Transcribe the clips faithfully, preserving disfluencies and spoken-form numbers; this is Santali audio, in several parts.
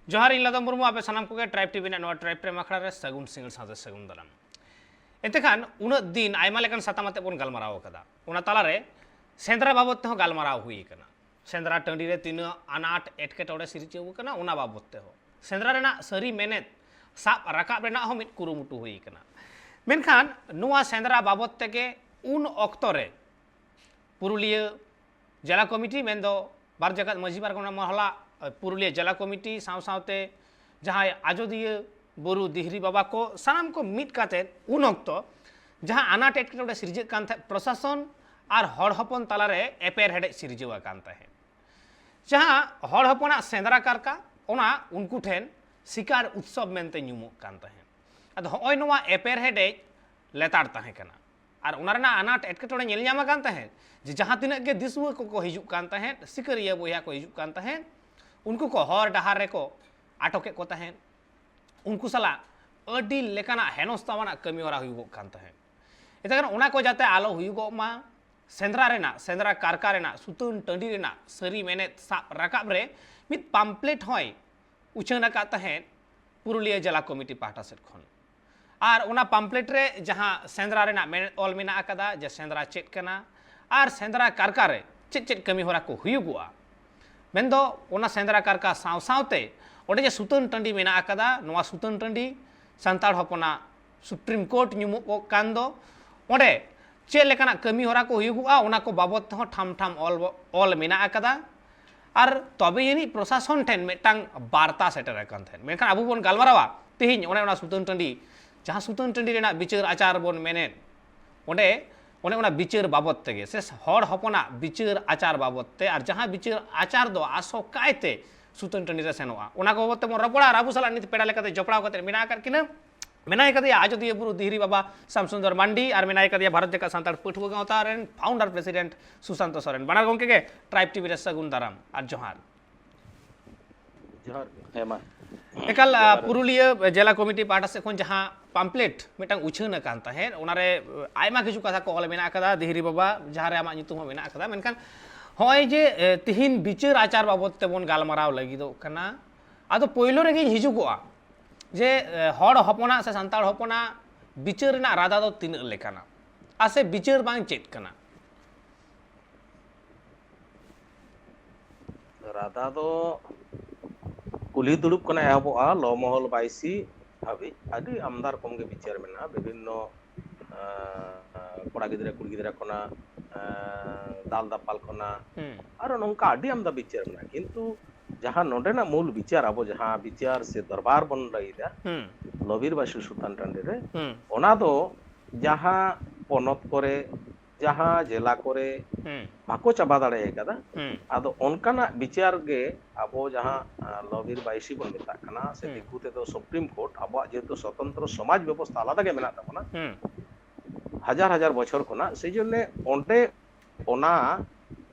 ᱡᱚᱦᱟᱨ, ᱤᱧ ᱞᱟᱫᱚᱢ ᱢᱩᱨᱢᱩ, ᱟᱯᱮ ᱥᱟᱱᱟᱢ ᱠᱚᱜᱮ ᱴᱨᱟᱭᱤᱵᱽ ᱴᱤᱵᱷᱤ ᱨᱮᱱᱟᱜ ᱱᱚᱣᱟ ᱴᱨᱟᱭᱤᱵᱽ ᱯᱨᱮᱢ ᱟᱠᱷᱲᱟ ᱨᱮ ᱥᱟᱹᱜᱩᱱ ᱥᱤᱸᱜᱟᱹᱲ ᱥᱟᱶᱛᱮ ᱥᱟᱹᱜᱩᱱ ᱫᱟᱨᱟᱢ᱾ ᱮᱱᱛᱮ ᱠᱷᱟᱱ ᱩᱱᱟᱹᱜ ᱫᱤᱱ ᱟᱭᱢᱟ ᱞᱮᱠᱟᱱ ᱥᱟᱛᱟᱢ ᱟᱛᱮ ᱵᱚᱱ ᱜᱟᱞᱢᱟᱨᱟᱣ ᱟᱠᱟᱫᱟ, ᱚᱱᱟ ᱛᱟᱞᱟᱨᱮ ᱥᱮᱸᱫᱽᱨᱟ ᱵᱟᱵᱚᱫ ᱛᱮᱦᱚᱸ ᱜᱟᱞᱢᱟᱨᱟᱣ ᱦᱩᱭ ᱟᱠᱟᱱᱟ᱾ ᱥᱮᱸᱫᱽᱨᱟ ᱴᱟᱺᱰᱤ ᱨᱮ ᱛᱤᱱᱟᱹᱜ ᱟᱱᱟᱴ ᱮᱴᱠᱮᱴᱚᱬᱮ ᱥᱤᱨᱡᱟᱹᱣ ᱟᱠᱟᱱᱟ, ᱚᱱᱟ ᱵᱟᱵᱚᱫ ᱛᱮᱦᱚᱸ, ᱥᱮᱸᱫᱽᱨᱟ ᱨᱮᱱᱟᱜ ᱥᱟᱹᱨᱤ ᱢᱮᱱᱮᱛ ᱥᱟᱵ ᱨᱟᱠᱟᱵ ᱨᱮᱱᱟᱜ ᱦᱚᱸ ᱢᱤᱫ ᱠᱩᱨᱩᱢᱩᱴᱩ ᱦᱩᱭ ᱟᱠᱟᱱᱟ᱾ ᱢᱮᱱᱠᱷᱟᱱ ᱱᱚᱣᱟ ᱥᱮᱸᱫᱽᱨᱟ ᱵᱟᱵᱚᱫ ᱛᱮᱜᱮ ᱩᱱ ᱚᱠᱛᱚ ᱨᱮ ᱯᱩᱨᱩᱞᱤᱭᱟᱹ ᱡᱮᱞᱟ ᱠᱚᱢᱤᱴᱤ, ᱢᱮᱱᱫᱚ ᱵᱟᱨ ᱡᱟᱠᱟᱛ ᱢᱟᱹᱡᱷᱤ ᱯᱟᱨᱜᱟᱱᱟ ᱢᱚᱦᱞᱟ, ᱯᱩᱨᱩᱞᱤᱭᱟᱹ ᱡᱮᱞᱟ ᱠᱚᱢᱤᱴᱤ ᱥᱟᱶ ᱥᱟᱶᱛᱮ ᱡᱟᱦᱟᱸᱭ ᱟᱡᱚᱫᱤᱭᱟᱹ ᱵᱩᱨᱩ ᱫᱤᱦᱨᱤ ᱵᱟᱵᱟ ᱠᱚ, ᱥᱟᱱᱟᱢ ᱠᱚ ᱢᱤᱫ ᱠᱟᱛᱮ ᱩᱱ ᱚᱠᱛᱚ ᱡᱟᱦᱟᱸ ᱟᱱᱟᱴ ᱮᱴᱠᱮᱴᱚᱬᱮ ᱥᱤᱨᱡᱟᱹᱜ ᱠᱟᱱ ᱛᱟᱦᱮᱸᱫ ᱯᱨᱚᱥᱟᱥᱚᱱ ᱟᱨ ᱦᱚᱲ ᱦᱚᱯᱚᱱ ᱛᱟᱞᱟᱨᱮ ᱮᱯᱮᱨ ᱦᱮᱰᱮᱡ ᱥᱤᱨᱡᱟᱹᱣ ᱟᱠᱟᱱ ᱛᱟᱦᱮᱸᱫ᱾ ᱡᱟᱦᱟᱸ ᱦᱚᱲ ᱦᱚᱯᱚᱱᱟᱜ ᱥᱮᱸᱫᱽᱨᱟ ᱠᱟᱨᱠᱟ, ᱚᱱᱟ ᱩᱱᱠᱩ ᱴᱷᱮᱱ ᱥᱤᱠᱟᱨ ᱩᱛᱥᱚᱵ ᱢᱮᱱᱛᱮ ᱧᱩᱢᱚᱜ ᱠᱟᱱ ᱛᱟᱦᱮᱸᱫ᱾ ᱟᱫᱚ ᱦᱚᱸᱜᱼᱚᱭ ᱱᱚᱣᱟ ᱮᱯᱮᱨ ᱦᱮᱰᱮᱡ ᱞᱮᱛᱟᱲ ᱛᱟᱦᱮᱸ ᱠᱟᱱᱟ᱾ ᱟᱨ ᱚᱱᱟ ᱨᱮᱱᱟᱜ ᱟᱱᱟᱴ ᱮᱴᱠᱮᱴᱚᱬᱮ ᱧᱮᱞ ᱧᱟᱢ ᱟᱠᱟᱱ ᱛᱟᱦᱮᱸᱫ ᱡᱮ ᱡᱟᱦᱟᱸ ᱛᱤᱱᱟᱹᱜ ᱜᱮ ᱫᱤᱥᱩᱣᱟᱹ ᱠᱚᱠᱚ ᱦᱤᱡᱩᱜ ᱠᱟᱱ ᱛᱟᱦᱮᱸᱫ, ᱥᱤᱠᱟᱹᱨᱤᱭᱟᱹ ᱵᱚᱭᱦᱟ ᱠᱚ ᱦᱤᱡᱩᱜ ᱠᱟᱱ ᱛᱟᱦᱮᱸᱫ, ᱩᱱᱠᱩ ᱠᱚ ᱦᱚᱨ ᱰᱟᱦᱟᱨ ᱨᱮᱠᱚ ᱟᱴᱚᱠᱮᱫ ᱠᱚ ᱛᱟᱦᱮᱸᱫ᱾ ᱩᱱᱠᱩ ᱥᱟᱞᱟᱜ ᱟᱹᱰᱤ ᱞᱮᱠᱟᱱᱟᱜ ᱦᱮᱱᱚᱥᱛᱟᱣᱟᱱᱟᱜ ᱠᱟᱹᱢᱤ ᱦᱚᱨᱟ ᱦᱩᱭᱩᱜᱚᱜ ᱠᱟᱱ ᱛᱟᱦᱮᱸᱫ᱾ ᱮᱱᱛᱮ ᱠᱷᱟᱱ ᱚᱱᱟ ᱠᱚ ᱡᱟᱛᱮ ᱟᱞᱚ ᱦᱩᱭᱩᱜᱚᱜ ᱢᱟ, ᱥᱮᱸᱫᱽᱨᱟ ᱨᱮᱱᱟᱜ, ᱥᱮᱸᱫᱽᱨᱟ ᱠᱟᱨᱠᱟ ᱨᱮᱱᱟᱜ, ᱥᱩᱛᱟᱹᱱ ᱴᱟᱺᱰᱤ ᱨᱮᱱᱟᱜ ᱥᱟᱹᱨᱤ ᱢᱮᱱᱮᱛ ᱥᱟᱵ ᱨᱟᱠᱟᱵ ᱨᱮ ᱢᱤᱫ ᱯᱟᱢᱯᱞᱮᱴ ᱦᱚᱸᱭ ᱩᱪᱷᱟᱹᱱ ᱟᱠᱟᱫ ᱛᱟᱦᱮᱸᱫ ᱯᱩᱨᱩᱞᱤᱭᱟᱹ ᱡᱮᱞᱟ ᱠᱚᱢᱤᱴᱤ ᱯᱟᱦᱴᱟ ᱥᱮᱫ ᱠᱷᱚᱱ᱾ ᱟᱨ ᱚᱱᱟ ᱯᱟᱢᱯᱞᱮᱴ ᱨᱮ ᱡᱟᱦᱟᱸ ᱥᱮᱸᱫᱽᱨᱟ ᱨᱮᱱᱟᱜ ᱢᱮᱱᱮᱛ ᱚᱞ ᱢᱮᱱᱟᱜ ᱟᱠᱟᱫᱟ, ᱡᱮ ᱥᱮᱸᱫᱽᱨᱟ ᱪᱮᱫ ᱠᱟᱱᱟ ᱟᱨ ᱥᱮᱸᱫᱽᱨᱟ ᱠᱟᱨᱠᱟ ᱨᱮ ᱪᱮᱫ ᱪᱮᱫ ᱠᱟᱹᱢᱤ ᱦᱚᱨᱟ ᱠᱚ ᱦᱩᱭᱩᱜᱚᱜᱼᱟ, ᱢᱮᱱᱫᱚ ᱚᱱᱟ ᱥᱮᱸᱫᱽᱨᱟ ᱠᱟᱨᱠᱟ ᱥᱟᱶ ᱥᱟᱶᱛᱮ ᱚᱸᱰᱮ ᱡᱮ ᱥᱩᱛᱟᱹᱱ ᱴᱟᱺᱰᱤ ᱢᱮᱱᱟᱜ ᱟᱠᱟᱫᱟ, ᱱᱚᱣᱟ ᱥᱩᱛᱟᱹᱱ ᱴᱟᱺᱰᱤ ᱥᱟᱱᱛᱟᱲ ᱦᱚᱯᱚᱱᱟᱜ ᱥᱩᱯᱨᱤᱢ ᱠᱳᱨᱴ ᱧᱩᱢᱚᱜ ᱠᱟᱱ ᱫᱚ, ᱚᱸᱰᱮ ᱪᱮᱫ ᱞᱮᱠᱟᱱᱟᱜ ᱠᱟᱹᱢᱤ ᱦᱚᱨᱟ ᱠᱚ ᱦᱩᱭᱩᱜᱚᱜᱼᱟ, ᱚᱱᱟ ᱠᱚ ᱵᱟᱵᱚᱫ ᱛᱮᱦᱚᱸ ᱴᱷᱟᱢ ᱴᱷᱟᱢ ᱚᱞ, ᱚᱞ ᱢᱮᱱᱟᱜ ᱟᱠᱟᱫᱟ᱾ ᱟᱨ ᱛᱚᱵᱮ ᱟᱹᱱᱤᱡ ᱯᱨᱚᱥᱟᱥᱚᱱ ᱴᱷᱮᱱ ᱢᱤᱫᱴᱟᱝ ᱵᱟᱨᱛᱟ ᱥᱮᱴᱮᱨ ᱟᱠᱟᱱ ᱛᱟᱦᱮᱸᱫ᱾ ᱢᱮᱱᱠᱷᱟᱱ ᱟᱵᱚ ᱵᱚᱱ ᱜᱟᱞᱢᱟᱨᱟᱣᱟ ᱛᱮᱦᱮᱧ ᱚᱱᱮ ᱚᱱᱟ ᱥᱩᱛᱟᱹᱱ ᱴᱟᱺᱰᱤ, ᱡᱟᱦᱟᱸ ᱥᱩᱛᱟᱹᱱ ᱴᱟᱺᱰᱤ ᱨᱮᱱᱟᱜ ᱵᱤᱪᱟᱹᱨ ᱟᱪᱟᱨ ᱵᱚᱱ ᱢᱮᱱᱮᱫ, ᱚᱸᱰᱮ ᱚᱱᱮ ᱚᱱᱟ ᱵᱤᱪᱟᱹᱨ ᱵᱟᱵᱚᱫ ᱛᱮᱜᱮ ᱥᱮ ᱦᱚᱲ ᱦᱚᱯᱚᱱᱟᱜ ᱵᱤᱪᱟᱹᱨ ᱟᱪᱟᱨ ᱵᱟᱵᱚᱫ ᱛᱮ, ᱟᱨ ᱡᱟᱦᱟᱸ ᱵᱤᱪᱟᱹᱨ ᱟᱪᱟᱨ ᱫᱚ ᱟᱥᱚᱠᱟᱭᱛᱮ ᱥᱩᱛᱟᱹᱱ ᱴᱟᱺᱰᱤ ᱨᱮ ᱥᱮᱱᱚᱜᱼᱟ, ᱚᱱᱟ ᱠᱚ ᱵᱟᱵᱚᱫ ᱛᱮᱵᱚᱱ ᱨᱚᱯᱚᱲᱟ᱾ ᱟᱨ ᱟᱵᱚ ᱥᱟᱞᱟᱜ ᱱᱤᱛ ᱯᱮᱲᱟ ᱞᱮᱠᱟᱛᱮ ᱡᱚᱯᱲᱟᱣ ᱠᱟᱛᱮ ᱢᱮᱱᱟᱜ ᱟᱠᱟᱫ ᱠᱤᱱᱟᱹ, ᱢᱮᱱᱟᱭ ᱠᱟᱫᱮᱭᱟ ᱟᱡᱚᱫᱤᱭᱟᱹ ᱵᱩᱨᱩ ᱫᱤᱦᱨᱤ ᱵᱟᱵᱟ ᱥᱟᱢᱥᱩᱱᱫᱚᱨ ᱢᱟᱱᱰᱤ, ᱟᱨ ᱢᱮᱱᱟᱭ ᱠᱟᱫᱮᱭᱟ ᱵᱷᱟᱨᱚᱛ ᱡᱟᱠᱟᱛ ᱥᱟᱱᱛᱟᱲ ᱯᱟᱹᱴᱷᱩᱣᱟᱹ ᱜᱟᱶᱛᱟ ᱨᱮᱱ ᱯᱷᱟᱣᱩᱱᱰᱟᱨ ᱯᱨᱮᱥᱤᱰᱮᱱᱴ ᱥᱩᱥᱟᱱᱛᱚ ᱥᱚᱨᱮᱱ᱾ ᱵᱟᱱᱟᱨ ᱜᱚᱢᱠᱮ ᱜᱮ ᱴᱨᱟᱭᱤᱵᱽ ᱴᱤᱵᱷᱤ ᱨᱮ ᱥᱟᱹᱜᱩᱱ ᱫᱟᱨᱟᱢ ᱟᱨ ᱡᱚᱦᱟᱨ᱾ ᱡᱚᱦᱟᱨ᱾ ᱦᱮᱸ, ᱢᱟ᱾ ᱮᱠᱟᱞ, ᱟ, ᱡᱚᱦᱟᱨ᱾ ᱯᱩᱨᱩᱞᱤᱭᱟᱹ ᱡᱮᱞᱟ ᱠᱚᱢᱤᱴᱤ ᱯᱟᱦᱴᱟ ᱥᱮᱫ ᱠᱷᱚᱱ ᱡᱟᱦᱟᱸ ᱯᱟᱢᱯᱞᱮᱴ ᱢᱤᱫᱴᱟᱝ ᱩᱪᱷᱟᱹᱱ ᱟᱠᱟᱱ ᱛᱟᱦᱮᱸᱫ, ᱚᱱᱟᱨᱮ ᱟᱭᱢᱟ ᱠᱤᱪᱷᱩ ᱠᱟᱛᱷᱟ ᱠᱚ ᱚᱞ ᱢᱮᱱᱟᱜ ᱟᱠᱟᱫᱟ, ᱫᱤᱦᱨᱤ ᱵᱟᱵᱟ, ᱡᱟᱦᱟᱸ ᱨᱮ ᱟᱢᱟᱜ ᱧᱩᱛᱩᱢ ᱦᱚᱸ ᱢᱮᱱᱟᱜ ᱟᱠᱟᱫᱟ᱾ ᱢᱮᱱᱠᱷᱟᱱ ᱦᱚᱸᱜᱼᱚᱭ ᱡᱮ, ᱮ, ᱛᱤᱦᱤᱧ ᱵᱤᱪᱟᱹᱨ ᱟᱪᱟᱨ ᱵᱟᱵᱚᱫ ᱛᱮᱵᱚᱱ ᱜᱟᱞᱢᱟᱨᱟᱣ ᱞᱟᱹᱜᱤᱫᱚᱜ ᱠᱟᱱᱟ, ᱟᱫᱚ ᱯᱳᱭᱞᱳ ᱨᱮᱜᱮᱧ ᱦᱤᱡᱩᱜᱚᱜᱼᱟ ᱡᱮ ᱮ, ᱦᱚᱲ ᱦᱚᱯᱚᱱᱟᱜ ᱥᱮ ᱥᱟᱱᱛᱟᱲ ᱦᱚᱯᱚᱱᱟᱜ ᱵᱤᱪᱟᱹᱨ ᱨᱮᱱᱟᱜ ᱨᱟᱫᱟ ᱫᱚ ᱛᱤᱱᱟᱹᱜ ᱞᱮᱠᱟᱱᱟ, ᱟᱨ ᱥᱮ ᱵᱤᱪᱟᱹᱨ ᱵᱟᱝ ᱪᱮᱫ ᱠᱟᱱᱟ? ᱨᱟᱫᱟ ᱫᱚ ᱠᱩᱞᱦᱤ ᱫᱩᱲᱩᱵ ᱠᱷᱚᱱᱟᱜ ᱮᱦᱚᱵᱚᱜᱼᱟ, ᱞᱚ ᱢᱚᱦᱚᱞ ᱵᱟᱭᱥᱤ ᱦᱟᱹᱵᱤᱡ ᱟᱹᱰᱤ ᱟᱢᱫᱟ ᱨᱚᱠᱚᱢ ᱜᱮ ᱵᱤᱪᱟᱹᱨ ᱢᱮᱱᱟᱜᱼᱟ᱾ ᱵᱤᱵᱷᱤᱱᱱᱚ ᱟᱸ, ᱠᱚᱲᱟ ᱜᱤᱫᱽᱨᱟᱹ ᱠᱩᱲᱤ ᱜᱤᱫᱽᱨᱟᱹ ᱠᱷᱚᱱᱟᱜ, ᱟᱸ, ᱫᱟᱞ ᱫᱟᱯᱟᱞ ᱠᱷᱚᱱᱟᱜ, ᱦᱩᱸ᱾ ᱟᱨᱚ ᱱᱚᱝᱠᱟ ᱟᱹᱰᱤ ᱟᱢᱫᱟ ᱵᱤᱪᱟᱹᱨ ᱢᱮᱱᱟᱜᱼᱟ᱾ ᱠᱤᱱᱛᱩ ᱡᱟᱦᱟᱸ ᱱᱚᱰᱮᱱᱟᱜ ᱢᱩᱞ ᱵᱤᱪᱟᱹᱨ, ᱟᱵᱚ ᱡᱟᱦᱟᱸ ᱵᱤᱪᱟᱹᱨ ᱥᱮ ᱫᱚᱨᱵᱟᱨ ᱵᱚᱱ ᱞᱟᱹᱭᱫᱟ, ᱦᱩᱸ᱾ ᱞᱚᱵᱤᱨ ᱵᱟᱹᱭᱥᱤ ᱥᱩᱛᱟᱱ ᱴᱟᱺᱰᱤ ᱨᱮ, ᱦᱩᱸ᱾ ᱚᱱᱟ ᱫᱚ ᱡᱟᱦᱟᱸ ᱯᱚᱱᱚᱛ ᱠᱚᱨᱮ, ᱡᱟᱦᱟᱸ ᱡᱮᱞᱟ ᱠᱚᱨᱮ ᱦᱩᱸ᱾ ᱵᱟᱠᱚ ᱪᱟᱵᱟ ᱫᱟᱲᱮ ᱠᱟᱫᱟ, ᱦᱩᱸ᱾ ᱟᱫᱚ ᱚᱱᱠᱟᱱᱟᱜ ᱵᱤᱪᱟᱹᱨ ᱜᱮ ᱟᱵᱚ ᱡᱟᱦᱟᱸ, ᱟᱸ, ᱞᱚᱵᱤᱨ ᱵᱟᱭᱥᱤ ᱵᱚᱱ ᱢᱮᱛᱟᱜ ᱠᱟᱱᱟ, ᱥᱮ ᱦᱩᱸ᱾ ᱫᱤᱠᱩ ᱛᱮᱫᱚ ᱥᱩᱯᱨᱤᱢ ᱠᱳᱨᱴ, ᱟᱵᱚᱣᱟᱜ ᱡᱮᱦᱮᱛᱩ ᱥᱚᱛᱚᱱᱛᱨᱚ ᱥᱚᱢᱟᱡᱽ ᱵᱮᱵᱚᱥᱛᱷᱟ ᱟᱞᱟᱫᱟ ᱜᱮ ᱢᱮᱱᱟᱜ ᱛᱟᱵᱚᱱᱟ, ᱦᱩᱸ᱾ ᱦᱟᱡᱟᱨ ᱦᱟᱡᱟᱨ ᱵᱚᱪᱷᱚᱨ ᱠᱷᱚᱱᱟᱜ, ᱥᱮᱭ ᱡᱚᱱᱱᱮ ᱚᱸᱰᱮ ᱚᱱᱟ,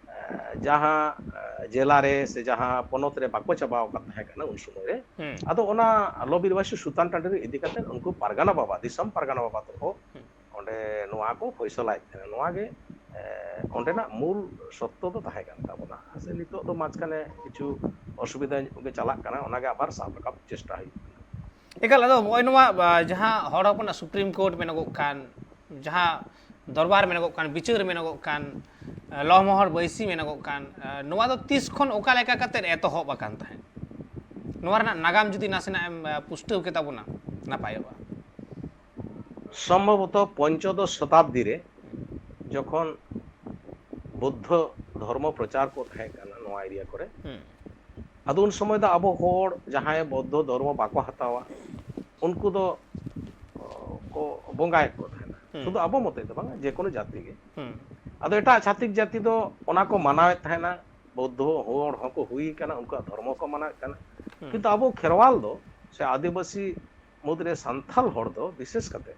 ᱮ, ᱡᱟᱦᱟᱸ, ᱮ, ᱡᱮᱞᱟ ᱨᱮ ᱥᱮ ᱡᱟᱦᱟᱸ ᱯᱚᱱᱚᱛ ᱨᱮ ᱵᱟᱠᱚ ᱪᱟᱵᱟᱣ ᱟᱠᱟᱫ ᱛᱟᱦᱮᱸ ᱠᱟᱱᱟ ᱩᱱ ᱥᱚᱢᱚᱭ ᱨᱮ, ᱦᱩᱸ᱾ ᱟᱫᱚ ᱚᱱᱟ ᱞᱚᱵᱤᱨ ᱵᱟᱭᱥᱤ ᱥᱩᱛᱟᱱ ᱴᱟᱺᱰᱤ ᱨᱮ ᱤᱫᱤ ᱠᱟᱛᱮ ᱩᱱᱠᱩ ᱯᱟᱨᱜᱟᱱᱟ ᱵᱟᱵᱟ, ᱫᱤᱥᱚᱢ ᱯᱟᱨᱜᱟᱱᱟ ᱵᱟᱵᱟ ᱛᱟᱠᱚ ᱦᱩᱸ᱾ ᱚᱸᱰᱮ ᱱᱚᱣᱟ ᱠᱚ ᱯᱷᱚᱭᱥᱚᱞᱟᱭᱮᱫ ᱛᱟᱦᱮᱸᱱᱟ᱾ ᱱᱚᱣᱟ ᱜᱮ, ᱮ, ᱚᱸᱰᱮᱱᱟᱜ ᱢᱩᱞ ᱥᱚᱛᱛᱚ ᱫᱚ ᱛᱟᱦᱮᱸ ᱠᱟᱱ ᱛᱟᱵᱚᱱᱟ᱾ ᱥᱮ ᱱᱤᱛᱚᱜ ᱫᱚ ᱢᱟᱡᱷᱠᱷᱟᱱᱮ ᱠᱤᱪᱷᱩ ᱚᱥᱩᱵᱤᱫᱷᱟ ᱧᱚᱜ ᱜᱮ ᱪᱟᱞᱟᱜ ᱠᱟᱱᱟ, ᱚᱱᱟᱜᱮ ᱟᱵᱟᱨ ᱥᱟᱵ ᱨᱟᱠᱟᱵ ᱪᱮᱥᱴᱟ ᱦᱩᱭᱩᱜ ᱠᱟᱱᱟ᱾ ᱮᱠᱟᱞ, ᱟᱫᱚ ᱱᱚᱜᱼᱚᱭ ᱱᱚᱣᱟ, ᱟ, ᱡᱟᱦᱟᱸ ᱦᱚᱲ ᱦᱚᱯᱚᱱᱟᱜ ᱥᱩᱯᱨᱤᱢ ᱠᱳᱨᱴ ᱢᱮᱱᱚᱜᱚᱜ ᱠᱟᱱ, ᱡᱟᱦᱟᱸ ᱫᱚᱨᱵᱟᱨ ᱢᱮᱱᱚᱜᱚᱜ ᱠᱟᱱ, ᱵᱤᱪᱟᱹᱨ ᱢᱮᱱᱚᱜᱚᱜ ᱠᱟᱱ, ᱟ, ᱞᱚ ᱢᱚᱦᱚᱨ ᱵᱟᱹᱭᱥᱤ ᱢᱮᱱᱚᱜᱚᱜ ᱠᱟᱱ, ᱟ, ᱱᱚᱣᱟ ᱫᱚ ᱛᱤᱥ ᱠᱷᱚᱱ ᱚᱠᱟ ᱞᱮᱠᱟ ᱠᱟᱛᱮᱫ ᱮᱛᱚᱦᱚᱵ ᱟᱠᱟᱱ ᱛᱟᱦᱮᱸᱫ? ᱱᱚᱣᱟ ᱨᱮᱱᱟᱜ ᱱᱟᱜᱟᱢ ᱡᱩᱫᱤ ᱱᱟᱥᱮᱱᱟᱜ ᱮᱢ, ᱟ, ᱯᱩᱥᱴᱟᱹᱣ ᱠᱮᱛᱟ ᱵᱚᱱᱟ, ᱱᱟᱯᱟᱭᱚᱜᱼᱟ᱾ ᱥᱚᱢᱵᱷᱚᱵᱚᱛᱚ ᱯᱚᱧᱪᱚᱫᱚᱥ ᱥᱚᱛᱟᱵᱫᱤ ᱨᱮ ᱡᱚᱠᱷᱚᱱ ᱵᱩᱫᱽᱫᱷᱚ ᱫᱷᱚᱨᱢᱚ ᱯᱨᱚᱪᱟᱨ ᱠᱚ ᱛᱟᱦᱮᱸ ᱠᱟᱱᱟ ᱱᱚᱣᱟ ᱮᱨᱤᱭᱟ ᱠᱚᱨᱮ, ᱦᱩᱸ᱾ ᱟᱫᱚ ᱩᱱ ᱥᱚᱢᱚᱭ ᱫᱚ ᱟᱵᱚ ᱦᱚᱲ ᱡᱟᱦᱟᱸᱭ ᱵᱳᱫᱽᱫᱷᱚ ᱫᱷᱚᱨᱢᱚ ᱵᱟᱠᱚ ᱦᱟᱛᱟᱣᱟ, ᱩᱱᱠᱩ ᱫᱚ, ᱚ, ᱠᱚ ᱵᱚᱸᱜᱟᱭᱮᱫ ᱠᱚ ᱛᱟᱦᱮᱱᱟ᱾ ᱦᱩᱸ᱾ ᱥᱩᱫᱷᱩ ᱟᱵᱚ ᱢᱚᱛᱚ ᱫᱚ ᱵᱟᱝ, ᱡᱮ ᱠᱳᱱᱳ ᱡᱟᱹᱛᱤ ᱜᱮ᱾ ᱦᱩᱸ᱾ ᱟᱫᱚ ᱮᱴᱟᱜ ᱪᱷᱟᱹᱛᱤᱠ ᱡᱟᱹᱛᱤ ᱫᱚ ᱚᱱᱟ ᱠᱚ ᱢᱟᱱᱟᱣᱮᱫ ᱛᱟᱦᱮᱱᱟ, ᱵᱳᱫᱽᱫᱷᱚ ᱦᱚᱲ ᱦᱚᱸᱠᱚ ᱦᱩᱭ ᱠᱟᱱᱟ, ᱩᱱᱠᱩᱣᱟᱜ ᱫᱷᱚᱨᱢᱚ ᱠᱚ ᱢᱟᱱᱟᱣᱮᱫ ᱠᱟᱱᱟ᱾ ᱦᱩᱸ᱾ ᱠᱤᱱᱛᱩ ᱟᱵᱚ ᱠᱷᱮᱨᱣᱟᱞ ᱫᱚ ᱥᱮ ᱟᱹᱫᱤᱵᱟᱹᱥᱤ ᱢᱩᱫᱽᱨᱮ ᱥᱟᱱᱛᱷᱟᱞ ᱦᱚᱲ ᱫᱚ ᱵᱤᱥᱮᱥ ᱠᱟᱛᱮ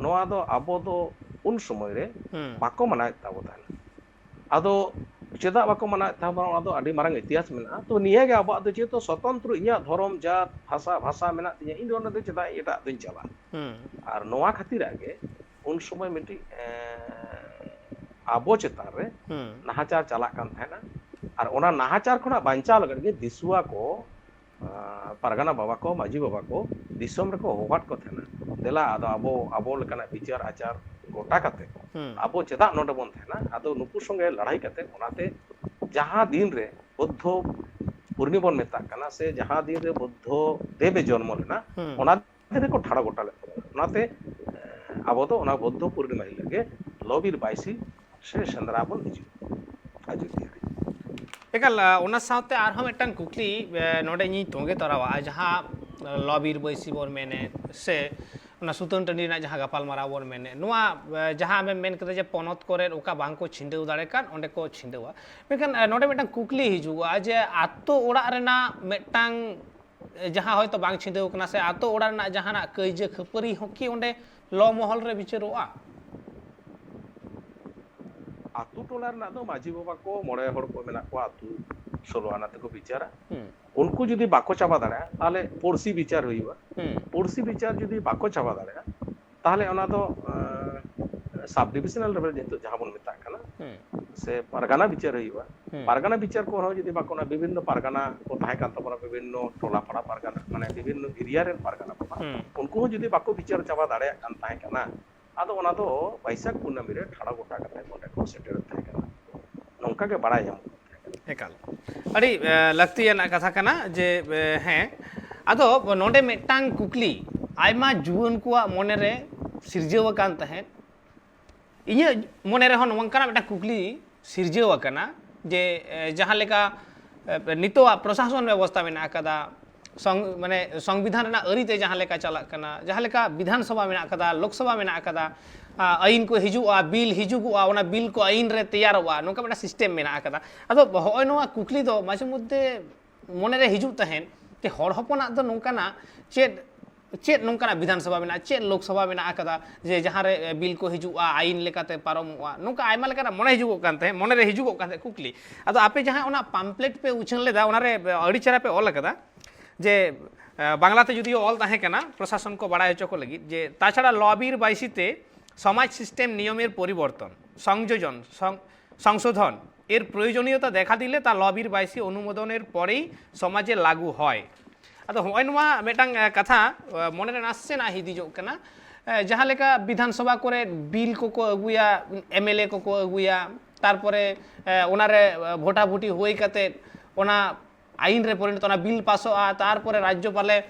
ᱱᱚᱣᱟ ᱫᱚ ᱟᱵᱚ ᱫᱚ ᱩᱱ ᱥᱚᱢᱚᱭ ᱨᱮ ᱦᱩᱸ᱾ ᱵᱟᱠᱚ ᱢᱟᱱᱟᱣᱮᱫ ᱛᱟᱵᱚ ᱛᱟᱦᱮᱱᱟ᱾ ᱟᱫᱚ ᱪᱮᱫᱟᱜ ᱵᱟᱠᱚ ᱢᱟᱱᱟᱣᱮᱫ ᱛᱟᱵᱚᱱᱟ, ᱚᱱᱟ ᱫᱚ ᱟᱹᱰᱤ ᱢᱟᱨᱟᱝ ᱤᱛᱤᱦᱟᱥ ᱢᱮᱱᱟᱜᱼᱟ᱾ ᱛᱚ ᱱᱤᱭᱟᱹ ᱜᱮ ᱟᱵᱚᱣᱟᱜ ᱫᱚ, ᱡᱮᱦᱮᱛᱩ ᱥᱚᱛᱚᱱᱛᱨᱚ ᱤᱧᱟᱹᱜ ᱫᱷᱚᱨᱚᱢ, ᱡᱟᱛ, ᱵᱷᱟᱥᱟ, ᱵᱷᱟᱥᱟ ᱢᱮᱱᱟᱜ ᱛᱤᱧᱟᱹ, ᱤᱧ ᱫᱚ ᱚᱸᱰᱮ ᱫᱚ ᱪᱮᱫᱟᱜ ᱮᱴᱟᱜ ᱫᱚᱧ ᱪᱟᱞᱟᱜᱼᱟ? ᱦᱩᱸ᱾ ᱟᱨ ᱱᱚᱣᱟ ᱠᱷᱟᱹᱛᱤᱨᱟᱜ ᱜᱮ ᱩᱱ ᱥᱚᱢᱚᱭ ᱢᱤᱫᱴᱤᱡ, ᱮᱸ, ᱟᱵᱚ ᱪᱮᱛᱟᱱ ᱨᱮ ᱦᱩᱸ᱾ ᱱᱟᱦᱟᱪᱟᱨ ᱪᱟᱞᱟᱜ ᱠᱟᱱ ᱛᱟᱦᱮᱱᱟ᱾ ᱟᱨ ᱚᱱᱟ ᱱᱟᱦᱟᱪᱟᱨ ᱠᱷᱚᱱᱟᱜ ᱵᱟᱧᱪᱟᱣ ᱞᱟᱹᱜᱤᱫ ᱜᱮ ᱫᱤᱥᱩᱣᱟ ᱠᱚ, ᱟᱸ, ᱯᱟᱨᱜᱟᱱᱟ ᱵᱟᱵᱟ ᱠᱚ, ᱢᱟᱹᱡᱷᱤ ᱵᱟᱵᱟ ᱠᱚ ᱫᱤᱥᱚᱢ ᱨᱮᱠᱚ ᱦᱚᱦᱚᱣᱟᱫ ᱠᱚ ᱛᱟᱦᱮᱱᱟ, ᱫᱮᱞᱟ ᱟᱫᱚ ᱟᱵᱚ ᱟᱵᱚ ᱞᱮᱠᱟᱱᱟᱜ ᱵᱤᱪᱟᱨ ᱟᱪᱟᱨ ᱜᱚᱴᱟ ᱠᱟᱛᱮ ᱦᱩᱸ᱾ ᱟᱵᱚ ᱪᱮᱫᱟᱜ ᱱᱚᱰᱮ ᱵᱚᱱ ᱛᱟᱦᱮᱱᱟ? ᱟᱫᱚ ᱱᱩᱠᱩ ᱥᱚᱸᱜᱮ ᱞᱟᱹᱲᱦᱟᱹᱭ ᱠᱟᱛᱮ, ᱚᱱᱟᱛᱮ ᱡᱟᱦᱟᱸ ᱫᱤᱱ ᱨᱮ ᱵᱩᱫᱽᱫᱷᱚ ᱯᱩᱨᱱᱤᱢᱟ ᱵᱚᱱ ᱢᱮᱛᱟᱜ ᱠᱟᱱᱟ, ᱥᱮ ᱡᱟᱦᱟᱸ ᱫᱤᱱ ᱨᱮ ᱵᱩᱫᱽᱫᱷᱚ ᱫᱮᱵᱮ ᱡᱚᱱᱢᱚ ᱞᱮᱱᱟ, ᱦᱩᱸ᱾ ᱚᱱᱟ ᱫᱤᱱ ᱨᱮᱠᱚ ᱴᱷᱟᱲᱚ ᱜᱚᱴᱟ ᱞᱮᱫ ᱛᱟᱵᱚᱱᱟ᱾ ᱚᱱᱟᱛᱮ, ᱮᱸ, ᱟᱵᱚ ᱫᱚ ᱚᱱᱟ ᱵᱩᱫᱽᱫᱷᱚ ᱯᱩᱨᱱᱤᱢᱟ ᱦᱤᱞᱳᱜ ᱜᱮ ᱞᱚᱵᱤᱨ ᱵᱟᱭᱥᱤ ᱥᱮ ᱥᱮᱸᱫᱽᱨᱟ ᱵᱚᱱ ᱦᱤᱡᱩᱜᱼᱟ ᱟᱡᱳᱫᱤᱭᱟᱹ ᱨᱮ᱾ ᱮᱠᱟᱞ, ᱟ, ᱚᱱᱟ ᱥᱟᱶᱛᱮ ᱟᱨᱦᱚᱸ ᱢᱤᱫᱴᱟᱝ ᱠᱩᱠᱞᱤ, ᱮ, ᱱᱚᱰᱮ ᱤᱧᱤᱧ ᱛᱚᱸᱜᱮ ᱛᱚᱨᱟᱣᱟᱜᱼᱟ, ᱡᱟᱦᱟᱸ, ᱮ, ᱞᱚᱵᱤᱨ ᱵᱟᱹᱭᱥᱤ ᱵᱚᱱ ᱢᱮᱱᱮᱫ ᱥᱮ ᱚᱱᱟ ᱥᱩᱛᱟᱹᱱ ᱴᱟᱺᱰᱤ ᱨᱮᱱᱟᱜ ᱡᱟᱦᱟᱸ ᱜᱟᱯᱟᱞᱢᱟᱨᱟᱣ ᱵᱚᱱ ᱢᱮᱱᱮᱫ, ᱱᱚᱣᱟ, ᱮ, ᱡᱟᱦᱟᱸ ᱟᱢᱮᱢ ᱢᱮᱱ ᱠᱮᱫᱟ ᱡᱮ ᱯᱚᱱᱚᱛ ᱠᱚᱨᱮ ᱚᱠᱟ ᱵᱟᱝ ᱠᱚ ᱪᱷᱤᱸᱰᱟᱹᱣ ᱫᱟᱲᱮ ᱠᱟᱱ, ᱚᱸᱰᱮ ᱠᱚ ᱪᱷᱤᱸᱰᱟᱹᱣᱟ᱾ ᱢᱮᱱᱠᱷᱟᱱ, ᱮ, ᱱᱚᱰᱮ ᱢᱤᱫᱴᱟᱝ ᱠᱩᱠᱞᱤ ᱦᱤᱡᱩᱜᱚᱜᱼᱟ ᱡᱮ ᱟᱛᱳ ᱚᱲᱟᱜ ᱨᱮᱱᱟᱜ ᱢᱤᱫᱴᱟᱝ, ᱮ, ᱡᱟᱦᱟᱸ ᱦᱚᱭᱛᱳ ᱵᱟᱝ ᱪᱷᱤᱸᱰᱟᱹᱣ ᱠᱟᱱᱟ ᱥᱮ ᱟᱛᱳ ᱚᱲᱟᱜ ᱨᱮᱱᱟᱜ ᱡᱟᱦᱟᱱᱟᱜ ᱠᱟᱹᱭᱡᱟᱹ ᱠᱷᱟᱹᱯᱟᱹᱨᱤ ᱦᱚᱸ ᱠᱤ ᱚᱸᱰᱮ ᱞᱚ ᱢᱚᱦᱚᱞ ᱨᱮ ᱵᱤᱪᱟᱹᱨᱚᱜᱼᱟ? ᱟᱛᱳ ᱴᱚᱞᱟ ᱨᱮᱱᱟᱜ ᱫᱚ ᱢᱟᱹᱡᱷᱤ ᱵᱟᱵᱟ ᱠᱚ, ᱢᱚᱬᱮ ᱦᱚᱲ ᱠᱚ ᱢᱮᱱᱟᱜ ᱠᱚᱣᱟ, ᱟᱛᱳ ᱥᱳᱞᱳ ᱟᱱᱟ ᱛᱮᱠᱚ ᱵᱤᱪᱟᱹᱨᱟ᱾ ᱦᱩᱸ᱾ ᱩᱱᱠᱩ ᱡᱩᱫᱤ ᱵᱟᱠᱚ ᱪᱟᱵᱟ ᱫᱟᱲᱮᱭᱟᱜᱼᱟ, ᱛᱟᱦᱚᱞᱮ ᱯᱩᱲᱥᱤ ᱵᱤᱪᱟᱹᱨ ᱦᱩᱭᱩᱜᱼᱟ᱾ ᱦᱩᱸ᱾ ᱯᱩᱲᱥᱤ ᱵᱤᱪᱟᱹᱨ ᱡᱩᱫᱤ ᱵᱟᱠᱚ ᱪᱟᱵᱟ ᱫᱟᱲᱮᱭᱟᱜᱼᱟ, ᱛᱟᱦᱚᱞᱮ ᱚᱱᱟ ᱫᱚ, ᱟᱸ, ᱥᱟᱵ ᱰᱤᱵᱤᱡᱚᱱᱟᱞ ᱞᱮᱵᱮᱞ ᱱᱤᱛᱚᱜ ᱡᱟᱦᱟᱸ ᱵᱚᱱ ᱢᱮᱛᱟᱜ ᱠᱟᱱᱟ, ᱦᱩᱸ᱾ ᱥᱮ ᱯᱟᱨᱜᱟᱱᱟ ᱵᱤᱪᱟᱹᱨ ᱦᱩᱭᱩᱜᱼᱟ᱾ ᱦᱩᱸ᱾ ᱯᱟᱨᱜᱟᱱᱟ ᱵᱤᱪᱟᱹᱨ ᱠᱚ ᱦᱚᱸ ᱡᱩᱫᱤ ᱵᱟᱠᱚ, ᱚᱱᱟ ᱵᱤᱵᱷᱤᱱᱱᱚ ᱯᱟᱨᱜᱟᱱᱟ ᱠᱚ ᱛᱟᱦᱮᱸ ᱠᱟᱱ ᱛᱟᱵᱚᱱᱟ, ᱵᱤᱵᱷᱤᱱᱱᱚ ᱴᱚᱞᱟ ᱯᱟᱲᱟ ᱯᱟᱨᱜᱟᱱᱟ, ᱢᱟᱱᱮ ᱵᱤᱵᱷᱤᱱᱱᱚ ᱮᱨᱤᱭᱟ ᱨᱮᱱ ᱯᱟᱨᱜᱟᱱᱟ ᱠᱚ, ᱦᱩᱸ᱾ ᱩᱱᱠᱩ ᱦᱚᱸ ᱡᱩᱫᱤ ᱵᱟᱠᱚ ᱵᱤᱪᱟᱹᱨ ᱪᱟᱵᱟ ᱫᱟᱲᱮᱭᱟᱜ ᱠᱟᱱ ᱛᱟᱦᱮᱸ ᱠᱟᱱᱟ, ᱟᱫᱚ ᱚᱱᱟ ᱫᱚ ᱵᱟᱹᱭᱥᱟᱹᱠᱷ ᱠᱩᱱᱟᱹᱢᱤ ᱨᱮ ᱴᱷᱟᱲᱚ ᱜᱚᱴᱟ ᱠᱟᱛᱮ ᱱᱚᱰᱮ ᱠᱚ ᱥᱮᱴᱮᱨ ᱛᱟᱦᱮᱸ ᱠᱟᱱᱟ᱾ ᱱᱚᱝᱠᱟ ᱜᱮ ᱵᱟᱲᱟᱭ ᱧᱟᱢᱚᱜ ᱠᱟᱱ ᱛᱟᱦᱮᱸ ᱠᱟᱱᱟ᱾ ᱮᱠᱟᱞ᱾ ᱟᱹᱰᱤ, ᱮ, ᱞᱟᱹᱠᱛᱤᱭᱟᱱᱟᱜ ᱠᱟᱛᱷᱟ ᱠᱟᱱᱟ ᱡᱮ, ᱮ, ᱦᱮᱸ, ᱟᱫᱚ ᱱᱚᱰᱮ ᱢᱤᱫᱴᱟᱝ ᱠᱩᱠᱞᱤ ᱟᱭᱢᱟ ᱡᱩᱣᱟᱹᱱ ᱠᱚᱣᱟᱜ ᱢᱚᱱᱮ ᱨᱮ ᱥᱤᱨᱡᱟᱹᱣ ᱟᱠᱟᱱ ᱛᱟᱦᱮᱸᱫ, ᱤᱧᱟᱹᱜ ᱢᱚᱱᱮ ᱨᱮᱦᱚᱸ ᱱᱚᱝᱠᱟᱱᱟᱜ ᱢᱤᱫᱴᱟᱝ ᱠᱩᱠᱞᱤ ᱥᱤᱨᱡᱟᱹᱣ ᱟᱠᱟᱱᱟ ᱡᱮ, ᱮ, ᱡᱟᱦᱟᱸ ᱞᱮᱠᱟ, ᱮ, ᱱᱤᱛᱚᱜᱟᱜ ᱯᱨᱚᱥᱟᱥᱚᱱ ᱵᱮᱵᱚᱥᱛᱷᱟ ᱢᱮᱱᱟᱜ ᱟᱠᱟᱫᱟ, ᱥᱚᱝ-, ᱢᱟᱱᱮ ᱥᱚᱝᱵᱤᱫᱷᱟᱱ ᱨᱮᱱᱟᱜ ᱟᱹᱨᱤ ᱛᱮ ᱡᱟᱦᱟᱸ ᱞᱮᱠᱟ ᱪᱟᱞᱟᱜ ᱠᱟᱱᱟ, ᱡᱟᱦᱟᱸ ᱞᱮᱠᱟ ᱵᱤᱫᱷᱟᱱ ᱥᱚᱵᱷᱟ ᱢᱮᱱᱟᱜ ᱟᱠᱟᱫᱟ, ᱞᱳᱠ ᱥᱚᱵᱷᱟ ᱢᱮᱱᱟᱜ ᱟᱠᱟᱫᱟ, ᱟ, ᱟᱹᱭᱤᱱ ᱠᱚ ᱦᱤᱡᱩᱜᱼᱟ, ᱵᱤᱞ ᱦᱤᱡᱩᱜᱚᱜᱼᱟ, ᱚᱱᱟ ᱵᱤᱞ ᱠᱚ ᱟᱹᱭᱤᱱ ᱨᱮ ᱛᱮᱭᱟᱨᱚᱜᱼᱟ, ᱱᱚᱝᱠᱟ ᱢᱤᱫᱴᱟᱝ ᱥᱤᱥᱴᱮᱢ ᱢᱮᱱᱟᱜ ᱟᱠᱟᱫᱟ᱾ ᱟᱫᱚ ᱦᱚᱸᱜᱼᱚᱭ ᱱᱚᱣᱟ ᱠᱩᱠᱞᱤ ᱫᱚ ᱢᱟᱡᱷᱮ ᱢᱚᱫᱽᱫᱷᱮ ᱢᱚᱱᱮ ᱨᱮ ᱦᱤᱡᱩᱜ ᱛᱟᱦᱮᱸᱫ ᱡᱮ ᱦᱚᱲ ᱦᱚᱯᱚᱱᱟᱜ ᱫᱚ ᱱᱚᱝᱠᱟᱱᱟᱜ ᱪᱮᱫ, ᱪᱮᱫ ᱱᱚᱝᱠᱟᱱᱟᱜ ᱵᱤᱫᱷᱟᱱ ᱥᱚᱵᱷᱟ ᱢᱮᱱᱟᱜᱼᱟ, ᱪᱮᱫ ᱞᱳᱠ ᱥᱚᱵᱷᱟ ᱢᱮᱱᱟᱜ ᱟᱠᱟᱫᱟ ᱡᱮ ᱡᱟᱦᱟᱸ ᱨᱮ, ᱮ, ᱵᱤᱞ ᱠᱚ ᱦᱤᱡᱩᱜᱼᱟ, ᱟᱹᱭᱤᱱ ᱞᱮᱠᱟᱛᱮ ᱯᱟᱨᱚᱢᱚᱜᱼᱟ, ᱱᱚᱝᱠᱟ ᱟᱭᱢᱟ ᱞᱮᱠᱟᱱᱟᱜ ᱢᱚᱱᱮ ᱦᱤᱡᱩᱜᱚᱜ ᱠᱟᱱ ᱛᱟᱦᱮᱸᱫ, ᱢᱚᱱᱮ ᱨᱮ ᱦᱤᱡᱩᱜᱚᱜ ᱠᱟᱱ ᱛᱟᱦᱮᱸᱫ ᱠᱩᱠᱞᱤ᱾ ᱟᱫᱚ ᱟᱯᱮ ᱡᱟᱦᱟᱸ ᱚᱱᱟ ᱯᱟᱢᱯᱞᱮᱴ ᱯᱮ ᱩᱪᱷᱟᱹᱱ ᱞᱮᱫᱟ, ᱚᱱᱟᱨᱮ ᱟᱹᱰᱤ ᱪᱮᱦᱨᱟ ᱯᱮ ᱚᱞ ᱟᱠᱟᱫᱟ ᱡᱮ, ᱮ, ᱵᱟᱝᱞᱟᱛᱮ ᱡᱩᱫᱤᱭᱳ ᱚᱞ ᱛᱟᱦᱮᱸ ᱠᱟᱱᱟ, ᱯᱨᱚᱥᱟᱥᱚᱱ ᱠᱚ ᱵᱟᱲᱟᱭ ᱦᱚᱪᱚ ᱠᱚ ᱞᱟᱹᱜᱤᱫ ᱡᱮ, ᱛᱟᱪᱷᱟᱲᱟ ᱞᱚᱵᱤᱨ ᱵᱟᱭᱥᱤ ᱛᱮ সমাজ সিস্টেম নিয়মের পরিবর্তন, সংযোজন, সং-, সংশোধন এর প্রয়োজনীয়তা দেখা দিলে তা লবির বাইসি অনুমোদনের পরেই সমাজে লাগু হয়। ᱟᱫᱚ ᱦᱚᱸᱜᱼᱚᱭ ᱱᱚᱣᱟ ᱢᱤᱫᱴᱟᱝ, ᱮ, ᱠᱟᱛᱷᱟ, ᱮ, ᱢᱚᱱᱮᱨᱮ ᱱᱟᱥᱮᱱᱟᱜ ᱦᱤᱫᱤᱡᱚᱜ ᱠᱟᱱᱟ᱾ ᱮ, ᱡᱟᱦᱟᱸ ᱞᱮᱠᱟ ᱵᱤᱫᱷᱟᱱ ᱥᱚᱵᱷᱟ ᱠᱚᱨᱮ ᱵᱤᱞ ᱠᱚᱠᱚ ᱟᱹᱜᱩᱭᱟ, ᱮᱢ ᱮᱞ ᱮ ᱠᱚᱠᱚ ᱟᱹᱜᱩᱭᱟ, ᱛᱟᱨᱯᱚᱨᱮ, ᱮ, ᱚᱱᱟᱨᱮ, ᱮ, ᱵᱷᱳᱴᱟᱵᱷᱩᱴᱤ ᱦᱩᱭ ᱠᱟᱛᱮ ᱚᱱᱟ ᱟᱭᱤᱱ ᱨᱮ ᱯᱚᱨᱤᱱᱚᱛ, ᱚᱱᱟ ᱵᱤᱞ ᱯᱟᱥᱚᱜᱼᱟ, ᱛᱟᱨᱯᱚᱨᱮ ᱨᱟᱡᱽᱡᱚᱯᱟᱞᱮ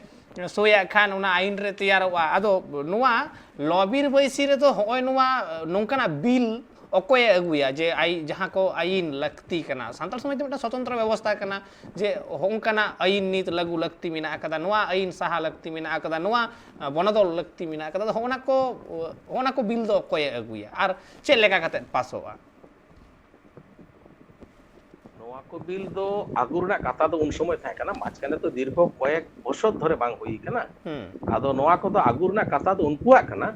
ᱥᱳᱭᱟᱜ ᱠᱷᱟᱱ ᱚᱱᱟ ᱟᱭᱤᱱ ᱨᱮ ᱛᱮᱭᱟᱨᱚᱜᱼᱟ᱾ ᱟᱫᱚ ᱱᱚᱣᱟ ᱞᱚᱵᱤᱨ ᱵᱟᱹᱭᱥᱤ ᱨᱮᱫᱚ ᱦᱚᱸᱜᱼᱚᱭ ᱱᱚᱣᱟ, ᱮ, ᱱᱚᱝᱠᱟᱱᱟᱜ ᱵᱤᱞ ᱚᱠᱚᱭᱮ ᱟᱹᱜᱩᱭᱟ ᱡᱮ ᱟᱭ-, ᱡᱟᱦᱟᱸ ᱠᱚ ᱟᱭᱤᱱ ᱞᱟᱹᱠᱛᱤ ᱠᱟᱱᱟ? ᱥᱟᱱᱛᱟᱲ ᱥᱚᱢᱟᱡᱽ ᱫᱚ ᱢᱤᱫᱴᱟᱝ ᱥᱚᱛᱚᱱᱛᱨᱚ ᱵᱮᱵᱚᱥᱛᱷᱟ ᱠᱟᱱᱟ, ᱡᱮ ᱦᱚᱸᱜᱼᱚᱝᱠᱟᱱᱟᱜ ᱟᱹᱭᱤᱱ ᱱᱤᱛ ᱞᱟᱹᱜᱩ ᱞᱟᱹᱠᱛᱤ ᱢᱮᱱᱟᱜ ᱟᱠᱟᱫᱟ, ᱱᱚᱣᱟ ᱟᱹᱭᱤᱱ ᱥᱟᱦᱟ ᱞᱟᱹᱠᱛᱤ ᱢᱮᱱᱟᱜ ᱟᱠᱟᱫᱟ, ᱱᱚᱣᱟ, ᱟ, ᱵᱚᱱᱚᱫᱚᱞ ᱞᱟᱹᱠᱛᱤ ᱢᱮᱱᱟᱜ ᱟᱠᱟᱫᱟ᱾ ᱟᱫᱚ ᱦᱚᱸᱜᱼᱚ ᱱᱟ ᱠᱚ, ᱦᱚᱸᱜᱼᱚ ᱱᱟ ᱠᱚ ᱵᱤᱞ ᱫᱚ ᱚᱠᱚᱭᱮ ᱟᱹᱜᱩᱭᱟ ᱟᱨ ᱪᱮᱫ ᱞᱮᱠᱟ ᱠᱟᱛᱮᱫ ᱯᱟᱥᱚᱜᱼᱟ? ᱱᱚᱣᱟ ᱠᱚ ᱵᱤᱞ ᱫᱚ ᱟᱹᱜᱩ ᱨᱮᱱᱟᱜ ᱠᱟᱛᱷᱟ ᱫᱚ ᱩᱱ ᱥᱚᱢᱚᱭ ᱛᱟᱦᱮᱸ ᱠᱟᱱᱟ, ᱢᱟᱡᱷᱠᱷᱟᱱᱮ ᱛᱚ ᱫᱤᱨᱜᱷᱚ ᱠᱚᱭᱮᱠ ᱵᱚᱪᱷᱚᱨ ᱫᱷᱚᱨᱮ ᱵᱟᱝ ᱦᱩᱭ ᱠᱟᱱᱟ᱾ ᱦᱩᱸ᱾ ᱟᱫᱚ ᱱᱚᱣᱟ ᱠᱚᱫᱚ ᱟᱹᱜᱩ ᱨᱮᱱᱟᱜ ᱠᱟᱛᱷᱟ ᱫᱚ ᱩᱱᱠᱩᱣᱟᱜ ᱠᱟᱱᱟ,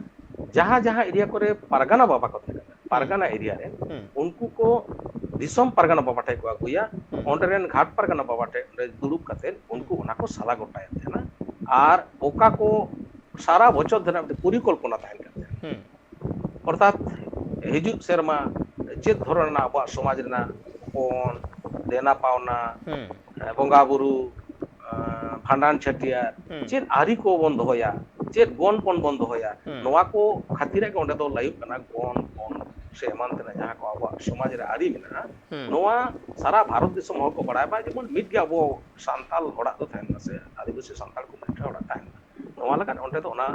ᱡᱟᱦᱟᱸ ᱡᱟᱦᱟᱸ ᱮᱨᱤᱭᱟ ᱠᱚᱨᱮ ᱯᱟᱨᱜᱟᱱᱟ ᱵᱟᱵᱟ ᱠᱚ ᱛᱟᱦᱮᱸ ᱠᱟᱱᱟ, ᱦᱩᱸ᱾ ᱯᱟᱨᱜᱟᱱᱟ ᱮᱨᱤᱭᱟ ᱨᱮ, ᱦᱩᱸ᱾ ᱩᱱᱠᱩ ᱠᱚ ᱫᱤᱥᱚᱢ ᱯᱟᱨᱜᱟᱱᱟ ᱵᱟᱵᱟ ᱴᱷᱮᱱ ᱠᱚ ᱟᱹᱜᱩᱭᱟ, ᱦᱩᱸ᱾ ᱚᱸᱰᱮ ᱨᱮᱱ ᱜᱷᱟᱴ ᱯᱟᱨᱜᱟᱱᱟ ᱵᱟᱵᱟ ᱴᱷᱮᱱ ᱚᱸᱰᱮ ᱫᱩᱲᱩᱵ ᱠᱟᱛᱮ ᱩᱱᱠᱩ ᱦᱩᱸ᱾ ᱚᱱᱟ ᱠᱚ ᱥᱟᱞᱟ ᱜᱚᱴᱟᱭᱮᱫ ᱛᱟᱦᱮᱱᱟ᱾ ᱟᱨ ᱚᱠᱟ ᱠᱚ ᱥᱟᱨᱟ ᱵᱚᱪᱷᱚᱨ ᱫᱷᱚᱨᱮ ᱢᱤᱫᱴᱮᱱ ᱯᱚᱨᱤᱠᱚᱞᱯᱚᱱᱟ ᱛᱟᱦᱮᱱ ᱠᱟᱱ ᱛᱟᱦᱮᱱᱟ᱾ ᱦᱩᱸ᱾ ᱚᱨᱛᱷᱟᱛ ᱦᱤᱡᱩᱜ ᱥᱮᱨᱢᱟ ᱪᱮᱫ ᱫᱷᱚᱨᱚᱱ ᱨᱮᱱᱟᱜ ᱟᱵᱚᱣᱟᱜ ᱥᱚᱢᱟᱡᱽ ᱨᱮᱱᱟᱜ ᱦᱚᱯᱚᱱ, ᱫᱮᱱᱟ ᱯᱟᱣᱱᱟ, ᱦᱩᱸ᱾ ᱮ, ᱵᱚᱸᱜᱟ ᱵᱩᱨᱩ, ᱮ, ᱵᱷᱟᱸᱰᱟᱱ ᱪᱷᱟᱹᱴᱭᱟᱹᱨ, ᱦᱩᱸ᱾ ᱪᱮᱫ ᱟᱹᱨᱤ ᱠᱚᱵᱚᱱ ᱫᱚᱦᱚᱭᱟ, ᱪᱮᱫ ᱜᱚᱱ ᱯᱚᱱ ᱵᱚᱱ ᱫᱚᱦᱚᱭᱟ, ᱦᱩᱸ᱾ ᱱᱚᱣᱟ ᱠᱚ ᱠᱷᱟᱹᱛᱤᱨᱟᱜ ᱜᱮ ᱚᱸᱰᱮ ᱫᱚ ᱞᱟᱹᱭᱚᱜ ᱠᱟᱱᱟ ᱜᱚᱱ ᱯᱚᱱ ᱥᱮ ᱮᱢᱟᱱ ᱛᱮᱱᱟᱜ ᱡᱟᱦᱟᱸ ᱠᱚ ᱟᱵᱚᱣᱟᱜ ᱥᱚᱢᱟᱡᱽ ᱨᱮ ᱟᱹᱨᱤ ᱢᱮᱱᱟᱜᱼᱟ, ᱦᱩᱸ᱾ ᱱᱚᱣᱟ ᱥᱟᱨᱟ ᱵᱷᱟᱨᱚᱛ ᱫᱤᱥᱚᱢ ᱦᱚᱲ ᱠᱚ ᱵᱟᱲᱟᱭ ᱢᱟ, ᱡᱮᱢᱚᱱ ᱢᱤᱫ ᱜᱮ ᱟᱵᱚ ᱥᱟᱱᱛᱟᱞ ᱦᱚᱲᱟᱜ ᱫᱚ ᱛᱟᱦᱮᱱ ᱢᱟ ᱥᱮ ᱟᱹᱫᱤᱵᱟᱹᱥᱤ ᱥᱟᱱᱛᱟᱲ ᱠᱚᱢᱤᱭᱩᱱᱤᱴᱤ ᱦᱚᱲᱟᱜ ᱛᱟᱦᱮᱱ ᱢᱟ᱾ ᱱᱚᱣᱟ ᱞᱮᱠᱟᱱ ᱚᱸᱰᱮ ᱫᱚ ᱚᱱᱟ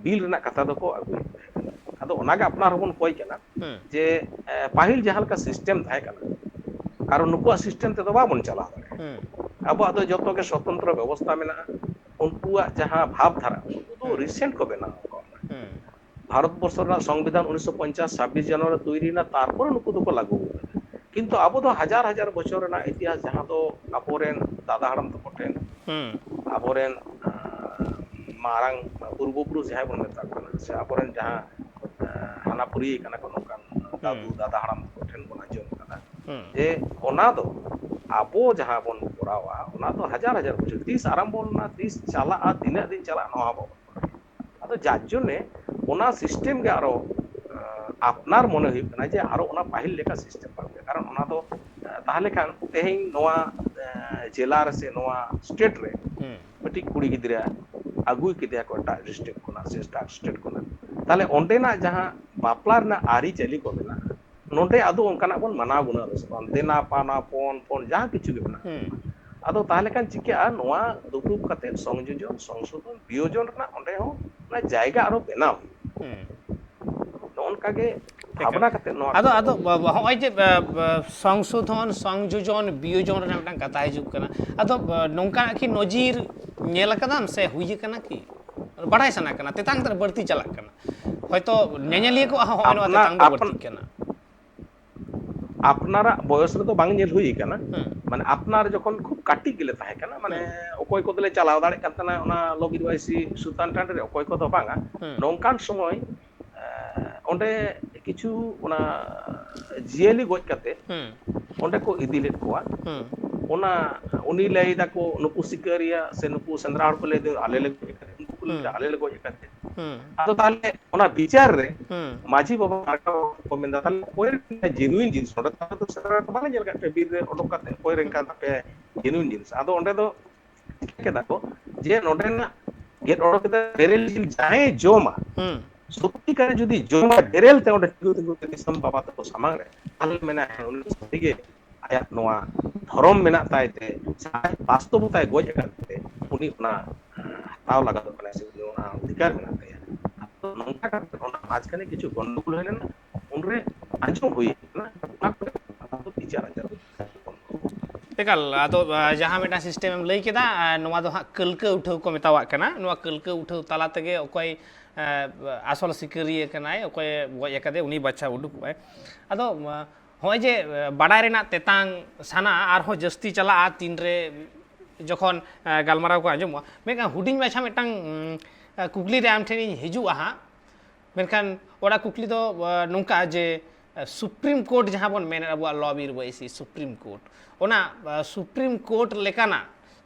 ᱵᱤᱞ ᱨᱮᱱᱟᱜ ᱠᱟᱛᱷᱟ ᱫᱚᱠᱚ ᱟᱹᱜᱩᱭᱮᱫ ᱛᱟᱦᱮᱸ ᱠᱟᱱᱟ᱾ ᱟᱫᱚ ᱚᱱᱟᱜᱮ ᱟᱯᱱᱟᱨ ᱦᱚᱸᱵᱚᱱ ᱠᱚᱭ ᱠᱟᱱᱟ ᱦᱩᱸ᱾ ᱡᱮ, ᱮ, ᱯᱟᱹᱦᱤᱞ ᱡᱟᱦᱟᱸ ᱞᱮᱠᱟ ᱥᱤᱥᱴᱮᱢ ᱛᱟᱦᱮᱸ ᱠᱟᱱᱟ, ᱠᱟᱨᱚᱱ ᱱᱩᱠᱩᱣᱟᱜ ᱥᱤᱥᱴᱮᱢ ᱛᱮᱫᱚ ᱵᱟᱵᱚᱱ ᱪᱟᱞᱟᱣ ᱫᱟᱲᱮᱭᱟᱜᱼᱟ᱾ ᱦᱩᱸ᱾ ᱟᱵᱚᱣᱟᱜ ᱫᱚ ᱡᱚᱛᱚ ᱜᱮ ᱥᱚᱛᱚᱱᱛᱨᱚ ᱵᱮᱵᱚᱥᱛᱷᱟ ᱢᱮᱱᱟᱜᱼᱟ᱾ ᱩᱱᱠᱩᱣᱟᱜ ᱡᱟᱦᱟᱸ ᱵᱷᱟᱵᱽ ᱫᱷᱟᱨᱟ, ᱩᱱᱠᱩ ᱫᱚ ᱦᱩᱸ᱾ ᱨᱤᱥᱮᱱᱴ ᱠᱚ ᱵᱮᱱᱟᱣ ᱟᱠᱟᱫᱟ᱾ ᱦᱩᱸ᱾ ᱵᱷᱟᱨᱚᱛ ᱵᱚᱨᱥᱚ ᱨᱮᱱᱟᱜ ᱥᱚᱝᱵᱤᱫᱷᱟᱱ ᱩᱱᱤᱥᱥᱚ ᱯᱚᱧᱪᱟᱥ ᱪᱷᱟᱵᱵᱤᱥ ᱡᱟᱱᱩᱣᱟᱨᱤ ᱛᱚᱭᱨᱤᱭᱮᱱᱟ, ᱛᱟᱨᱯᱚᱨᱮ ᱱᱩᱠᱩ ᱫᱚᱠᱚ ᱞᱟᱹᱜᱩ ᱟᱠᱟᱫᱟ᱾ ᱠᱤᱱᱛᱩ ᱟᱵᱚ ᱫᱚ ᱦᱟᱡᱟᱨ ᱦᱟᱡᱟᱨ ᱵᱚᱪᱷᱚᱨ ᱨᱮᱱᱟᱜ ᱤᱛᱤᱦᱟᱥ, ᱡᱟᱦᱟᱸ ᱫᱚ ᱟᱵᱚᱨᱮᱱ ᱫᱟᱫᱟ ᱦᱟᱲᱟᱢ ᱛᱟᱠᱚ ᱴᱷᱮᱱ, ᱦᱩᱸ᱾ ᱟᱵᱚᱨᱮᱱ, ᱟᱸ, ᱢᱟᱨᱟᱝ ᱯᱩᱨᱵᱚ ᱯᱩᱨᱩᱥ ᱡᱟᱦᱟᱸᱭ ᱵᱚᱱ ᱢᱮᱛᱟ ᱠᱚ ᱠᱟᱱᱟ, ᱥᱮ ᱟᱵᱚᱨᱮᱱ ᱡᱟᱦᱟᱸ, ᱟᱸ, ᱦᱟᱱᱟ ᱯᱩᱨᱤᱭᱟᱹ ᱠᱟᱱᱟ ᱠᱚ, ᱱᱚᱝᱠᱟᱱ ᱫᱟᱫᱩ ᱦᱩᱸ᱾ ᱫᱟᱫᱟ ᱦᱟᱲᱟᱢ ᱛᱟᱠᱚ ᱴᱷᱮᱱ ᱵᱚᱱ ᱟᱸᱡᱚᱢ ᱠᱟᱫᱟ ᱦᱩᱸ᱾ ᱡᱮ ᱚᱱᱟ ᱫᱚ ᱟᱵᱚ ᱡᱟᱦᱟᱸ ᱵᱚᱱ ᱠᱚᱨᱟᱣᱟ, ᱚᱱᱟ ᱫᱚ ᱦᱟᱡᱟᱨ ᱦᱟᱡᱟᱨ ᱵᱚᱪᱷᱚᱨ ᱛᱤᱥ ᱟᱨᱟᱢᱵᱚ ᱞᱮᱱᱟ, ᱛᱤᱥ ᱪᱟᱞᱟᱜᱼᱟ, ᱛᱤᱱᱟᱹᱜ ᱫᱤᱱ ᱪᱟᱞᱟᱜᱼᱟ, ᱱᱚᱣᱟ ᱦᱚᱸ ᱵᱟᱵᱚᱱ ᱵᱟᱲᱟᱭᱟ᱾ ᱟᱫᱚ ᱡᱟᱨ ᱡᱚᱱᱱᱮ ᱚᱱᱟ ᱥᱤᱥᱴᱮᱢ ᱜᱮ ᱟᱨᱚ, ᱟᱸ, ᱟᱯᱱᱟᱨ ᱢᱚᱱᱮ ᱦᱩᱭᱩᱜ ᱠᱟᱱᱟ ᱡᱮ ᱟᱨᱚ ᱚᱱᱟ ᱯᱟᱹᱦᱤᱞ ᱞᱮᱠᱟ ᱥᱤᱥᱴᱮᱢ ᱵᱟᱝ ᱦᱩᱭᱩᱜᱼᱟ᱾ ᱠᱟᱨᱚᱱ ᱚᱱᱟ ᱫᱚ, ᱟᱸ, ᱛᱟᱦᱚᱞᱮ ᱠᱷᱟᱱ ᱛᱮᱦᱮᱧ ᱱᱚᱣᱟ, ᱟᱸ, ᱡᱮᱞᱟ ᱨᱮ ᱥᱮ ᱱᱚᱣᱟ ᱥᱴᱮᱴ ᱨᱮ ᱦᱩᱸ᱾ ᱢᱤᱫᱴᱤᱡ ᱠᱩᱲᱤ ᱜᱤᱫᱽᱨᱟᱹ ᱟᱹᱜᱩ ᱠᱮᱫᱮᱭᱟ ᱠᱚ ᱮᱴᱟᱜ ᱰᱤᱥᱴᱨᱤᱠᱴ ᱠᱷᱚᱱᱟᱜ ᱥᱮ ᱮᱴᱟᱜ ᱥᱴᱮᱴ ᱠᱷᱚᱱᱟᱜ, ᱛᱟᱦᱞᱮ ᱚᱸᱰᱮᱱᱟᱜ ᱡᱟᱦᱟᱸ ᱵᱟᱯᱞᱟ ᱨᱮᱱᱟᱜ ᱟᱹᱨᱤᱪᱟᱹᱞᱤ ᱠᱚ ᱢᱮᱱᱟᱜᱼᱟ, ᱱᱚᱰᱮ ᱟᱫᱚ ᱚᱱᱠᱟᱱᱟᱜ ᱵᱚᱱ ᱢᱟᱱᱟᱣ ᱜᱩᱱᱟᱹᱣ ᱫᱟ ᱥᱮ ᱵᱟᱝ? ᱫᱮᱱᱟ ᱯᱟᱣᱱᱟ, ᱯᱚᱱ ᱯᱚᱱ, ᱡᱟᱦᱟᱸ ᱠᱤᱪᱷᱩ ᱜᱮ ᱢᱮᱱᱟᱜᱼᱟ᱾ ᱦᱩᱸ᱾ ᱟᱫᱚ ᱛᱟᱦᱞᱮ ᱠᱷᱟᱱ ᱪᱤᱠᱟᱹᱜᱼᱟ, ᱱᱚᱣᱟ ᱫᱩᱯᱲᱩᱵ ᱠᱟᱛᱮ ᱥᱚᱝᱡᱳᱡᱚᱱ, ᱥᱚᱝᱥᱳᱫᱷᱚᱱ, ᱵᱤᱭᱳᱡᱚᱱ ᱨᱮᱱᱟᱜ ᱚᱸᱰᱮ ᱦᱚᱸ ᱚᱱᱟ ᱡᱟᱭᱜᱟ ᱟᱨᱚ ᱵᱮᱱᱟᱣ ᱦᱩᱭᱩᱜᱼᱟ᱾ ᱦᱩᱸ᱾ ᱱᱚᱜᱼᱚ ᱱᱚᱝᱠᱟ ᱜᱮ ᱮᱠᱟᱞ᱾ ᱵᱷᱟᱵᱽᱱᱟ ᱠᱟᱛᱮ ᱱᱚᱣᱟ ᱟᱫᱚ, ᱠᱚ ᱟᱫᱚ ᱵᱟ-, ᱵᱟ-, ᱦᱚᱸᱜᱼᱚᱭ ᱡᱮ, ᱵᱟ-, ᱵᱟ-, ᱥᱚᱝᱥᱳᱫᱷᱚᱱ, ᱥᱚᱝᱡᱳᱡᱚᱱ, ᱵᱤᱭᱳᱡᱚᱱ ᱨᱮᱱᱟᱜ ᱢᱤᱫᱴᱟᱝ ᱠᱟᱛᱷᱟ ᱦᱤᱡᱩᱜ ᱠᱟᱱᱟ, ᱟᱫᱚ, ᱵᱟ-, ᱱᱚᱝᱠᱟᱱᱟᱜ ᱠᱤ ᱱᱚᱡᱤᱨ ᱧᱮᱞ ᱟᱠᱟᱫᱟᱢ ᱥᱮ ᱦᱩᱭ ᱟᱠᱟᱱᱟ ᱠᱤ? ᱵᱟᱲᱟᱭ ᱥᱟᱱᱟ ᱠᱟᱱᱟ, ᱛᱮᱛᱟᱝ ᱛᱮ ᱵᱟᱹᱲᱛᱤ ᱪᱟᱞᱟᱜ ᱠᱟᱱᱟ᱾ ᱦᱚᱭᱛᱚ ᱧᱮᱧᱮᱞᱤᱭᱟᱹ ᱠᱚᱣᱟᱜ ᱦᱚᱸ ᱦᱚᱸᱜᱼᱚᱭ ᱱᱚᱣᱟ ᱟᱯᱱᱟᱨ, ᱛᱮᱛᱟᱝ ᱫᱚ ᱟᱯᱱ-, ᱵᱟᱹᱲᱛᱤᱜ ᱠᱟᱱᱟ᱾ ᱟᱯᱱᱟᱨᱟᱜ ᱵᱚᱭᱚᱥ ᱨᱮᱫᱚ ᱵᱟᱝ ᱧᱮᱞ ᱦᱩᱭ ᱟᱠᱟᱱᱟ᱾ ᱦᱩᱸ᱾ ᱢᱟᱱᱮ ᱟᱯᱱᱟᱨ ᱡᱚᱠᱷᱚᱱ ᱠᱷᱩᱵ ᱠᱟᱹᱴᱤᱡ ᱜᱮᱞᱮ ᱛᱟᱦᱮᱸ ᱠᱟᱱᱟ, ᱢᱟᱱᱮ ᱦᱩᱸ᱾ ᱚᱠᱚᱭ ᱠᱚᱫᱚᱞᱮ ᱪᱟᱞᱟᱣ ᱫᱟᱲᱮᱭᱟᱜ ᱠᱟᱱ ᱛᱟᱦᱮᱱᱟ ᱚᱱᱟ ᱞᱚᱵᱤᱨ ᱵᱟᱭᱥᱤ ᱥᱩᱛᱟᱱ ᱴᱟᱺᱰᱤ ᱨᱮ, ᱚᱠᱚᱭ ᱠᱚᱫᱚ ᱵᱟᱝᱟ᱾ ᱦᱩᱸ᱾ ᱱᱚᱝᱠᱟᱱ ᱥᱚᱢᱚᱭ, ᱮ, ᱚᱸᱰᱮ ᱠᱤᱪᱷᱩ ᱚᱱᱟ ᱡᱤᱭᱟᱹᱞᱤ ᱜᱚᱡ ᱠᱟᱛᱮ ᱦᱩᱸ᱾ ᱚᱸᱰᱮ ᱠᱚ ᱤᱫᱤ ᱞᱮᱫ ᱠᱚᱣᱟ᱾ ᱦᱩᱸ᱾ ᱚᱱᱟ, ᱩᱱᱤ ᱞᱟᱹᱭ ᱫᱟᱠᱚ ᱱᱩᱠᱩ ᱥᱤᱠᱟᱹᱨᱤᱭᱟᱹ ᱥᱮ ᱱᱩᱠᱩ ᱥᱮᱸᱫᱽᱨᱟ ᱦᱚᱲ ᱠᱚ ᱞᱟᱹᱭ ᱫᱟ, "ᱟᱞᱮ ᱞᱮ ᱜᱚᱡ ᱟᱠᱟᱫᱮ", ᱩᱱᱠᱩ ᱠᱚ ᱞᱟᱹᱭ ᱫᱟ, ᱦᱩᱸ᱾ "ᱟᱞᱮ ᱞᱮ ᱜᱚᱡ ᱟᱠᱟᱫᱮ᱾" ᱦᱩᱸ᱾ ᱟᱫᱚ ᱛᱟᱦᱞᱮ ᱚᱱᱟ ᱵᱤᱪᱟᱹᱨ ᱨᱮ ᱦᱩᱸ᱾ ᱢᱟᱹᱡᱷᱤ ᱵᱟᱵᱟ ᱨᱟᱠᱟᱵ ᱠᱚ ᱢᱮᱱᱫᱟ, "ᱛᱟᱦᱞᱮ ᱚᱠᱚᱭ ᱨᱮᱱ ᱡᱮᱱᱩᱭᱤᱱ ᱡᱤᱱᱤᱥ? ᱱᱚᱰᱮ ᱛᱟᱦᱞᱮ ᱫᱚ ᱥᱮᱸᱫᱽᱨᱟ ᱫᱚ ᱵᱟᱞᱮ ᱧᱮᱞ ᱟᱠᱟᱫ ᱯᱮᱭᱟ, ᱵᱤᱨ ᱨᱮ ᱚᱰᱚᱠ ᱠᱟᱛᱮ ᱚᱠᱚᱭ ᱨᱮᱱ ᱠᱟᱱ ᱛᱟᱯᱮᱭᱟ ᱡᱮᱱᱩᱭᱤᱱ ᱡᱤᱱᱤᱥ?" ᱟᱫᱚ ᱚᱸᱰᱮ ᱫᱚ ᱪᱤᱠᱟᱹ ᱠᱮᱫᱟ ᱠᱚ ᱡᱮ ᱱᱚᱰᱮᱱᱟᱜ ᱜᱮᱫ ᱚᱰᱚᱠ ᱠᱮᱫᱟ ᱵᱮᱨᱮᱞ ᱡᱤᱞ ᱡᱟᱦᱟᱸᱭᱮ ᱡᱚᱢᱟ, ᱦᱩᱸ᱾ ᱥᱚᱛᱤᱠᱟᱨᱮ ᱡᱩᱫᱤ ᱡᱚᱢᱟ ᱵᱮᱨᱮᱞ ᱛᱮ ᱚᱸᱰᱮ ᱛᱤᱸᱜᱩ ᱛᱤᱸᱜᱩ ᱛᱮ ᱫᱤᱥᱚᱢ ᱵᱟᱵᱟ ᱛᱟᱠᱚ ᱥᱟᱢᱟᱝ ᱨᱮ, ᱛᱟᱦᱞᱮ ᱢᱮᱱᱟ, "ᱦᱮᱸ, ᱩᱱᱤ ᱫᱚ ᱥᱟᱹᱨᱤᱜᱮ ᱟᱭᱟᱜ ᱱᱚᱣᱟ ᱫᱷᱚᱨᱚᱢ ᱢᱮᱱᱟᱜ ᱛᱟᱭ ᱛᱮ, ᱥᱮ ᱟᱡ ᱵᱟᱥᱛᱚᱵᱚᱛᱟᱭ ᱜᱚᱡ ᱟᱠᱟᱫ ᱛᱮ, ᱩᱱᱤ ᱚᱱᱟ ᱦᱟᱛᱟᱣ ᱞᱟᱜᱟᱣ ᱠᱟᱱᱟ ᱥᱮ ᱩᱱᱤ ᱚᱱᱟ ᱚᱫᱷᱤᱠᱟᱨ ᱢᱮᱱᱟᱜ ᱛᱟᱭᱟ᱾" ᱟᱫᱚ ᱱᱚᱝᱠᱟ ᱠᱟᱛᱮ ᱚᱱᱟ ᱢᱟᱡᱷᱠᱷᱟᱱᱮ ᱠᱤᱪᱷᱩ ᱜᱚᱱᱰᱚᱜᱳᱞ ᱦᱩᱭ ᱞᱮᱱᱟ, ᱩᱱᱨᱮ ᱟᱸᱡᱚᱢ ᱦᱩᱭ ᱠᱟᱱᱟ, ᱚᱱᱟ ᱠᱚᱨᱮ ᱟᱫᱚ ᱵᱤᱪᱟᱹᱨ ᱟᱪᱟᱨ ᱦᱩᱭ ᱮᱠᱟᱞ, ᱟᱫᱚ, ᱟ, ᱡᱟᱦᱟᱸ ᱢᱤᱫᱴᱟᱝ ᱥᱤᱥᱴᱮᱢ ᱮᱢ ᱞᱟᱹᱭ ᱠᱮᱫᱟ, ᱟ, ᱱᱚᱣᱟ ᱫᱚ ᱦᱟᱸᱜ ᱠᱟᱹᱞᱠᱟᱹ ᱩᱴᱷᱟᱹᱣ ᱠᱚ ᱢᱮᱛᱟᱣᱟᱜ ᱠᱟᱱᱟ᱾ ᱱᱚᱣᱟ ᱠᱟᱹᱞᱠᱟᱹ ᱩᱴᱷᱟᱹᱣ ᱛᱟᱞᱟ ᱛᱮᱜᱮ ᱚᱠᱚᱭ, ᱟ, ᱟᱥᱚᱞ ᱥᱤᱠᱟᱹᱨᱤᱭᱟᱹ ᱠᱟᱱᱟᱭ, ᱚᱠᱚᱭᱮ ᱜᱚᱡ ᱟᱠᱟᱫᱮ, ᱩᱱᱤ ᱵᱟᱪᱷᱟᱣ ᱩᱰᱩᱠᱚᱜᱼᱟᱭ᱾ ᱟᱫᱚ, ᱟ, ᱦᱚᱸᱜᱼᱚᱭ ᱡᱮ, ᱟ, ᱵᱟᱰᱟᱭ ᱨᱮᱱᱟᱜ ᱛᱮᱛᱟᱝ ᱥᱟᱱᱟ ᱟᱨᱦᱚᱸ ᱡᱟᱹᱥᱛᱤ ᱪᱟᱞᱟᱜᱼᱟ ᱛᱤᱱᱨᱮ ᱡᱚᱠᱷᱚᱱ, ᱟ, ᱜᱟᱞᱢᱟᱨᱟᱣ ᱠᱚ ᱟᱸᱡᱚᱢᱚᱜᱼᱟ᱾ ᱢᱮᱱᱠᱷᱟᱱ ᱦᱩᱰᱤᱧ ᱢᱟᱪᱷᱟ ᱢᱤᱫᱴᱟᱝ, ᱩᱸ, ᱟ, ᱠᱩᱠᱞᱤ ᱨᱮ ᱟᱢ ᱴᱷᱮᱱᱤᱧ ᱦᱤᱡᱩᱜᱼᱟ ᱦᱟᱸᱜ᱾ ᱢᱮᱱᱠᱷᱟᱱ ᱚᱱᱟ ᱠᱩᱠᱞᱤ ᱫᱚ, ᱟ, ᱱᱚᱝᱠᱟ ᱡᱮ, ᱟ, ᱥᱩᱯᱨᱤᱢ ᱠᱳᱨᱴ ᱡᱟᱦᱟᱸ ᱵᱚᱱ ᱢᱮᱱᱮᱫ ᱟᱵᱚᱣᱟᱜ ᱞᱚ ᱵᱤᱨ ᱵᱟᱹᱭᱥᱤ ᱥᱩᱯᱨᱤᱢ ᱠᱳᱨᱴ, ᱚᱱᱟ, ᱟ, ᱥᱩᱯᱨᱤᱢ ᱠᱳᱨᱴ ᱞᱮᱠᱟᱱᱟᱜ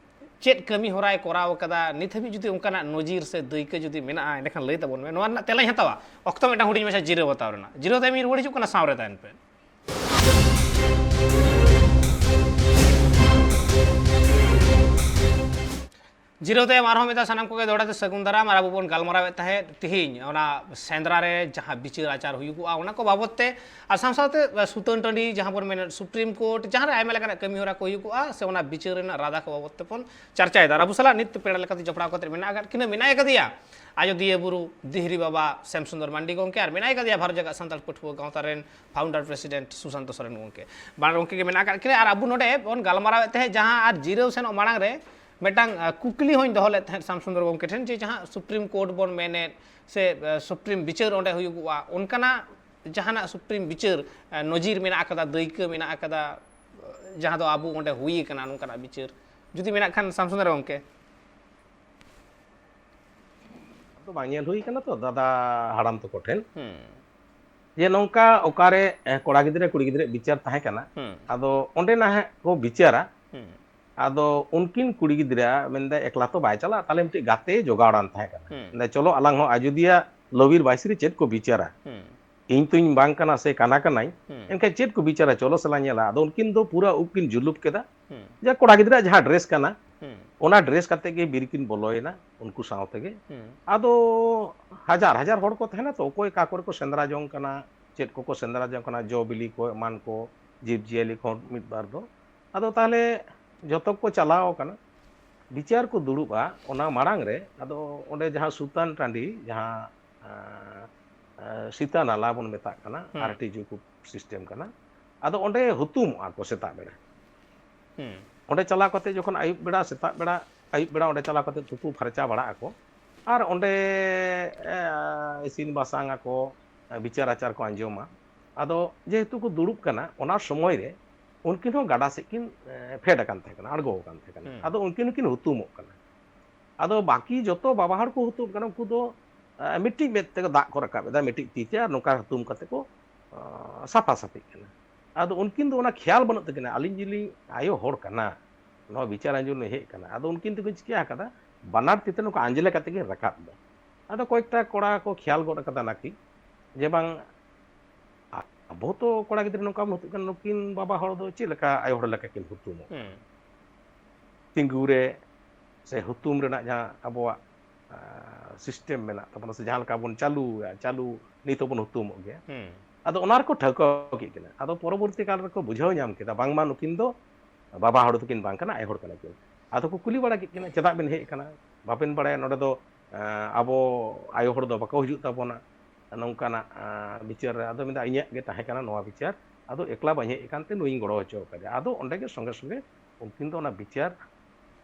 ᱪᱮᱫ ᱠᱟᱹᱢᱤ ᱦᱚᱨᱟᱭ ᱠᱚᱨᱟᱣ ᱠᱟᱫᱟ ᱱᱤᱛ ᱦᱟᱹᱵᱤᱡ? ᱡᱩᱫᱤ ᱚᱱᱠᱟᱱᱟᱜ ᱱᱚᱡᱤᱨ ᱥᱮ ᱫᱟᱹᱭᱠᱟᱹ ᱡᱩᱫᱤ ᱢᱮᱱᱟᱜᱼᱟ, ᱮᱸᱰᱮᱠᱷᱟᱱ ᱞᱟᱹᱭ ᱛᱟᱵᱚᱱ ᱢᱮ᱾ ᱱᱚᱣᱟ ᱨᱮᱱᱟᱜ ᱛᱮᱞᱟᱧ ᱦᱟᱛᱟᱣᱟ, ᱚᱠᱛᱚ ᱢᱤᱫᱴᱟᱝ ᱦᱩᱰᱤᱧ ᱢᱟᱪᱷᱟ ᱡᱤᱨᱟᱹᱣ ᱦᱟᱛᱟᱣ ᱨᱮᱱᱟᱜ᱾ ᱡᱤᱨᱟᱹᱣ ᱛᱟᱭᱚᱢ ᱤᱧ ᱨᱩᱣᱟᱹᱲ ᱦᱤᱡᱩᱜ ᱠᱟᱱᱟ, ᱥᱟᱶᱨᱮ ᱛᱟᱦᱮᱱ ᱯᱮ᱾ ᱡᱤᱨᱟᱹᱣ ᱛᱟᱭᱚᱢ ᱟᱨᱦᱚᱸ ᱢᱤᱫ ᱫᱷᱟᱣ ᱥᱟᱱᱟᱢ ᱠᱚᱜᱮ ᱫᱚᱦᱲᱟ ᱛᱮ ᱥᱟᱹᱜᱩᱱ ᱫᱟᱨᱟᱢ᱾ ᱟᱨ ᱟᱵᱚ ᱵᱚᱱ ᱜᱟᱞᱢᱟᱨᱟᱣᱮᱫ ᱛᱟᱦᱮᱸᱫ ᱛᱤᱦᱤᱧ ᱚᱱᱟ ᱥᱮᱸᱫᱽᱨᱟ ᱨᱮ ᱡᱟᱦᱟᱸ ᱵᱤᱪᱟᱹᱨ ᱟᱪᱟᱨ ᱦᱩᱭᱩᱜᱚᱜᱼᱟ, ᱚᱱᱟ ᱠᱚ ᱵᱟᱵᱚᱛ ᱛᱮ, ᱟᱨ ᱥᱟᱶ ᱥᱟᱶᱛᱮ ᱥᱩᱛᱟᱹᱱ ᱴᱟᱺᱰᱤ, ᱡᱟᱦᱟᱸ ᱵᱚᱱ ᱢᱮᱱᱮᱫ ᱥᱩᱯᱨᱤᱢ ᱠᱳᱨᱴ, ᱡᱟᱦᱟᱸ ᱨᱮ ᱟᱭᱢᱟ ᱞᱮᱠᱟᱱᱟᱜ ᱠᱟᱹᱢᱤ ᱦᱚᱨᱟ ᱠᱚ ᱦᱩᱭᱩᱜᱚᱜᱼᱟ, ᱥᱮ ᱚᱱᱟ ᱵᱤᱪᱟᱹᱨ ᱨᱮᱱᱟᱜ ᱨᱟᱫᱟ ᱠᱚ ᱵᱟᱵᱚᱛ ᱛᱮᱵᱚᱱ ᱪᱟᱨᱪᱟᱭᱮᱫᱟ᱾ ᱟᱨ ᱟᱵᱚ ᱥᱟᱞᱟᱜ ᱱᱤᱛ ᱯᱮᱲᱟ ᱞᱮᱠᱟᱛᱮ ᱡᱚᱯᱲᱟᱣ ᱠᱟᱛᱮ ᱢᱮᱱᱟᱜ ᱟᱠᱟᱫ ᱠᱤᱱᱟ, ᱢᱮᱱᱟᱭ ᱟᱠᱟᱫᱮᱭᱟ ᱟᱡᱚᱫᱤᱭᱟᱹ ᱵᱩᱨᱩ ᱫᱤᱦᱨᱤ ᱵᱟᱵᱟ ᱥᱮᱢ ᱥᱩᱱᱫᱚᱨ ᱢᱟᱱᱰᱤ ᱜᱚᱢᱠᱮ, ᱟᱨ ᱢᱮᱱᱟᱭ ᱟᱠᱟᱫᱮᱭᱟ ᱵᱷᱟᱨᱚᱛ ᱡᱟᱠᱟᱛ ᱥᱟᱱᱛᱟᱲ ᱯᱟᱹᱴᱷᱩᱣᱟᱹ ᱜᱟᱶᱛᱟ ᱨᱮᱱ ᱯᱷᱟᱣᱩᱱᱰᱟᱨ ᱯᱨᱮᱥᱤᱰᱮᱱᱴ ᱥᱩᱥᱟᱱᱛᱚ ᱥᱚᱨᱮᱱ ᱜᱚᱢᱠᱮ᱾ ᱵᱟᱱᱟᱨ ᱜᱚᱢᱠᱮ ᱜᱮ ᱢᱮᱱᱟᱜ ᱟᱠᱟᱫ ᱠᱤᱱᱟ᱾ ᱟᱨ ᱟᱵᱚ ᱱᱚᱰᱮ ᱵᱚᱱ ᱜᱟᱞᱢᱟᱨᱟᱣᱮᱫ ᱛᱟᱦᱮᱸᱫ, ᱡᱟᱦᱟᱸ ᱟᱨ ᱡᱤᱨᱟᱹᱣ ᱥᱮᱱᱚᱜ ᱢᱟᱲᱟᱝ ᱨᱮ ᱢᱤᱫᱴᱟᱝ, ᱟ, ᱠᱩᱠᱞᱤ ᱦᱚᱸᱧ ᱫᱚᱦᱚ ᱞᱮᱫ ᱛᱟᱦᱮᱸᱫ ᱥᱟᱢ ᱥᱩᱱᱫᱚᱨ ᱜᱚᱢᱠᱮ ᱴᱷᱮᱱ, ᱡᱮ ᱡᱟᱦᱟᱸ ᱥᱩᱯᱨᱤᱢ ᱠᱳᱨᱴ ᱵᱚᱱ ᱢᱮᱱᱮᱫ ᱥᱮ, ᱟ, ᱥᱩᱯᱨᱤᱢ ᱵᱤᱪᱟᱹᱨ ᱚᱸᱰᱮ ᱦᱩᱭᱩᱜᱚᱜᱼᱟ, ᱚᱱᱠᱟᱱᱟᱜ ᱡᱟᱦᱟᱱᱟᱜ ᱥᱩᱯᱨᱤᱢ ᱵᱤᱪᱟᱹᱨ, ᱟ, ᱱᱚᱡᱤᱨ ᱢᱮᱱᱟᱜ ᱟᱠᱟᱫᱟ, ᱫᱟᱹᱭᱠᱟᱹ ᱢᱮᱱᱟᱜ ᱟᱠᱟᱫᱟ, ᱡᱟᱦᱟᱸ ᱫᱚ ᱟᱵᱚ ᱚᱸᱰᱮ ᱦᱩᱭ ᱟᱠᱟᱱᱟ ᱱᱚᱝᱠᱟᱱᱟᱜ ᱵᱤᱪᱟᱹᱨ, ᱡᱩᱫᱤ ᱢᱮᱱᱟᱜ ᱠᱷᱟᱱ ᱥᱟᱢ ᱥᱩᱱᱫᱚᱨ ᱜᱚᱢᱠᱮ? ᱫᱚ ᱵᱟᱝ ᱧᱮᱞ ᱦᱩᱭ ᱠᱟᱱᱟ ᱛᱚ ᱫᱟᱫᱟ ᱦᱟᱲᱟᱢ ᱛᱟᱠᱚ ᱴᱷᱮᱱ, ᱦᱩᱸ, ᱡᱮ ᱱᱚᱝᱠᱟ ᱚᱠᱟᱨᱮ, ᱮ, ᱠᱚᱲᱟ ᱜᱤᱫᱽᱨᱟᱹ ᱠᱩᱲᱤ ᱜᱤᱫᱽᱨᱟᱹ ᱵᱤᱪᱟᱹᱨ ᱛᱟᱦᱮᱸ ᱠᱟᱱᱟ, ᱦᱩᱸ, ᱟᱫᱚ ᱚᱸᱰᱮ ᱱᱟᱦᱟᱜ ᱠᱚ ᱵᱤᱪᱟᱹᱨᱟ᱾ ᱦᱩᱸ, ᱟᱫᱚ ᱩᱱᱠᱤᱱ ᱠᱩᱲᱤ ᱜᱤᱫᱽᱨᱟᱹ ᱢᱮᱱᱫᱟ ᱮᱠᱞᱟ ᱛᱚ ᱵᱟᱭ ᱪᱟᱞᱟᱜᱼᱟ, ᱛᱟᱦᱞᱮ ᱢᱤᱫᱴᱤᱡ ᱜᱟᱛᱮ ᱡᱚᱜᱟᱲᱟᱱ ᱛᱟᱦᱮᱸ ᱠᱟᱱᱟ᱾ ᱦᱩᱸ, ᱢᱮᱱᱫᱟ ᱪᱚᱞᱚ ᱟᱞᱟᱝ ᱦᱚᱸ ᱟᱡᱚᱫᱤᱭᱟᱹ ᱞᱚᱵᱤᱨ ᱵᱟᱭᱥᱤ ᱨᱮ ᱪᱮᱫ ᱠᱚ ᱵᱤᱪᱟᱹᱨᱟ, ᱦᱩᱸ, ᱤᱧ ᱛᱚᱧ ᱵᱟᱝ ᱠᱟᱱᱟ ᱥᱮ ᱠᱟᱱᱟ ᱠᱟᱱᱟᱧ, ᱦᱩᱸ, ᱮᱱᱠᱷᱟᱱ ᱪᱮᱫ ᱠᱚ ᱵᱤᱪᱟᱹᱨᱟ ᱪᱚᱞᱚ ᱥᱮᱞᱟᱝ ᱧᱮᱞᱟ᱾ ᱟᱫᱚ ᱩᱱᱠᱤᱱ ᱫᱚ ᱯᱩᱨᱟᱹ ᱩᱵ ᱠᱤᱱ ᱡᱩᱞᱩᱯ ᱠᱮᱫᱟ, ᱦᱩᱸ, ᱡᱮ ᱠᱚᱲᱟ ᱜᱤᱫᱽᱨᱟᱹ ᱡᱟᱦᱟᱸ ᱰᱨᱮᱥ ᱠᱟᱱᱟ ᱦᱩᱸ, ᱚᱱᱟ ᱰᱨᱮᱥ ᱠᱟᱛᱮ ᱜᱮ ᱵᱤᱨ ᱠᱤᱱ ᱵᱚᱞᱚᱭᱮᱱᱟ ᱩᱱᱠᱩ ᱥᱟᱶ ᱛᱮᱜᱮ᱾ ᱦᱩᱸ, ᱟᱫᱚ ᱦᱟᱡᱟᱨ ᱦᱟᱡᱟᱨ ᱦᱚᱲ ᱠᱚ ᱛᱟᱦᱮᱱᱟ ᱛᱚ, ᱚᱠᱚᱭ ᱚᱠᱟ ᱠᱚᱨᱮ ᱠᱚ ᱥᱮᱸᱫᱽᱨᱟ ᱡᱚᱝ ᱠᱟᱱᱟ, ᱪᱮᱫ ᱠᱚᱠᱚ ᱥᱮᱸᱫᱽᱨᱟ ᱡᱚᱝ ᱠᱟᱱᱟ, ᱡᱚ ᱵᱤᱞᱤ ᱠᱚ ᱮᱢᱟᱱ ᱠᱚ, ᱡᱤᱵᱽ ᱡᱤᱭᱟᱹᱞᱤ ᱠᱚ ᱢᱤᱫ ᱵᱟᱨ ᱫᱚ᱾ ᱟᱫᱚ ᱛᱟᱦᱞᱮ ᱡᱚᱛᱚ ᱠᱚ ᱪᱟᱞᱟᱣ ᱟᱠᱟᱱᱟ, ᱵᱤᱪᱟᱹᱨ ᱠᱚ ᱫᱩᱲᱩᱵᱼᱟ᱾ ᱚᱱᱟ ᱢᱟᱲᱟᱝ ᱨᱮ ᱟᱫᱚ ᱚᱸᱰᱮ ᱡᱟᱦᱟᱸ ᱥᱩᱛᱟᱱ ᱴᱟᱺᱰᱤ, ᱡᱟᱦᱟᱸ, ᱟᱸ, ᱟᱸ, ᱥᱤᱛᱟ ᱱᱟᱞᱟ ᱵᱚᱱ ᱢᱮᱛᱟᱜ ᱠᱟᱱᱟ, ᱦᱩᱸ, ᱟᱨ ᱴᱤ ᱡᱩ ᱠᱚ ᱥᱤᱥᱴᱮᱢ ᱠᱟᱱᱟ, ᱟᱫᱚ ᱚᱸᱰᱮ ᱦᱩᱛᱩᱢᱚᱜᱼᱟ ᱠᱚ ᱥᱮᱛᱟᱜ ᱵᱮᱲᱟ᱾ ᱦᱩᱸ, ᱚᱸᱰᱮ ᱪᱟᱞᱟᱣ ᱠᱟᱛᱮ ᱡᱚᱠᱷᱚᱱ ᱟᱹᱭᱩᱵ ᱵᱮᱲᱟ, ᱥᱮᱛᱟᱜ ᱵᱮᱲᱟ, ᱟᱹᱭᱩᱵ ᱵᱮᱲᱟ ᱚᱸᱰᱮ ᱪᱟᱞᱟᱣ ᱠᱟᱛᱮ ᱛᱩᱯᱩ ᱯᱷᱟᱨᱪᱟ ᱵᱟᱲᱟᱜ ᱟᱠᱚ, ᱟᱨ ᱚᱸᱰᱮ, ᱮ, ᱤᱥᱤᱱ ᱵᱟᱥᱟᱝ ᱟᱠᱚ, ᱵᱤᱪᱟᱹᱨ ᱟᱪᱟᱨ ᱠᱚ ᱟᱸᱡᱚᱢᱟ᱾ ᱟᱫᱚ ᱡᱮᱦᱮᱛᱩ ᱠᱚ ᱫᱩᱲᱩᱵ ᱠᱟᱱᱟ, ᱚᱱᱟ ᱥᱚᱢᱚᱭ ᱨᱮ ᱩᱱᱠᱤᱱ ᱦᱚᱸ ᱜᱟᱰᱟ ᱥᱮᱫ ᱠᱤᱱ, ᱮ, ᱯᱷᱮᱰ ᱟᱠᱟᱱ ᱛᱟᱦᱮᱸ ᱠᱟᱱᱟ, ᱟᱬᱜᱚ ᱟᱠᱟᱱ ᱛᱟᱦᱮᱸ ᱠᱟᱱᱟ᱾ ᱦᱩᱸ, ᱟᱫᱚ ᱩᱱᱠᱤᱱ ᱦᱚᱸᱠᱤᱱ ᱦᱩᱛᱩᱢᱚᱜ ᱠᱟᱱᱟ᱾ ᱟᱫᱚ ᱵᱟᱹᱠᱤ ᱡᱚᱛᱚ ᱵᱟᱵᱟ ᱦᱚᱲ ᱠᱚ ᱦᱩᱛᱩᱢ ᱠᱟᱱᱟ, ᱩᱱᱠᱩ ᱫᱚ, ᱮ, ᱢᱤᱫᱴᱤᱡ ᱢᱮᱫ ᱛᱮ ᱫᱟᱜ ᱠᱚ ᱨᱟᱠᱟᱵ ᱮᱫᱟ, ᱢᱤᱫᱴᱤᱡ ᱛᱤ ᱛᱮ, ᱟᱨ ᱱᱚᱝᱠᱟ ᱦᱩᱛᱩᱢ ᱠᱟᱛᱮ ᱠᱚ, ᱮ, ᱥᱟᱯᱷᱟ ᱥᱟᱹᱯᱷᱤᱜ ᱠᱟᱱᱟ᱾ ᱟᱫᱚ ᱩᱱᱠᱤᱱ ᱫᱚ ᱚᱱᱟ ᱠᱷᱮᱭᱟᱞ ᱵᱟᱹᱱᱩᱜ ᱛᱟᱹᱠᱤᱱᱟ, ᱟᱹᱞᱤᱧ ᱡᱮᱞᱤᱧ ᱟᱭᱳ ᱦᱚᱲ ᱠᱟᱱᱟ, ᱱᱚᱣᱟ ᱵᱤᱪᱟᱹᱨ ᱟᱸᱡᱚᱢ ᱞᱤᱧ ᱦᱮᱡ ᱟᱠᱟᱱᱟ᱾ ᱟᱫᱚ ᱩᱱᱠᱤᱱ ᱫᱚᱠᱤᱱ ᱪᱤᱠᱟᱹ ᱟᱠᱟᱫᱟ, ᱵᱟᱱᱟᱨ ᱛᱤ ᱛᱮ ᱱᱚᱝᱠᱟ ᱟᱸᱡᱽᱞᱮ ᱠᱟᱛᱮ ᱠᱤᱱ ᱨᱟᱠᱟᱵ ᱮᱫᱟ᱾ ᱟᱫᱚ ᱠᱚᱭᱮᱠᱴᱟ ᱠᱚᱲᱟ ᱠᱚ ᱠᱷᱮᱭᱟᱞ ᱜᱚᱫ ᱟᱠᱟᱫᱟ ᱱᱟᱠᱤ, ᱡᱮ ᱵᱟᱝ, ᱟ-, ᱟᱵᱚ ᱛᱚ ᱠᱚᱲᱟ ᱜᱤᱫᱽᱨᱟᱹ ᱱᱚᱝᱠᱟ ᱵᱚᱱ ᱦᱩᱛᱩᱢ ᱠᱟᱱᱟ, ᱱᱩᱠᱤᱱ ᱵᱟᱵᱟ ᱦᱚᱲ ᱫᱚ ᱪᱮᱫ ᱞᱮᱠᱟ ᱟᱭᱳ ᱦᱚᱲ ᱞᱮᱠᱟ ᱠᱤᱱ ᱦᱩᱛᱩᱢᱚᱜ ᱠᱟᱱᱟ? ᱦᱩᱸ, ᱛᱤᱸᱜᱩ ᱨᱮ, ᱥᱮ ᱦᱩᱛᱩᱢ ᱨᱮᱱᱟᱜ ᱡᱟᱦᱟᱸ ᱟᱵᱚᱣᱟᱜ ᱥᱤᱥᱴᱮᱢ ᱢᱮᱱᱟᱜ ᱛᱟᱵᱚᱱᱟ, ᱥᱮ ᱡᱟᱦᱟᱸ ᱞᱮᱠᱟ ᱵᱚᱱ ᱪᱟᱹᱞᱩᱭᱟ, ᱪᱟᱹᱞᱩ ᱱᱤᱛ ᱦᱚᱸᱵᱚᱱ ᱦᱩᱛᱩᱢᱚᱜ ᱜᱮᱭᱟ᱾ ᱦᱩᱸ᱾ ᱟᱫᱚ ᱚᱱᱟ ᱨᱮᱠᱚ ᱴᱷᱟᱹᱣᱠᱟᱹ ᱠᱮᱫ ᱠᱤᱱᱟ᱾ ᱟᱫᱚ ᱯᱚᱨᱚᱵᱚᱨᱛᱤ ᱠᱟᱞ ᱨᱮᱠᱚ ᱵᱩᱡᱷᱟᱹᱣ ᱧᱟᱢ ᱠᱮᱫᱟ, ᱵᱟᱝᱢᱟ ᱱᱩᱠᱤᱱ ᱫᱚ ᱵᱟᱵᱟ ᱦᱚᱲ ᱫᱚᱠᱤᱱ ᱵᱟᱝ ᱠᱟᱱᱟ, ᱟᱭᱳ ᱦᱚᱲ ᱠᱟᱱᱟ ᱠᱤᱱ᱾ ᱟᱫᱚ ᱠᱚ ᱠᱩᱞᱤ ᱵᱟᱲᱟ ᱠᱮᱫ ᱠᱤᱱᱟ, "ᱪᱮᱫᱟᱜ ᱵᱤᱱ ᱦᱮᱡ ᱟᱠᱟᱱᱟ? ᱵᱟᱵᱮᱱ ᱵᱟᱲᱟᱭᱟ ᱱᱚᱰᱮ ᱫᱚ, ᱮᱸ, ᱟᱵᱚ ᱟᱭᱳ ᱦᱚᱲ ᱫᱚ ᱵᱟᱠᱚ ᱦᱤᱡᱩᱜ ᱛᱟᱵᱚᱱᱟ ᱱᱚᱝᱠᱟᱱᱟᱜ, ᱮᱸ, ᱵᱤᱪᱟᱹᱨ ᱨᱮ?" ᱟᱫᱚ ᱢᱮᱱᱫᱟ, "ᱤᱧᱟᱹᱜ ᱜᱮ ᱛᱟᱦᱮᱸ ᱠᱟᱱᱟ ᱱᱚᱣᱟ ᱵᱤᱪᱟᱹᱨ, ᱟᱫᱚ ᱮᱠᱞᱟ ᱵᱟᱹᱧ ᱦᱮᱡ ᱟᱠᱟᱱ ᱛᱮ ᱱᱩᱭᱤᱧ ᱜᱚᱲᱚ ᱦᱚᱪᱚ ᱟᱠᱟᱫᱮᱭᱟ᱾" ᱟᱫᱚ ᱚᱸᱰᱮ ᱜᱮ ᱥᱚᱸᱜᱮ ᱥᱚᱸᱜᱮ ᱩᱱᱠᱤᱱ ᱫᱚ ᱚᱱᱟ ᱵᱤᱪᱟᱹᱨ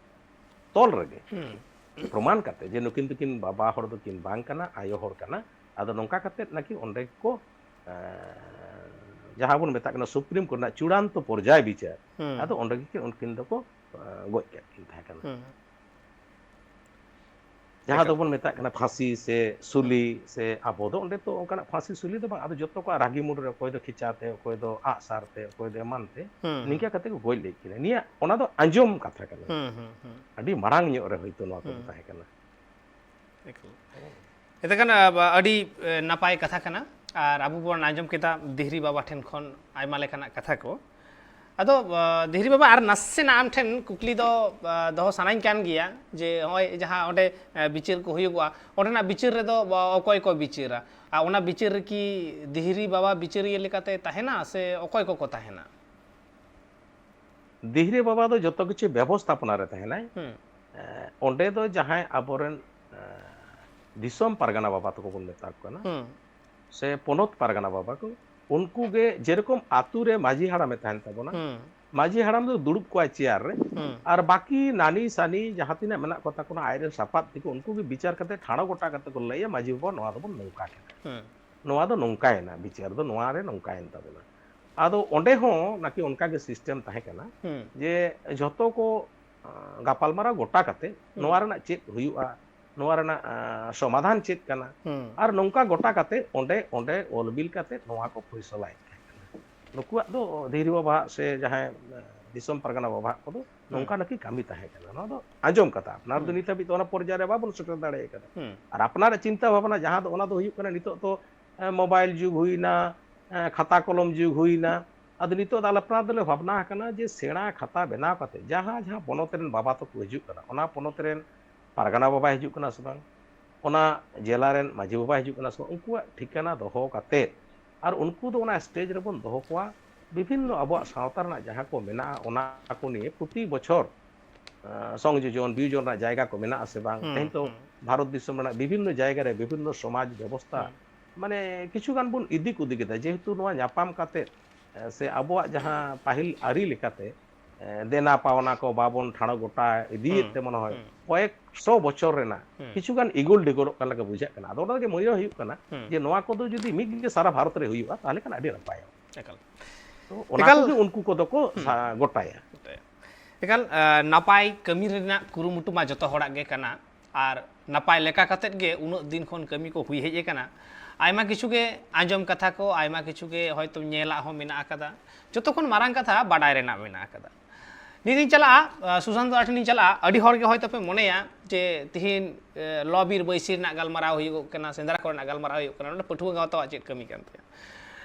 ᱛᱚᱞ ᱨᱮᱜᱮ ᱦᱩᱸ᱾ ᱯᱨᱚᱢᱟᱱ ᱠᱟᱛᱮ ᱡᱮ ᱱᱩᱠᱤᱱ ᱫᱚᱠᱤᱱ ᱵᱟᱵᱟ ᱦᱚᱲ ᱫᱚᱠᱤᱱ ᱵᱟᱝ ᱠᱟᱱᱟ, ᱟᱭᱳ ᱦᱚᱲ ᱠᱟᱱᱟ᱾ ᱟᱫᱚ ᱱᱚᱝᱠᱟ ᱠᱟᱛᱮ ᱱᱟᱠᱤ ᱚᱸᱰᱮ ᱠᱚ, ᱮᱸ, ᱡᱟᱦᱟᱸ ᱵᱚᱱ ᱢᱮᱛᱟᱜ ᱠᱟᱱᱟ ᱥᱩᱯᱨᱤᱢ ᱠᱳᱨᱴ ᱨᱮᱱᱟᱜ ᱪᱩᱲᱟᱱᱛᱚ ᱯᱚᱨᱡᱟᱭ ᱵᱤᱪᱟᱹᱨ, ᱦᱩᱸ᱾ ᱟᱫᱚ ᱚᱸᱰᱮ ᱜᱮ ᱩᱱᱠᱤᱱ ᱫᱚᱠᱚ, ᱮᱸ, ᱜᱚᱡ ᱠᱮᱫ ᱠᱤᱱ ᱛᱟᱦᱮᱸ ᱠᱟᱱᱟ᱾ ᱦᱩᱸ᱾ ᱡᱟᱦᱟᱸ ᱮᱠᱟᱞ᱾ ᱫᱚᱵᱚᱱ ᱢᱮᱛᱟᱜ ᱠᱟᱱᱟ ᱯᱷᱟᱸᱥᱤ ᱥᱮ ᱥᱩᱞᱤ, ᱥᱮ ᱟᱵᱚ ᱫᱚ ᱚᱸᱰᱮ ᱛᱚ ᱚᱱᱠᱟᱱᱟᱜ ᱯᱷᱟᱸᱥᱤ ᱥᱩᱞᱤ ᱫᱚ ᱵᱟᱝ, ᱟᱫᱚ ᱡᱚᱛᱚ ᱠᱚᱣᱟᱜ ᱨᱟᱹᱜᱤ ᱢᱩᱰ ᱨᱮ ᱚᱠᱚᱭ ᱫᱚ ᱠᱷᱮᱪᱟ ᱛᱮ, ᱚᱠᱚᱭ ᱫᱚ ᱟᱜ ᱥᱟᱨ ᱛᱮ, ᱚᱠᱚᱭ ᱫᱚ ᱮᱢᱟᱱ ᱛᱮ, ᱦᱩᱸ, ᱦᱩᱸ᱾ ᱱᱤᱝᱠᱟ ᱠᱟᱛᱮ ᱠᱚ ᱜᱚᱡ ᱞᱮᱫ ᱠᱤᱱᱟ᱾ ᱱᱤᱭᱟᱹ, ᱚᱱᱟ ᱫᱚ ᱟᱸᱡᱚᱢ ᱠᱟᱛᱷᱟ ᱠᱟᱱᱟ᱾ ᱦᱩᱸ, ᱦᱩᱸ, ᱦᱩᱸ᱾ ᱟᱹᱰᱤ ᱢᱟᱲᱟᱝ ᱧᱚᱜ ᱨᱮ ᱦᱚᱭᱛᱳ ᱱᱚᱣᱟ ᱠᱚᱫᱚ ᱦᱩᱸ᱾ ᱛᱟᱦᱮᱸ ᱠᱟᱱᱟ᱾ ᱮᱠᱟᱞ᱾ ᱮᱱᱛᱮ ᱠᱷᱟᱱ, ᱟ, ᱟᱹᱰᱤ, ᱮ, ᱱᱟᱯᱟᱭ ᱠᱟᱛᱷᱟ ᱠᱟᱱᱟ᱾ ᱟᱨ ᱟᱵᱚ ᱵᱚᱱ ᱟᱸᱡᱚᱢ ᱠᱮᱫᱟ ᱫᱤᱦᱨᱤ ᱵᱟᱵᱟ ᱴᱷᱮᱱ ᱠᱷᱚᱱ ᱟᱭᱢᱟ ᱞᱮᱠᱟᱱᱟᱜ ᱠᱟᱛᱷᱟ ᱠᱚ᱾ ᱟᱫᱚ, ᱟ, ᱫᱤᱦᱨᱤ ᱵᱟᱵᱟ, ᱟᱨ ᱱᱟᱥᱮᱱᱟᱜ ᱟᱢ ᱴᱷᱮᱱ ᱠᱩᱠᱞᱤ ᱫᱚ, ᱟ, ᱫᱚᱦᱚ ᱥᱟᱱᱟᱧ ᱠᱟᱱ ᱜᱮᱭᱟ ᱡᱮ ᱱᱚᱜᱼᱚᱭ ᱡᱟᱦᱟᱸ ᱚᱸᱰᱮ, ᱟ, ᱵᱤᱪᱟᱹᱨ ᱠᱚ ᱦᱩᱭᱩᱜᱚᱜᱼᱟ, ᱚᱸᱰᱮᱱᱟᱜ ᱵᱤᱪᱟᱹᱨ ᱨᱮᱫᱚ, ᱟ, ᱚᱠᱚᱭ ᱠᱚ ᱵᱤᱪᱟᱹᱨᱟ? ᱟᱨ ᱚᱱᱟ ᱵᱤᱪᱟᱹᱨ ᱨᱮᱠᱤ ᱫᱤᱦᱨᱤ ᱵᱟᱵᱟ ᱵᱤᱪᱟᱹᱨᱤᱭᱟᱹ ᱞᱮᱠᱟᱛᱮ ᱛᱟᱦᱮᱱᱟ ᱥᱮ ᱚᱠᱚᱭ ᱠᱚᱠᱚ ᱛᱟᱦᱮᱱᱟ? ᱫᱤᱦᱨᱤ ᱵᱟᱵᱟ ᱫᱚ ᱡᱚᱛᱚ ᱠᱤᱪᱷᱩ ᱵᱮᱵᱚᱥᱛᱷᱟᱯᱚᱱᱟ ᱨᱮ ᱛᱟᱦᱮᱱᱟᱭ᱾ ᱦᱩᱸ᱾ ᱮᱸ, ᱚᱸᱰᱮ ᱫᱚ ᱡᱟᱦᱟᱸᱭ ᱟᱵᱚᱨᱮᱱ, ᱮᱸ, ᱫᱤᱥᱚᱢ ᱯᱟᱨᱜᱟᱱᱟ ᱵᱟᱵᱟ ᱛᱟᱠᱚ ᱵᱚᱱ ᱢᱮᱛᱟ ᱠᱚ ᱠᱟᱱᱟ, ᱦᱩᱸ᱾ ᱥᱮ ᱯᱚᱱᱚᱛ ᱯᱟᱨᱜᱟᱱᱟ ᱵᱟᱵᱟ ᱠᱚ, ᱩᱱᱠᱩ ᱜᱮ ᱡᱮᱨᱚᱠᱚᱢ ᱟᱛᱩ ᱨᱮ ᱢᱟᱹᱡᱷᱤ ᱦᱟᱲᱟᱢᱮ ᱛᱟᱦᱮᱱ ᱛᱟᱵᱚᱱᱟ᱾ ᱦᱩᱸ᱾ ᱢᱟᱹᱡᱷᱤ ᱦᱟᱲᱟᱢ ᱫᱚ ᱫᱩᱲᱩᱵ ᱠᱚᱣᱟᱭ ᱪᱮᱭᱟᱨ ᱨᱮ, ᱦᱩᱸ᱾ ᱟᱨ ᱵᱟᱹᱠᱤ ᱱᱟᱹᱱᱤ ᱥᱟᱹᱱᱤ ᱡᱟᱦᱟᱸ ᱛᱤᱱᱟᱹᱜ ᱢᱮᱱᱟᱜ ᱠᱚ ᱛᱟᱠᱚᱱᱟ ᱟᱡᱨᱮᱱ ᱥᱟᱯᱟᱵ ᱛᱮᱠᱚ, ᱩᱱᱠᱩ ᱜᱮ ᱵᱤᱪᱟᱨ ᱠᱟᱛᱮ ᱴᱷᱟᱲᱚ ᱜᱚᱴᱟ ᱠᱟᱛᱮ ᱠᱚ ᱞᱟᱹᱭᱟ, "ᱢᱟᱹᱡᱷᱤ ᱵᱟᱵᱟ, ᱱᱚᱣᱟ ᱫᱚᱵᱚᱱ ᱱᱚᱝᱠᱟ ᱠᱮᱫᱟ, ᱦᱩᱸ᱾ ᱱᱚᱣᱟ ᱫᱚ ᱱᱚᱝᱠᱟᱭᱮᱱᱟ, ᱵᱤᱪᱟᱹᱨ ᱫᱚ ᱱᱚᱣᱟ ᱨᱮ ᱱᱚᱝᱠᱟᱭᱮᱱ ᱛᱟᱵᱚᱱᱟ᱾" ᱟᱫᱚ ᱚᱸᱰᱮ ᱦᱚᱸ ᱱᱟᱠᱤ ᱚᱱᱠᱟ ᱜᱮ ᱥᱤᱥᱴᱮᱢ ᱛᱟᱦᱮᱸ ᱠᱟᱱᱟ ᱦᱩᱸ᱾ ᱡᱮ ᱡᱷᱚᱛᱚ ᱠᱚ, ᱟᱸ, ᱜᱟᱯᱟᱞᱢᱟᱨᱟᱣ ᱜᱚᱴᱟ ᱠᱟᱛᱮ ᱦᱩᱸ᱾ ᱱᱚᱣᱟ ᱨᱮᱱᱟᱜ ᱪᱮᱫ ᱦᱩᱭᱩᱜᱼᱟ, ᱱᱚᱣᱟ ᱨᱮᱱᱟᱜ, ᱟᱸ, ᱥᱚᱢᱟᱫᱷᱟᱱ ᱪᱮᱫ ᱠᱟᱱᱟ, ᱦᱩᱸ᱾ ᱟᱨ ᱱᱚᱝᱠᱟ ᱜᱚᱴᱟ ᱠᱟᱛᱮ ᱚᱸᱰᱮ, ᱚᱸᱰᱮ ᱚᱞ ᱵᱤᱞ ᱠᱟᱛᱮ ᱱᱚᱣᱟ ᱠᱚ ᱯᱷᱚᱭᱥᱚᱞᱟᱭᱮᱫ ᱛᱟᱦᱮᱸ ᱠᱟᱱᱟ᱾ ᱱᱩᱠᱩᱣᱟᱜ ᱫᱚ ᱫᱷᱤᱨᱤ ᱵᱟᱵᱟᱣᱟᱜ ᱥᱮ ᱡᱟᱦᱟᱸᱭ, ᱟᱸ, ᱫᱤᱥᱚᱢ ᱯᱟᱨᱜᱟᱱᱟ ᱵᱟᱵᱟᱣᱟᱜ ᱠᱚᱫᱚ ᱦᱩᱸ᱾ ᱱᱚᱝᱠᱟ ᱱᱟᱠᱤ ᱠᱟᱹᱢᱤ ᱛᱟᱦᱮᱸ ᱠᱟᱱᱟ᱾ ᱱᱚᱣᱟ ᱫᱚ ᱟᱸᱡᱚᱢ ᱠᱟᱛᱷᱟ, ᱟᱯᱱᱟᱨ ᱫᱚ ᱦᱩᱸ᱾ ᱱᱤᱛ ᱦᱟᱹᱵᱤᱡ ᱫᱚ ᱚᱱᱟ ᱯᱚᱨᱡᱟᱭ ᱨᱮ ᱵᱟᱵᱚᱱ ᱥᱮᱴᱮᱨ ᱫᱟᱲᱮ ᱟᱠᱟᱫᱟ᱾ ᱦᱩᱸ᱾ ᱟᱨ ᱟᱯᱱᱟᱨᱟᱜ ᱪᱤᱱᱛᱟᱹ ᱵᱷᱟᱵᱽᱱᱟ ᱡᱟᱦᱟᱸ ᱫᱚ, ᱚᱱᱟ ᱫᱚ ᱦᱩᱭᱩᱜ ᱠᱟᱱᱟ ᱱᱤᱛᱚᱜ ᱫᱚ, ᱮᱸ, ᱢᱳᱵᱟᱭᱤᱞ ᱡᱩᱜᱽ ᱦᱩᱭᱱᱟ, ᱮᱸ, ᱠᱷᱟᱛᱟ ᱠᱚᱞᱚᱢ ᱡᱩᱜᱽ ᱦᱩᱭᱱᱟ, ᱟᱫᱚ ᱱᱤᱛᱚᱜ ᱫᱚ ᱟᱞᱮ ᱯᱟᱲᱟ ᱫᱚᱞᱮ ᱵᱷᱟᱵᱽᱱᱟ ᱟᱠᱟᱱᱟ ᱡᱮ ᱥᱮᱬᱟ ᱠᱷᱟᱛᱟ ᱵᱮᱱᱟᱣ ᱠᱟᱛᱮ ᱡᱟᱦᱟᱸ ᱡᱟᱦᱟᱸ ᱯᱚᱱᱚᱛ ᱨᱮᱱ ᱵᱟᱵᱟ ᱛᱟᱠᱚ ᱦᱤᱡᱩᱜ ᱠᱟᱱᱟ, ᱚᱱᱟ ᱯᱚᱱᱚᱛ ᱨᱮᱱ ᱯᱟᱨᱜᱟᱱᱟ ᱵᱟᱵᱟᱭ ᱦᱤᱡᱩᱜ ᱠᱟᱱᱟ ᱥᱮ ᱵᱟᱝ, ᱚᱱᱟ ᱡᱮᱞᱟ ᱨᱮᱱ ᱢᱟᱹᱡᱷᱤ ᱵᱟᱵᱟᱭ ᱦᱤᱡᱩᱜ ᱠᱟᱱᱟ ᱥᱮ ᱵᱟᱝ, ᱩᱱᱠᱩᱣᱟᱜ ᱴᱷᱤᱠᱟᱹᱱᱟ ᱫᱚᱦᱚ ᱠᱟᱛᱮ ᱟᱨ ᱩᱱᱠᱩ ᱫᱚ ᱚᱱᱟ ᱥᱴᱮᱡᱽ ᱨᱮᱵᱚᱱ ᱫᱚᱦᱚ ᱠᱚᱣᱟ᱾ ᱵᱤᱵᱷᱤᱱᱱᱚ ᱟᱵᱚᱣᱟᱜ ᱥᱟᱶᱛᱟ ᱨᱮᱱᱟᱜ ᱡᱟᱦᱟᱸ ᱠᱚ ᱢᱮᱱᱟᱜᱼᱟ, ᱚᱱᱟ ᱠᱚ ᱱᱤᱭᱮ ᱯᱨᱚᱛᱤ ᱵᱚᱪᱷᱚᱨ ᱥᱚᱝᱡᱳᱡᱚᱱ ᱵᱤᱭᱳᱡᱚᱱ ᱨᱮᱱᱟᱜ ᱡᱟᱭᱜᱟ ᱠᱚ ᱢᱮᱱᱟᱜᱼᱟ ᱥᱮ ᱵᱟᱝ᱾ ᱛᱮᱦᱮᱧ ᱛᱚ ᱵᱷᱟᱨᱚᱛ ᱫᱤᱥᱚᱢ ᱨᱮᱱᱟᱜ ᱵᱤᱵᱷᱤᱱᱱᱚ ᱡᱟᱭᱜᱟ ᱨᱮ ᱵᱤᱵᱷᱤᱱᱱᱚ ᱥᱚᱢᱟᱡᱽ ᱵᱮᱵᱚᱥᱛᱷᱟ, ᱢᱟᱱᱮ ᱠᱤᱪᱷᱩ ᱜᱟᱱ ᱵᱚᱱ ᱤᱫᱤ ᱠᱩᱫᱤ ᱠᱮᱫᱟ, ᱡᱮᱦᱮᱛᱩ ᱱᱚᱣᱟ ᱧᱟᱯᱟᱢ ᱠᱟᱛᱮ ᱥᱮ ᱟᱵᱚᱣᱟᱜ ᱡᱟᱦᱟᱸ ᱯᱟᱹᱦᱤᱞ ᱟᱹᱨᱤ ᱞᱮᱠᱟᱛᱮ ᱫᱮᱱᱟ ᱯᱟᱣᱱᱟ ᱠᱚ ᱵᱟᱵᱚᱱ ᱴᱷᱟᱲᱚ ᱜᱚᱴᱟ ᱤᱫᱤᱭᱮᱫ ᱛᱮ ᱢᱚᱱᱮ ᱦᱚᱭ ᱠᱚᱭᱮᱠ ᱥᱚ ᱵᱚᱪᱷᱚᱨ ᱨᱮᱱᱟᱜ ᱠᱤᱪᱷᱩ ᱜᱟᱱ ᱤᱜᱚᱞ ᱰᱤᱜᱚᱞᱚᱜ ᱠᱟᱱ ᱞᱮᱠᱟ ᱵᱩᱡᱷᱟᱹᱜ ᱠᱟᱱᱟ᱾ ᱟᱫᱚ ᱚᱱᱟ ᱜᱮ ᱢᱚᱱᱮ ᱦᱩᱭᱩᱜ ᱠᱟᱱᱟ ᱡᱮ ᱱᱚᱣᱟ ᱠᱚᱫᱚ ᱡᱩᱫᱤ ᱢᱤᱫ ᱜᱮ ᱥᱟᱨᱟ ᱵᱷᱟᱨᱚᱛ ᱨᱮ ᱦᱩᱭᱩᱜᱼᱟ, ᱛᱟᱦᱚᱞᱮ ᱠᱷᱟᱱ ᱟᱹᱰᱤ ᱱᱟᱯᱟᱭᱚᱜᱼᱟ᱾ ᱮᱠᱟᱞ᱾ ᱛᱚ ᱚᱱᱟ ᱮᱠᱟᱞ᱾ ᱠᱚᱜᱮ ᱩᱱᱠᱩ ᱠᱚᱫᱚ ᱠᱚ ᱥᱟ- ᱜᱚᱴᱟᱭᱟ᱾ ᱮᱠᱟᱞ, ᱱᱟᱯᱟᱭ ᱠᱟᱹᱢᱤ ᱨᱮᱱᱟᱜ ᱠᱩᱨᱩᱢᱩᱴᱩ ᱢᱟ ᱡᱚᱛᱚ ᱦᱚᱲᱟᱜ ᱜᱮ ᱠᱟᱱᱟ, ᱟᱨ ᱱᱟᱯᱟᱭ ᱞᱮᱠᱟ ᱠᱟᱛᱮᱫ ᱜᱮ ᱩᱱᱟᱹᱜ ᱫᱤᱱ ᱠᱷᱚᱱ ᱠᱟᱹᱢᱤ ᱠᱚ ᱦᱩᱭ ᱦᱮᱡ ᱟᱠᱟᱱᱟ᱾ ᱟᱭᱢᱟ ᱠᱤᱪᱷᱩ ᱜᱮ ᱟᱸᱡᱚᱢ ᱠᱟᱛᱷᱟ ᱠᱚ, ᱟᱭᱢᱟ ᱠᱤᱪᱷᱩ ᱜᱮ ᱦᱚᱭᱛᱳ ᱧᱮᱞᱟᱜ ᱦᱚᱸ ᱢᱮᱱᱟᱜ ᱟᱠᱟᱫᱟ᱾ ᱡᱚᱛᱚ ᱠᱷᱚᱱ ᱢᱟᱨᱟᱝ ᱠᱟᱛᱷᱟ ᱵᱟᱰᱟᱭ ᱨᱮᱱᱟᱜ ᱢᱮᱱᱟᱜ ᱟᱠᱟᱫᱟ᱾ ᱱᱤᱛᱤᱧ ᱪᱟᱞᱟᱜᱼᱟ, ᱥᱩᱥᱟᱱᱛᱚ ᱴᱷᱮᱱᱤᱧ ᱪᱟᱞᱟᱜᱼᱟ᱾ ᱟᱹᱰᱤ ᱦᱚᱲ ᱜᱮ ᱦᱚᱭᱛᱳ ᱯᱮ ᱢᱚᱱᱮᱭᱟ ᱡᱮ ᱛᱤᱦᱤᱧ ᱞᱚ ᱵᱤᱨ ᱵᱟᱹᱭᱥᱤ ᱨᱮᱱᱟᱜ ᱜᱟᱞᱢᱟᱨᱟᱣ ᱦᱩᱭᱩᱜᱚᱜ ᱠᱟᱱᱟ, ᱥᱮᱸᱫᱽᱨᱟ ᱠᱚᱨᱮᱱᱟᱜ ᱜᱟᱞᱢᱟᱨᱟᱣ ᱦᱩᱭᱩᱜ ᱠᱟᱱᱟ, ᱱᱚᱰᱮ ᱯᱟᱹᱴᱷᱩᱣᱟᱹ ᱜᱟᱶᱛᱟᱣᱟᱜ ᱪᱮᱫ ᱠᱟᱹᱢᱤ ᱠᱟᱱ ᱛᱟᱭᱟ?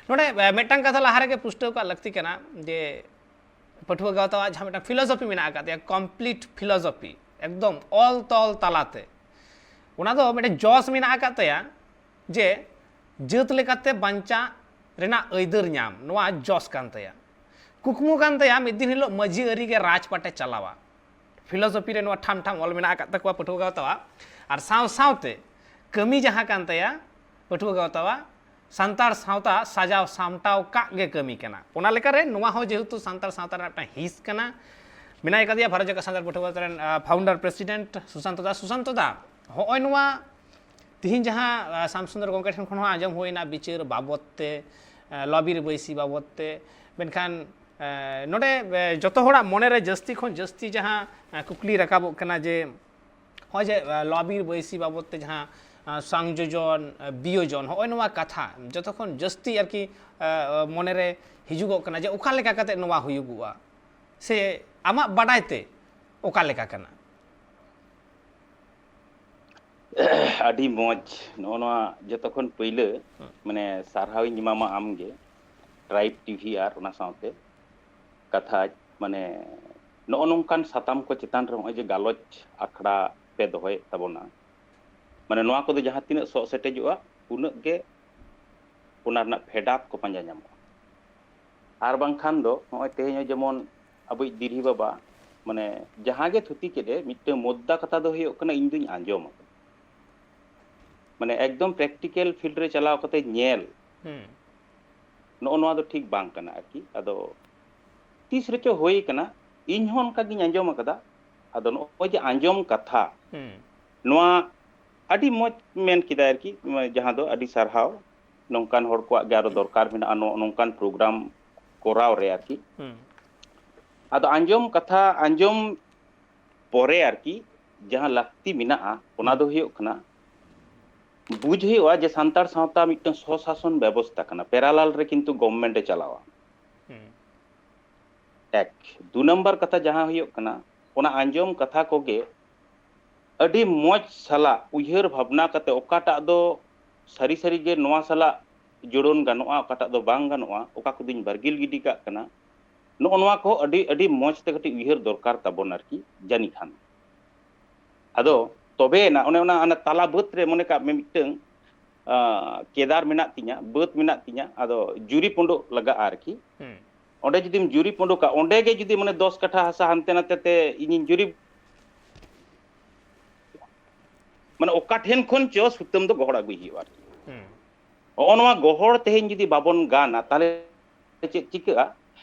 ᱱᱚᱰᱮ ᱢᱤᱫᱴᱟᱝ ᱠᱟᱛᱷᱟ ᱞᱟᱦᱟ ᱨᱮᱜᱮ ᱯᱩᱥᱴᱟᱹᱣ ᱠᱟᱜ ᱞᱟᱹᱠᱛᱤ ᱠᱟᱱᱟ ᱡᱮ ᱯᱟᱹᱴᱷᱩᱣᱟᱹ ᱜᱟᱶᱛᱟᱣᱟᱜ ᱡᱟᱦᱟᱸ ᱢᱤᱫᱴᱟᱝ ᱯᱷᱤᱞᱳᱥᱚᱯᱷᱤ ᱢᱮᱱᱟᱜ ᱟᱠᱟᱫ ᱛᱟᱭᱟ, ᱠᱚᱢᱯᱞᱤᱴ ᱯᱷᱤᱞᱳᱥᱚᱯᱷᱤ, ᱮᱠᱫᱚᱢ ᱚᱞ ᱛᱚᱞ ᱛᱟᱞᱟᱛᱮ, ᱚᱱᱟ ᱫᱚ ᱢᱤᱫᱴᱟᱝ ᱡᱚᱥ ᱢᱮᱱᱟᱜ ᱟᱠᱟᱫ ᱛᱟᱭᱟ ᱡᱮ ᱡᱟᱹᱛ ᱞᱮᱠᱟᱛᱮ ᱵᱟᱧᱪᱟᱜ ᱨᱮᱱᱟᱜ ᱟᱹᱭᱫᱟᱹᱨ ᱧᱟᱢ, ᱱᱚᱣᱟ ᱡᱚᱥ ᱠᱟᱱ ᱛᱟᱭᱟ᱾ ᱠᱩᱠᱢᱩ ᱠᱟᱱ ᱛᱟᱭᱟ ᱢᱤᱫ ᱫᱤᱱ ᱦᱤᱞᱳᱜ ᱢᱟᱹᱡᱷᱤ ᱟᱹᱨᱤ ᱜᱮ ᱨᱟᱡᱽᱯᱟᱴᱮ ᱪᱟᱞᱟᱣᱟ᱾ ᱯᱷᱤᱞᱳᱥᱚᱯᱷᱤ ᱨᱮ ᱱᱚᱣᱟ ᱴᱷᱟᱢ ᱴᱷᱟᱢ ᱚᱞ ᱢᱮᱱᱟᱜ ᱟᱠᱟᱫ ᱛᱟᱠᱚᱣᱟ ᱯᱟᱹᱴᱷᱩᱣᱟᱹ ᱜᱟᱶᱛᱟᱣᱟᱜ᱾ ᱟᱨ ᱥᱟᱶ ᱥᱟᱶᱛᱮ ᱠᱟᱹᱢᱤ ᱡᱟᱦᱟᱸ ᱠᱟᱱ ᱛᱟᱭᱟ ᱯᱟᱹᱴᱷᱩᱣᱟᱹ ᱜᱟᱶᱛᱟᱣᱟᱜ, ᱥᱟᱱᱛᱟᱲ ᱥᱟᱶᱛᱟ ᱥᱟᱡᱟᱣ ᱥᱟᱢᱴᱟᱣ ᱠᱟᱜ ᱜᱮ ᱠᱟᱹᱢᱤ ᱠᱟᱱᱟ᱾ ᱚᱱᱟ ᱞᱮᱠᱟᱨᱮ ᱱᱚᱣᱟ ᱦᱚᱸ ᱡᱮᱦᱮᱛᱩ ᱥᱟᱱᱛᱟᱲ ᱥᱟᱶᱛᱟ ᱨᱮᱱᱟᱜ ᱢᱤᱫᱴᱟᱝ ᱦᱤᱸᱥ ᱠᱟᱱᱟ, ᱢᱮᱱᱟᱭ ᱠᱟᱫᱮᱭᱟ ᱵᱷᱟᱨᱚᱛ ᱡᱟᱠᱟᱛ ᱥᱟᱱᱛᱟᱲ ᱯᱟᱹᱴᱷᱩᱣᱟᱹ ᱜᱟᱶᱛᱟ ᱨᱮᱱ ᱯᱷᱟᱣᱩᱱᱰᱟᱨ ᱯᱨᱮᱥᱤᱰᱮᱱᱴ ᱥᱩᱥᱟᱱᱛᱚ ᱫᱟ᱾ ᱥᱩᱥᱟᱱᱛᱚ ᱫᱟ, ᱦᱚᱸᱜᱼᱚᱭ ᱱᱚᱣᱟ ᱛᱤᱦᱤᱧ ᱡᱟᱦᱟᱸ ᱥᱟᱢᱥᱩᱱᱫᱚᱨ ᱜᱚᱢᱠᱮ ᱴᱷᱮᱱ ᱠᱷᱚᱱ ᱦᱚᱸ ᱟᱸᱡᱚᱢ ᱦᱩᱭᱱᱟ ᱵᱤᱪᱟᱹᱨ ᱵᱟᱵᱚᱫ ᱛᱮ, ᱞᱚᱵᱤᱨ ᱵᱟᱹᱭᱥᱤ ᱵᱟᱵᱚᱫ ᱛᱮ, ᱢᱮᱱᱠᱷᱟᱱ ᱱᱚᱰᱮ ᱡᱚᱛᱚ ᱦᱚᱲᱟᱜ ᱢᱚᱱᱮᱨᱮ ᱡᱟᱹᱥᱛᱤ ᱠᱷᱚᱱ ᱡᱟᱹᱥᱛᱤ ᱡᱟᱦᱟᱸ ᱠᱩᱠᱞᱤ ᱨᱟᱠᱟᱵᱚᱜ ᱠᱟᱱᱟ ᱡᱮ ᱱᱚᱜᱼᱚᱭ ᱡᱮ ᱞᱚᱵᱤᱨ ᱵᱟᱹᱭᱥᱤ ᱵᱟᱵᱚᱫ ᱛᱮ ᱡᱟᱦᱟᱸ ᱥᱚᱝᱡᱳᱡᱚᱱ ᱵᱤᱭᱳᱡᱚᱱ, ᱦᱚᱸᱜᱼᱚᱭ ᱱᱚᱣᱟ ᱠᱟᱛᱷᱟ ᱡᱚᱛᱚ ᱠᱷᱚᱱ ᱡᱟᱹᱥᱛᱤ ᱟᱨᱠᱤ ᱢᱚᱱᱮᱨᱮ ᱦᱤᱡᱩᱜᱚᱜ ᱠᱟᱱᱟ ᱡᱮ ᱚᱠᱟ ᱞᱮᱠᱟ ᱠᱟᱛᱮ ᱱᱚᱣᱟ ᱦᱩᱭᱩᱜᱚᱜᱼᱟ, ᱥᱮ ᱟᱢᱟᱜ ᱵᱟᱰᱟᱭ ᱛᱮ ᱚᱠᱟ ᱞᱮᱠᱟ ᱠᱟᱱᱟ? ᱟᱹᱰᱤ ᱢᱚᱡᱽ᱾ ᱱᱚᱜᱼᱚ ᱱᱚᱣᱟ ᱡᱚᱛᱚ ᱠᱷᱚᱱ ᱯᱟᱹᱭᱞᱟᱹ ᱢᱟᱱᱮ ᱥᱟᱨᱦᱟᱣᱤᱧ ᱮᱢᱟᱢᱟ ᱟᱢᱜᱮ᱾ ᱴᱨᱟᱭᱤᱵᱽ ᱴᱤᱵᱷᱤ ᱟᱨ ᱚᱱᱟ ᱥᱟᱶᱛᱮ ᱠᱟᱛᱷᱟ, ᱢᱟᱱᱮ, ᱱᱚᱜᱼᱚ ᱱᱚᱝᱠᱟᱱ ᱥᱟᱛᱟᱢ ᱠᱚ ᱪᱮᱛᱟᱱ ᱨᱮ ᱱᱚᱜᱼᱚᱭ ᱡᱮ ᱜᱟᱞᱚᱪ ᱟᱠᱷᱲᱟ ᱯᱮ ᱫᱚᱦᱚᱭᱮᱫ ᱛᱟᱵᱚᱱᱟ, ᱢᱟᱱᱮ, ᱱᱚᱣᱟ ᱠᱚᱫᱚ ᱡᱟᱦᱟᱸ ᱛᱤᱱᱟᱹᱜ ᱥᱚᱜ ᱥᱮᱴᱮᱡᱚᱜᱼᱟ, ᱩᱱᱟᱹᱜ ᱜᱮ ᱚᱱᱟ ᱨᱮᱱᱟᱜ ᱯᱷᱮᱰᱟᱛ ᱠᱚ ᱯᱟᱸᱡᱟ ᱧᱟᱢᱚᱜᱼᱟ᱾ ᱟᱨ ᱵᱟᱝᱠᱷᱟᱱ ᱫᱚ ᱱᱚᱜᱼᱚᱭ ᱛᱮᱦᱮᱧ ᱦᱚᱸ ᱡᱮᱢᱚᱱ ᱟᱵᱚᱭᱤᱡ ᱫᱤᱨᱦᱤ ᱵᱟᱵᱟ, ᱢᱟᱱᱮ, ᱡᱟᱦᱟᱸ ᱜᱮ ᱛᱷᱩᱛᱤ ᱠᱮᱫ ᱮ, ᱢᱤᱫᱴᱟᱝ ᱢᱩᱫᱽᱫᱟ ᱠᱟᱛᱷᱟ ᱫᱚ ᱦᱩᱭᱩᱜ ᱠᱟᱱᱟ, ᱤᱧ ᱫᱩᱧ ᱟᱸᱡᱚᱢ ᱟᱠᱟᱫᱟ᱾ ᱢᱟᱱᱮ, ᱮᱠᱫᱚᱢ ᱯᱨᱮᱠᱴᱤᱠᱮᱞ ᱯᱷᱤᱞᱰ ᱨᱮ ᱪᱟᱞᱟᱣ ᱠᱟᱛᱮ ᱧᱮᱞ, ᱦᱩᱸ ᱱᱚᱜᱼᱚ ᱱᱚᱣᱟ ᱫᱚ ᱴᱷᱤᱠ ᱵᱟᱝ ᱠᱟᱱᱟ ᱟᱨᱠᱤ᱾ ᱟᱫᱚ ᱛᱤᱥ ᱨᱮᱪᱚ ᱦᱩᱭ ᱠᱟᱱᱟ, ᱤᱧ ᱦᱚᱸ ᱚᱱᱠᱟ ᱜᱤᱧ ᱟᱸᱡᱚᱢ ᱟᱠᱟᱫᱟ᱾ ᱟᱫᱚ ᱱᱚᱜᱼᱚᱭ ᱡᱮ ᱟᱸᱡᱚᱢ ᱠᱟᱛᱷᱟ, ᱦᱩᱸ ᱱᱚᱣᱟ ᱟᱹᱰᱤ ᱢᱚᱡᱽ ᱢᱮᱱ ᱠᱮᱫᱟ ᱟᱨᱠᱤ, ᱡᱟᱦᱟᱸ ᱫᱚ ᱟᱹᱰᱤ ᱥᱟᱨᱦᱟᱣ᱾ ᱱᱚᱝᱠᱟᱱ ᱦᱚᱲ ᱠᱚᱣᱟᱜ ᱜᱮ ᱟᱨᱚ ᱫᱚᱨᱠᱟᱨ ᱢᱮᱱᱟᱜᱼᱟ ᱱᱚ-, ᱱᱚᱝᱠᱟᱱ ᱯᱨᱳᱜᱨᱟᱢ ᱠᱚᱨᱟᱣ ᱨᱮ ᱟᱨᱠᱤ᱾ ᱦᱩᱸ ᱟᱫᱚ ᱟᱸᱡᱚᱢ ᱠᱟᱛᱷᱟ ᱟᱸᱡᱚᱢ ᱯᱚᱨᱮ ᱟᱨᱠᱤ ᱡᱟᱦᱟᱸ ᱞᱟᱹᱠᱛᱤ ᱢᱮᱱᱟᱜᱼᱟ, ᱚᱱᱟ ᱫᱚ ᱦᱩᱭᱩᱜ ᱠᱟᱱᱟ, ᱵᱩᱡᱽ ᱦᱩᱭᱩᱜᱼᱟ ᱡᱮ ᱥᱟᱱᱛᱟᱲ ᱥᱟᱶᱛᱟ ᱢᱤᱫᱴᱟᱝ ᱥᱚᱥᱟᱥᱚᱱ ᱵᱮᱵᱚᱥᱛᱟ ᱠᱟᱱᱟ, ᱯᱮᱨᱟᱞᱟᱞ ᱨᱮ ᱠᱤᱱᱛᱩ ᱜᱚᱵᱷᱢᱮᱱᱴ ᱮ ᱪᱟᱞᱟᱣᱟ᱾ ᱦᱩᱸ ᱮᱠ᱾ ᱫᱩ ᱱᱟᱢᱵᱟᱨ ᱠᱟᱛᱷᱟ ᱡᱟᱦᱟᱸ ᱦᱩᱭᱩᱜ ᱠᱟᱱᱟ, ᱚᱱᱟ ᱟᱸᱡᱚᱢ ᱠᱟᱛᱷᱟ ᱠᱚᱜᱮ ᱟᱹᱰᱤ ᱢᱚᱡᱽ ᱥᱟᱞᱟᱜ ᱩᱭᱦᱟᱹᱨ ᱵᱷᱟᱵᱽᱱᱟ ᱠᱟᱛᱮ ᱚᱠᱟᱴᱟᱜ ᱫᱚ ᱥᱟᱹᱨᱤ ᱥᱟᱹᱨᱤ ᱜᱮ ᱱᱚᱣᱟ ᱥᱟᱞᱟᱜ ᱡᱳᱲᱳᱱ ᱜᱟᱱᱚᱜᱼᱟ, ᱚᱠᱟᱴᱟᱜ ᱫᱚ ᱵᱟᱝ ᱜᱟᱱᱚᱜᱼᱟ, ᱚᱠᱟ ᱠᱚᱫᱚᱧ ᱵᱟᱨᱜᱤᱞ ᱜᱤᱰᱤ ᱠᱟᱜ ᱠᱟᱱᱟ, ᱱᱚᱜᱼᱚ ᱱᱚᱣᱟ ᱠᱚ ᱟᱹᱰᱤ, ᱟᱹᱰᱤ ᱢᱚᱡᱽ ᱛᱮ ᱠᱟᱹᱴᱤᱡ ᱩᱭᱦᱟᱹᱨ ᱫᱚᱨᱠᱟᱨ ᱛᱟᱵᱚᱱ ᱟᱨᱠᱤ, ᱡᱟᱹᱱᱤ ᱠᱷᱟᱱ᱾ ᱟᱫᱚ ᱛᱚᱵᱮᱭᱮᱱᱟ ᱚᱱᱮ ᱚᱱᱟ, ᱚᱱᱟ ᱛᱟᱞᱟ ᱵᱟᱹᱫᱽ ᱨᱮ ᱢᱚᱱᱮ ᱠᱟᱜ ᱢᱮ ᱢᱤᱫᱴᱟᱝ, ᱟᱸ, ᱠᱮᱫᱟᱨ ᱢᱮᱱᱟᱜ ᱛᱤᱧᱟ, ᱵᱟᱹᱫᱽ ᱢᱮᱱᱟᱜ ᱛᱤᱧᱟ, ᱟᱫᱚ ᱡᱩᱨᱤ ᱯᱩᱸᱰᱩᱜ ᱞᱟᱜᱟᱜᱼᱟ ᱟᱨᱠᱤ᱾ ᱦᱩᱸ ᱚᱸᱰᱮ ᱡᱩᱫᱤᱢ ᱡᱩᱨᱤ ᱯᱩᱸᱰᱩᱠᱟ, ᱚᱸᱰᱮ ᱜᱮ ᱡᱩᱫᱤ ᱢᱟᱱᱮ ᱫᱚᱥ ᱠᱟᱴᱷᱟ ᱦᱟᱥᱟ ᱦᱟᱱᱛᱮ ᱱᱟᱛᱮ ᱛᱮ ᱤᱧᱤᱧ ᱡᱩᱨᱤ, ᱢᱟᱱᱮ ᱚᱠᱟ ᱴᱷᱮᱱ ᱠᱷᱚᱱ ᱪᱚ ᱥᱩᱛᱟᱹᱢ ᱫᱚ ᱜᱚᱦᱚᱲ ᱟᱹᱜᱩᱭ ᱦᱩᱭᱩᱜᱼᱟ ᱟᱨᱠᱤ᱾ ᱦᱩᱸ ᱦᱚᱸᱜᱼᱚ ᱱᱚᱣᱟ ᱜᱚᱦᱚᱲ ᱛᱮᱦᱮᱧ ᱡᱩᱫᱤ ᱵᱟᱵᱚᱱ ᱜᱟᱱᱟ, ᱛᱟᱦᱞᱮ ᱪᱮᱫ ᱪᱤᱠᱟᱹᱜᱼᱟ?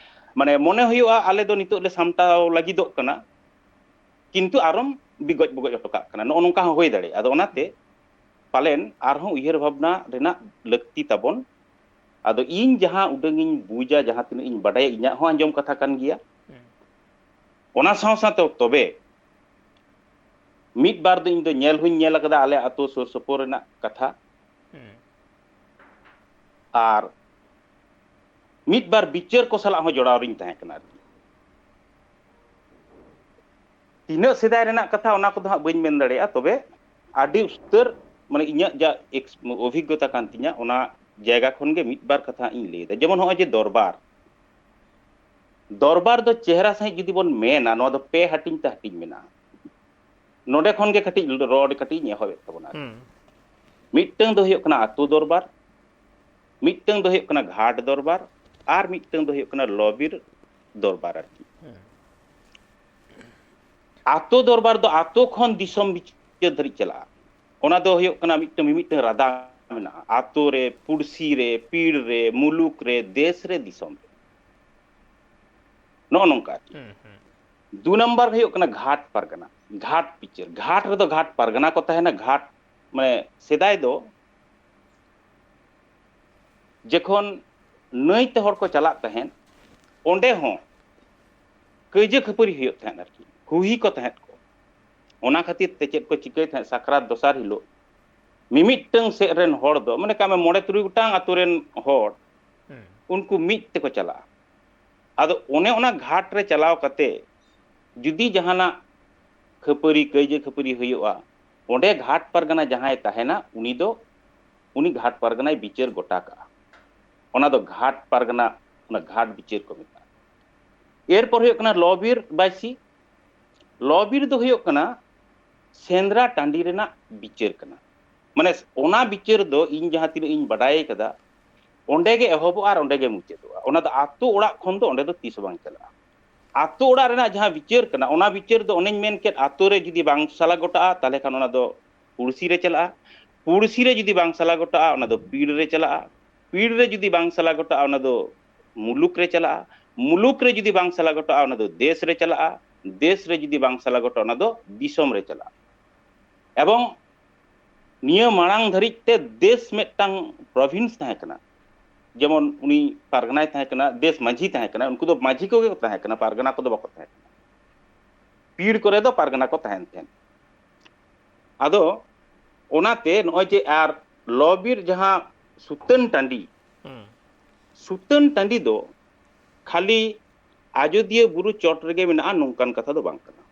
ᱢᱟᱱᱮ ᱢᱚᱱᱮ ᱦᱩᱭᱩᱜᱼᱟ ᱟᱞᱮ ᱫᱚ ᱱᱤᱛᱚᱜ ᱞᱮ ᱥᱟᱢᱴᱟᱣ ᱞᱟᱹᱜᱤᱫᱚᱜ ᱠᱟᱱᱟ, ᱠᱤᱱᱛᱩ ᱟᱨᱚᱢ ᱵᱤᱜᱚᱡ ᱵᱚᱜᱚᱡ ᱦᱚᱴᱚ ᱠᱟᱜ ᱠᱟᱱᱟ, ᱱᱚᱜᱼᱚ ᱱᱚᱝᱠᱟ ᱦᱚᱸ ᱦᱩᱭ ᱫᱟᱲᱮᱭᱟᱜᱼᱟ᱾ ᱟᱫᱚ ᱚᱱᱟᱛᱮ ᱯᱟᱞᱮᱱ ᱟᱨᱦᱚᱸ ᱩᱭᱦᱟᱹᱨ ᱵᱷᱟᱵᱽᱱᱟ ᱨᱮᱱᱟᱜ ᱞᱟᱹᱠᱛᱤ ᱛᱟᱵᱚᱱ᱾ ᱟᱫᱚ ᱤᱧ ᱡᱟᱦᱟᱸ ᱩᱰᱟᱹᱝ ᱤᱧ ᱵᱩᱡᱟ, ᱡᱟᱦᱟᱸ ᱛᱤᱱᱟᱹᱜ ᱤᱧ ᱵᱟᱰᱟᱭᱟ, ᱤᱧᱟᱹᱜ ᱦᱚᱸ ᱟᱸᱡᱚᱢ ᱠᱟᱛᱷᱟ ᱠᱟᱱ ᱜᱮᱭᱟ᱾ ᱦᱩᱸ ᱚᱱᱟ ᱥᱟᱶ ᱥᱟᱶᱛᱮ ᱛᱚᱵᱮ ᱢᱤᱫ ᱵᱟᱨ ᱫᱚ ᱤᱧ ᱫᱚ ᱧᱮᱞ ᱦᱚᱸᱧ ᱧᱮᱞ ᱟᱠᱟᱫᱟ ᱟᱞᱮ ᱟᱹᱛᱩ ᱥᱩᱨ ᱥᱩᱯᱩᱨ ᱨᱮᱱᱟᱜ ᱠᱟᱛᱷᱟ, ᱦᱩᱸ ᱟᱨ ᱢᱤᱫ ᱵᱟᱨ ᱵᱤᱪᱟᱹᱨ ᱠᱚ ᱥᱟᱞᱟᱜ ᱦᱚᱸ ᱡᱚᱲᱟᱣ ᱨᱤᱧ ᱛᱟᱦᱮᱸ ᱠᱟᱱᱟ ᱟᱨᱠᱤ᱾ ᱛᱤᱱᱟᱹᱜ ᱥᱮᱫᱟᱭ ᱨᱮᱱᱟᱜ ᱠᱟᱛᱷᱟ ᱚᱱᱟ ᱠᱚᱫᱚ ᱦᱟᱸᱜ ᱵᱟᱹᱧ ᱢᱮᱱ ᱫᱟᱲᱮᱭᱟᱜᱼᱟ, ᱛᱚᱵᱮ ᱟᱹᱰᱤ ᱩᱥᱛᱟᱹᱨ, ᱢᱟᱱᱮ, ᱤᱧᱟᱹᱜ ᱡᱟ ᱮᱠᱥ-, ᱚᱵᱷᱤᱜᱽᱜᱚᱛᱟ ᱠᱟᱱ ᱛᱤᱧᱟᱹ, ᱚᱱᱟ ᱡᱟᱭᱜᱟ ᱠᱷᱚᱱ ᱜᱮ ᱢᱤᱫ ᱵᱟᱨ ᱠᱟᱛᱷᱟ ᱤᱧ ᱞᱟᱹᱭ ᱮᱫᱟ᱾ ᱡᱮᱢᱚᱱ ᱱᱚᱜᱼᱚᱭ ᱡᱮ ᱫᱚᱨᱵᱟᱨ, ᱫᱚᱨᱵᱟᱨ ᱫᱚ ᱪᱮᱦᱨᱟ ᱥᱟᱺᱦᱤᱡ ᱡᱩᱫᱤ ᱵᱚᱱ ᱢᱮᱱᱟ, ᱱᱚᱣᱟ ᱫᱚ ᱯᱮ ᱦᱟᱹᱴᱤᱧ ᱛᱮ ᱦᱟᱹᱴᱤᱧ ᱢᱮᱱᱟᱜᱼᱟ᱾ ᱱᱚᱰᱮ ᱠᱷᱚᱱ ᱜᱮ ᱠᱟᱹᱴᱤᱡ ᱨᱚᱲ ᱠᱟᱹᱴᱤᱡ ᱤᱧ ᱮᱦᱚᱵᱮᱫ ᱛᱟᱵᱚᱱᱟ᱾ ᱦᱩᱸ᱾ ᱢᱤᱫᱴᱟᱝ ᱫᱚ ᱦᱩᱭᱩᱜ ᱠᱟᱱᱟ ᱟᱛᱳ ᱫᱚᱨᱵᱟᱨ, ᱢᱤᱫᱴᱟᱝ ᱫᱚ ᱦᱩᱭᱩᱜ ᱠᱟᱱᱟ ᱜᱷᱟᱴ ᱫᱚᱨᱵᱟᱨ, ᱟᱨ ᱢᱤᱫᱴᱟᱝ ᱫᱚ ᱦᱩᱭᱩᱜ ᱠᱟᱱᱟ ᱞᱚᱵᱤᱨ ᱫᱚᱨᱵᱟᱨ ᱟᱨᱠᱤ᱾ ᱦᱩᱸ᱾ ᱟᱛᱳ ᱫᱚᱨᱵᱟᱨ ᱫᱚ ᱟᱛᱳ ᱠᱷᱚᱱ ᱫᱤᱥᱚᱢ ᱵᱤᱪᱟᱹᱨ ᱫᱷᱟᱹᱨᱤᱡ ᱪᱟᱞᱟᱜᱼᱟ᱾ ᱚᱱᱟ ᱫᱚ ᱦᱩᱭᱩᱜ ᱠᱟᱱᱟ ᱢᱤᱫᱴᱟᱝ ᱢᱤᱢᱤᱫᱴᱟᱝ ᱨᱟᱫᱟ ᱢᱮᱱᱟᱜᱼᱟ, ᱟᱛᱳ ᱨᱮ, ᱯᱩᱲᱥᱤ ᱨᱮ, ᱯᱤᱲ ᱨᱮ, ᱢᱩᱞᱩᱠ ᱨᱮ, ᱫᱮᱥ ᱨᱮ, ᱫᱤᱥᱚᱢ ᱨᱮ᱾ ᱱᱚᱜᱼᱚ ᱱᱚᱝᱠᱟ ᱟᱨᱠᱤ᱾ ᱦᱩᱸ, ᱦᱩᱸ᱾ ᱫᱩ ᱱᱟᱢᱵᱟᱨ ᱦᱩᱭᱩᱜ ᱠᱟᱱᱟ ᱜᱷᱟᱴ ᱯᱟᱨᱜᱟᱱᱟ, ᱜᱷᱟᱴ ᱵᱤᱪᱟᱹᱨ᱾ ᱜᱷᱟᱴ ᱨᱮᱫᱚ ᱜᱷᱟᱴ ᱯᱟᱨᱜᱟᱱᱟ ᱠᱚ ᱛᱟᱦᱮᱱᱟ᱾ ᱜᱷᱟᱴ ᱢᱟᱱᱮ ᱥᱮᱫᱟᱭ ᱫᱚ ᱡᱚᱠᱷᱚᱱ ᱱᱟᱹᱭ ᱛᱮ ᱦᱚᱲ ᱠᱚ ᱪᱟᱞᱟᱜ ᱛᱟᱦᱮᱸᱫ, ᱚᱸᱰᱮ ᱦᱚᱸ ᱠᱟᱹᱭᱡᱟᱹ ᱠᱷᱟᱹᱯᱟᱹᱨᱤ ᱦᱩᱭᱩᱜ ᱛᱟᱦᱮᱸᱫ ᱟᱨᱠᱤ, ᱦᱩᱦᱤ ᱠᱚ ᱛᱟᱦᱮᱸᱫ ᱠᱚ᱾ ᱚᱱᱟ ᱠᱷᱟᱹᱛᱤᱨ ᱛᱮ ᱪᱮᱫ ᱠᱚ ᱪᱤᱠᱟᱹᱭ ᱛᱟᱦᱮᱸᱫ, ᱥᱟᱠᱨᱟᱛ ᱫᱚᱥᱟᱨ ᱦᱤᱞᱳᱜ ᱢᱤᱢᱤᱫᱴᱟᱝ ᱥᱮᱫ ᱨᱮᱱ ᱦᱚᱲ ᱫᱚ, ᱢᱚᱱᱮ ᱠᱟᱜ ᱢᱮ ᱢᱚᱬᱮ ᱛᱩᱨᱩᱭ ᱜᱚᱴᱟᱝ ᱟᱛᱳ ᱨᱮᱱ ᱦᱚᱲ, ᱦᱩᱸ᱾ ᱩᱱᱠᱩ ᱢᱤᱫ ᱛᱮᱠᱚ ᱪᱟᱞᱟᱜᱼᱟ᱾ ᱟᱫᱚ ᱚᱱᱮ ᱚᱱᱟ ᱜᱷᱟᱴ ᱨᱮ ᱪᱟᱞᱟᱣ ᱠᱟᱛᱮ ᱡᱩᱫᱤ ᱡᱟᱦᱟᱱᱟᱜ ᱠᱷᱟᱹᱯᱟᱹᱨᱤ, ᱠᱟᱹᱭᱡᱟᱹ ᱠᱷᱟᱹᱯᱟᱹᱨᱤ ᱦᱩᱭᱩᱜᱼᱟ, ᱚᱸᱰᱮ ᱜᱷᱟᱴ ᱯᱟᱨᱜᱟᱱᱟ ᱡᱟᱦᱟᱸᱭ ᱛᱟᱦᱮᱱᱟ, ᱩᱱᱤ ᱫᱚ, ᱩᱱᱤ ᱜᱷᱟᱴ ᱯᱟᱨᱜᱟᱱᱟᱭ ᱵᱤᱪᱟᱹᱨ ᱜᱚᱴᱟ ᱠᱟᱜᱼᱟ᱾ ᱚᱱᱟ ᱫᱚ ᱜᱷᱟᱴ ᱯᱟᱨᱜᱟᱱᱟ, ᱚᱱᱟ ᱜᱷᱟᱴ ᱵᱤᱪᱟᱹᱨ ᱠᱚ ᱢᱮᱛᱟᱜᱼᱟ᱾ ᱮᱨᱯᱚᱨ ᱦᱩᱭᱩᱜ ᱠᱟᱱᱟ ᱞᱚᱵᱤᱨ ᱵᱟᱭᱥᱤ᱾ ᱞᱚᱵᱤᱨ ᱫᱚ ᱦᱩᱭᱩᱜ ᱠᱟᱱᱟ ᱥᱮᱸᱫᱽᱨᱟ ᱴᱟᱺᱰᱤ ᱨᱮᱱᱟᱜ ᱵᱤᱪᱟᱹᱨ ᱠᱟᱱᱟ᱾ ᱢᱟᱱᱮ ᱚᱱᱟ ᱵᱤᱪᱟᱹᱨ ᱫᱚ ᱤᱧ ᱡᱟᱦᱟᱸ ᱛᱤᱱᱟᱹᱜ ᱤᱧ ᱵᱟᱰᱟᱭ ᱠᱟᱫᱟ, ᱚᱸᱰᱮ ᱜᱮ ᱮᱦᱚᱵᱚᱜᱼᱟ ᱟᱨ ᱚᱸᱰᱮ ᱜᱮ ᱢᱩᱪᱟᱹᱫᱚᱜᱼᱟ᱾ ᱚᱱᱟ ᱫᱚ ᱟᱛᱳ ᱚᱲᱟᱜ ᱠᱷᱚᱱ ᱫᱚ ᱚᱸᱰᱮ ᱫᱚ ᱛᱤᱥ ᱦᱚᱸ ᱵᱟᱝ ᱪᱟᱞᱟᱜᱼᱟ᱾ ᱟᱛᱳ ᱚᱲᱟᱜ ᱨᱮᱱᱟᱜ ᱡᱟᱦᱟᱸ ᱵᱤᱪᱟᱹᱨ ᱠᱟᱱᱟ, ᱚᱱᱟ ᱵᱤᱪᱟᱹᱨ ᱫᱚ ᱚᱱᱮᱧ ᱢᱮᱱ ᱠᱮᱫ, ᱟᱛᱳ ᱨᱮ ᱡᱩᱫᱤ ᱵᱟᱝ ᱥᱟᱞᱟ ᱜᱚᱴᱟᱜᱼᱟ, ᱛᱟᱦᱚᱞᱮ ᱠᱷᱟᱱ ᱚᱱᱟ ᱫᱚ ᱯᱩᱲᱥᱤ ᱨᱮ ᱪᱟᱞᱟᱜᱼᱟ᱾ ᱯᱩᱲᱥᱤ ᱨᱮ ᱡᱩᱫᱤ ᱵᱟᱝ ᱥᱟᱞᱟ ᱜᱚᱴᱟᱜᱼᱟ, ᱚᱱᱟ ᱫᱚ ᱯᱤᱲ ᱨᱮ ᱪᱟᱞᱟᱜᱼᱟ᱾ ᱯᱤᱲ ᱨᱮ ᱡᱩᱫᱤ ᱵᱟᱝ ᱥᱟᱞᱟ ᱜᱚᱴᱟᱜᱼᱟ, ᱚᱱᱟ ᱫᱚ ᱢᱩᱞᱩᱠ ᱨᱮ ᱪᱟᱞᱟᱜᱼᱟ᱾ ᱢᱩᱞᱩᱠ ᱨᱮ ᱡᱩᱫᱤ ᱵᱟᱝ ᱥᱟᱞᱟ ᱜᱚᱴᱟᱜᱼᱟ, ᱚᱱᱟ ᱫᱚ ᱫᱮᱥ ᱨᱮ ᱪᱟᱞᱟᱜᱼᱟ᱾ ᱫᱮᱥ ᱨᱮ ᱡᱩᱫᱤ ᱵᱟᱝ ᱥᱟᱞᱟ ᱜᱚᱴᱟᱜᱼᱟ, ᱚᱱᱟ ᱫᱚ ᱫᱤᱥᱚᱢ ᱨᱮ ᱪᱟᱞᱟᱜᱼᱟ᱾ ᱮᱵᱚᱝ ᱱᱤᱭᱟᱹ ᱢᱟᱲᱟᱝ ᱫᱷᱟᱹᱨᱤᱡ ᱛᱮ ᱫᱮᱥ ᱢᱤᱫᱴᱟᱝ ᱯᱨᱚᱵᱷᱤᱱᱥ ᱛᱟᱦᱮᱸ ᱠᱟᱱᱟ᱾ ᱡᱮᱢᱚᱱ ᱩᱱᱤ ᱯᱟᱨᱜᱟᱱᱟᱭ ᱛᱟᱦᱮᱸ ᱠᱟᱱᱟ, ᱫᱮᱥ ᱢᱟᱹᱡᱷᱤ ᱛᱟᱦᱮᱸ ᱠᱟᱱᱟ, ᱩᱱᱠᱩ ᱫᱚ ᱢᱟᱹᱡᱷᱤ ᱠᱚᱜᱮ ᱠᱚ ᱛᱟᱦᱮᱸ ᱠᱟᱱᱟ, ᱯᱟᱨᱜᱟᱱᱟ ᱠᱚᱫᱚ ᱵᱟᱠᱚ ᱛᱟᱦᱮᱸ ᱠᱟᱱᱟ᱾ ᱯᱤᱲ ᱠᱚᱨᱮ ᱫᱚ ᱯᱟᱨᱜᱟᱱᱟ ᱠᱚ ᱛᱟᱦᱮᱱ ᱛᱟᱦᱮᱸᱫ᱾ ᱟᱫᱚ ᱚᱱᱟᱛᱮ ᱱᱚᱜᱼᱚᱭ ᱡᱮ ᱟᱨ ᱞᱚᱵᱤᱨ ᱡᱟᱦᱟᱸ ᱥᱩᱛᱟᱹᱱ ᱴᱟᱺᱰᱤ, ᱦᱩᱸ᱾ ᱥᱩᱛᱟᱹᱱ ᱴᱟᱺᱰᱤ ᱫᱚ ᱠᱷᱟᱹᱞᱤ ᱟᱡᱚᱫᱤᱭᱟᱹ ᱵᱩᱨᱩ ᱪᱚᱴ ᱨᱮᱜᱮ ᱢᱮᱱᱟᱜᱼᱟ, ᱱᱚᱝᱠᱟᱱ ᱠᱟᱛᱷᱟ ᱫᱚ ᱵᱟᱝ ᱠᱟᱱᱟ᱾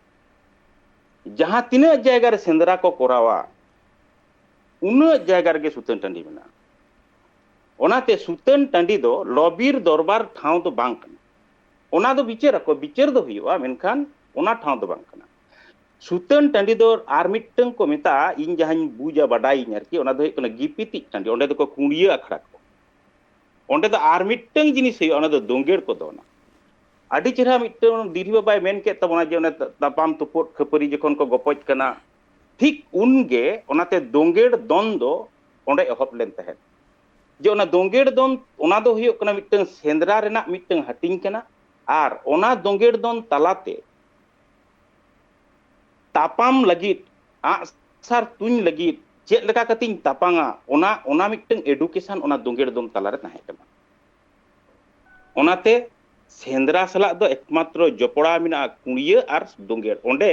ᱡᱟᱦᱟᱸ ᱛᱤᱱᱟᱹᱜ ᱡᱟᱭᱜᱟ ᱨᱮ ᱥᱮᱸᱫᱽᱨᱟ ᱠᱚ ᱠᱚᱨᱟᱣᱟ, ᱩᱱᱟᱹᱜ ᱡᱟᱭᱜᱟ ᱨᱮᱜᱮ ᱥᱩᱛᱟᱹᱱ ᱴᱟᱺᱰᱤ ᱢᱮᱱᱟᱜᱼᱟ᱾ ᱚᱱᱟᱛᱮ ᱥᱩᱛᱟᱹᱱ ᱴᱟᱺᱰᱤ ᱫᱚ ᱞᱚᱵᱤᱨ ᱫᱚᱨᱵᱟᱨ ᱴᱷᱟᱶ ᱫᱚ ᱵᱟᱝ ᱠᱟᱱᱟ᱾ ᱚᱱᱟ ᱫᱚ ᱵᱤᱪᱟᱹᱨ ᱟᱠᱚ, ᱵᱤᱪᱟᱹᱨ ᱫᱚ ᱦᱩᱭᱩᱜᱼᱟ, ᱢᱮᱱᱠᱷᱟᱱ ᱚᱱᱟ ᱴᱷᱟᱶ ᱫᱚ ᱵᱟᱝ ᱠᱟᱱᱟ᱾ ᱥᱩᱛᱟᱹᱱ ᱴᱟᱺᱰᱤ ᱫᱚ ᱟᱨ ᱢᱤᱫᱴᱟᱝ ᱠᱚ ᱢᱮᱛᱟᱜᱼᱟ, ᱤᱧ ᱡᱟᱦᱟᱸᱧ ᱵᱩᱡᱟ, ᱵᱟᱰᱟᱭᱤᱧ ᱟᱨᱠᱤ, ᱚᱱᱟ ᱫᱚ ᱦᱩᱭᱩᱜ ᱠᱟᱱᱟ ᱜᱤᱯᱤᱛᱤᱡ ᱴᱟᱺᱰᱤ᱾ ᱚᱸᱰᱮ ᱫᱚᱠᱚ ᱠᱩᱲᱤᱭᱟᱹ ᱟᱠᱷᱲᱟ ᱠᱚ᱾ ᱚᱸᱰᱮ ᱫᱚ ᱟᱨ ᱢᱤᱫᱴᱟᱝ ᱡᱤᱱᱤᱥ ᱦᱩᱭᱩᱜᱼᱟ, ᱚᱱᱟ ᱫᱚ ᱫᱳᱸᱜᱮᱲ ᱠᱚ ᱫᱚᱱᱟ᱾ ᱟᱹᱰᱤ ᱪᱮᱦᱨᱟ ᱢᱤᱫᱴᱟᱝ ᱫᱤᱨᱦᱤ ᱵᱟᱵᱟᱭ ᱢᱮᱱ ᱠᱮᱫ ᱛᱟᱵᱚᱱᱟ ᱡᱮ ᱚᱱᱮ ᱛᱟᱯᱟᱢ ᱛᱩᱯᱩᱫ ᱠᱷᱟᱹᱯᱟᱹᱨᱤ ᱡᱚᱠᱷᱚᱱ ᱠᱚ ᱜᱚᱯᱚᱡ ᱠᱟᱱᱟ, ᱴᱷᱤᱠ ᱩᱱᱜᱮ ᱚᱱᱟᱛᱮ ᱫᱳᱸᱜᱮᱲ ᱫᱚᱱ ᱫᱚ ᱚᱸᱰᱮ ᱮᱦᱚᱵ ᱞᱮᱱ ᱛᱟᱦᱮᱸᱫ᱾ ᱡᱮ ᱚᱱᱟ ᱫᱳᱸᱜᱮᱲ ᱫᱚᱱ, ᱚᱱᱟ ᱫᱚ ᱦᱩᱭᱩᱜ ᱠᱟᱱᱟ ᱢᱤᱫᱴᱟᱝ ᱥᱮᱸᱫᱽᱨᱟ ᱨᱮᱱᱟᱜ ᱢᱤᱫᱴᱟᱝ ᱦᱟᱹᱴᱤᱧ ᱠᱟᱱᱟ᱾ ᱟᱨ ᱚᱱᱟ ᱫᱳᱸᱜᱮᱲ ᱫᱚᱱ ᱛᱟᱞᱟᱛᱮ ᱛᱟᱯᱟᱢ ᱞᱟᱹᱜᱤᱫ, ᱟᱸᱜ ᱥᱟᱨ ᱛᱩᱧ ᱞᱟᱹᱜᱤᱫ ᱪᱮᱫ ᱞᱮᱠᱟ ᱠᱟᱛᱮᱧ ᱛᱟᱯᱟᱝᱟ, ᱚᱱᱟ, ᱚᱱᱟ ᱢᱤᱫᱴᱟᱝ education ᱚᱱᱟ ᱫᱳᱸᱜᱮᱲ ᱫᱚᱱ ᱛᱟᱞᱟᱨᱮ ᱛᱟᱦᱮᱸ ᱠᱟᱱᱟ᱾ ᱚᱱᱟᱛᱮ ᱥᱮᱸᱫᱽᱨᱟ ᱥᱟᱞᱟᱜ ᱫᱚ ᱮᱠᱢᱟᱛᱨᱚ ᱡᱚᱯᱲᱟᱣ ᱢᱮᱱᱟᱜᱼᱟ ᱠᱩᱲᱤᱭᱟᱹ ᱟᱨ ᱫᱳᱸᱜᱮᱲ᱾ ᱚᱸᱰᱮ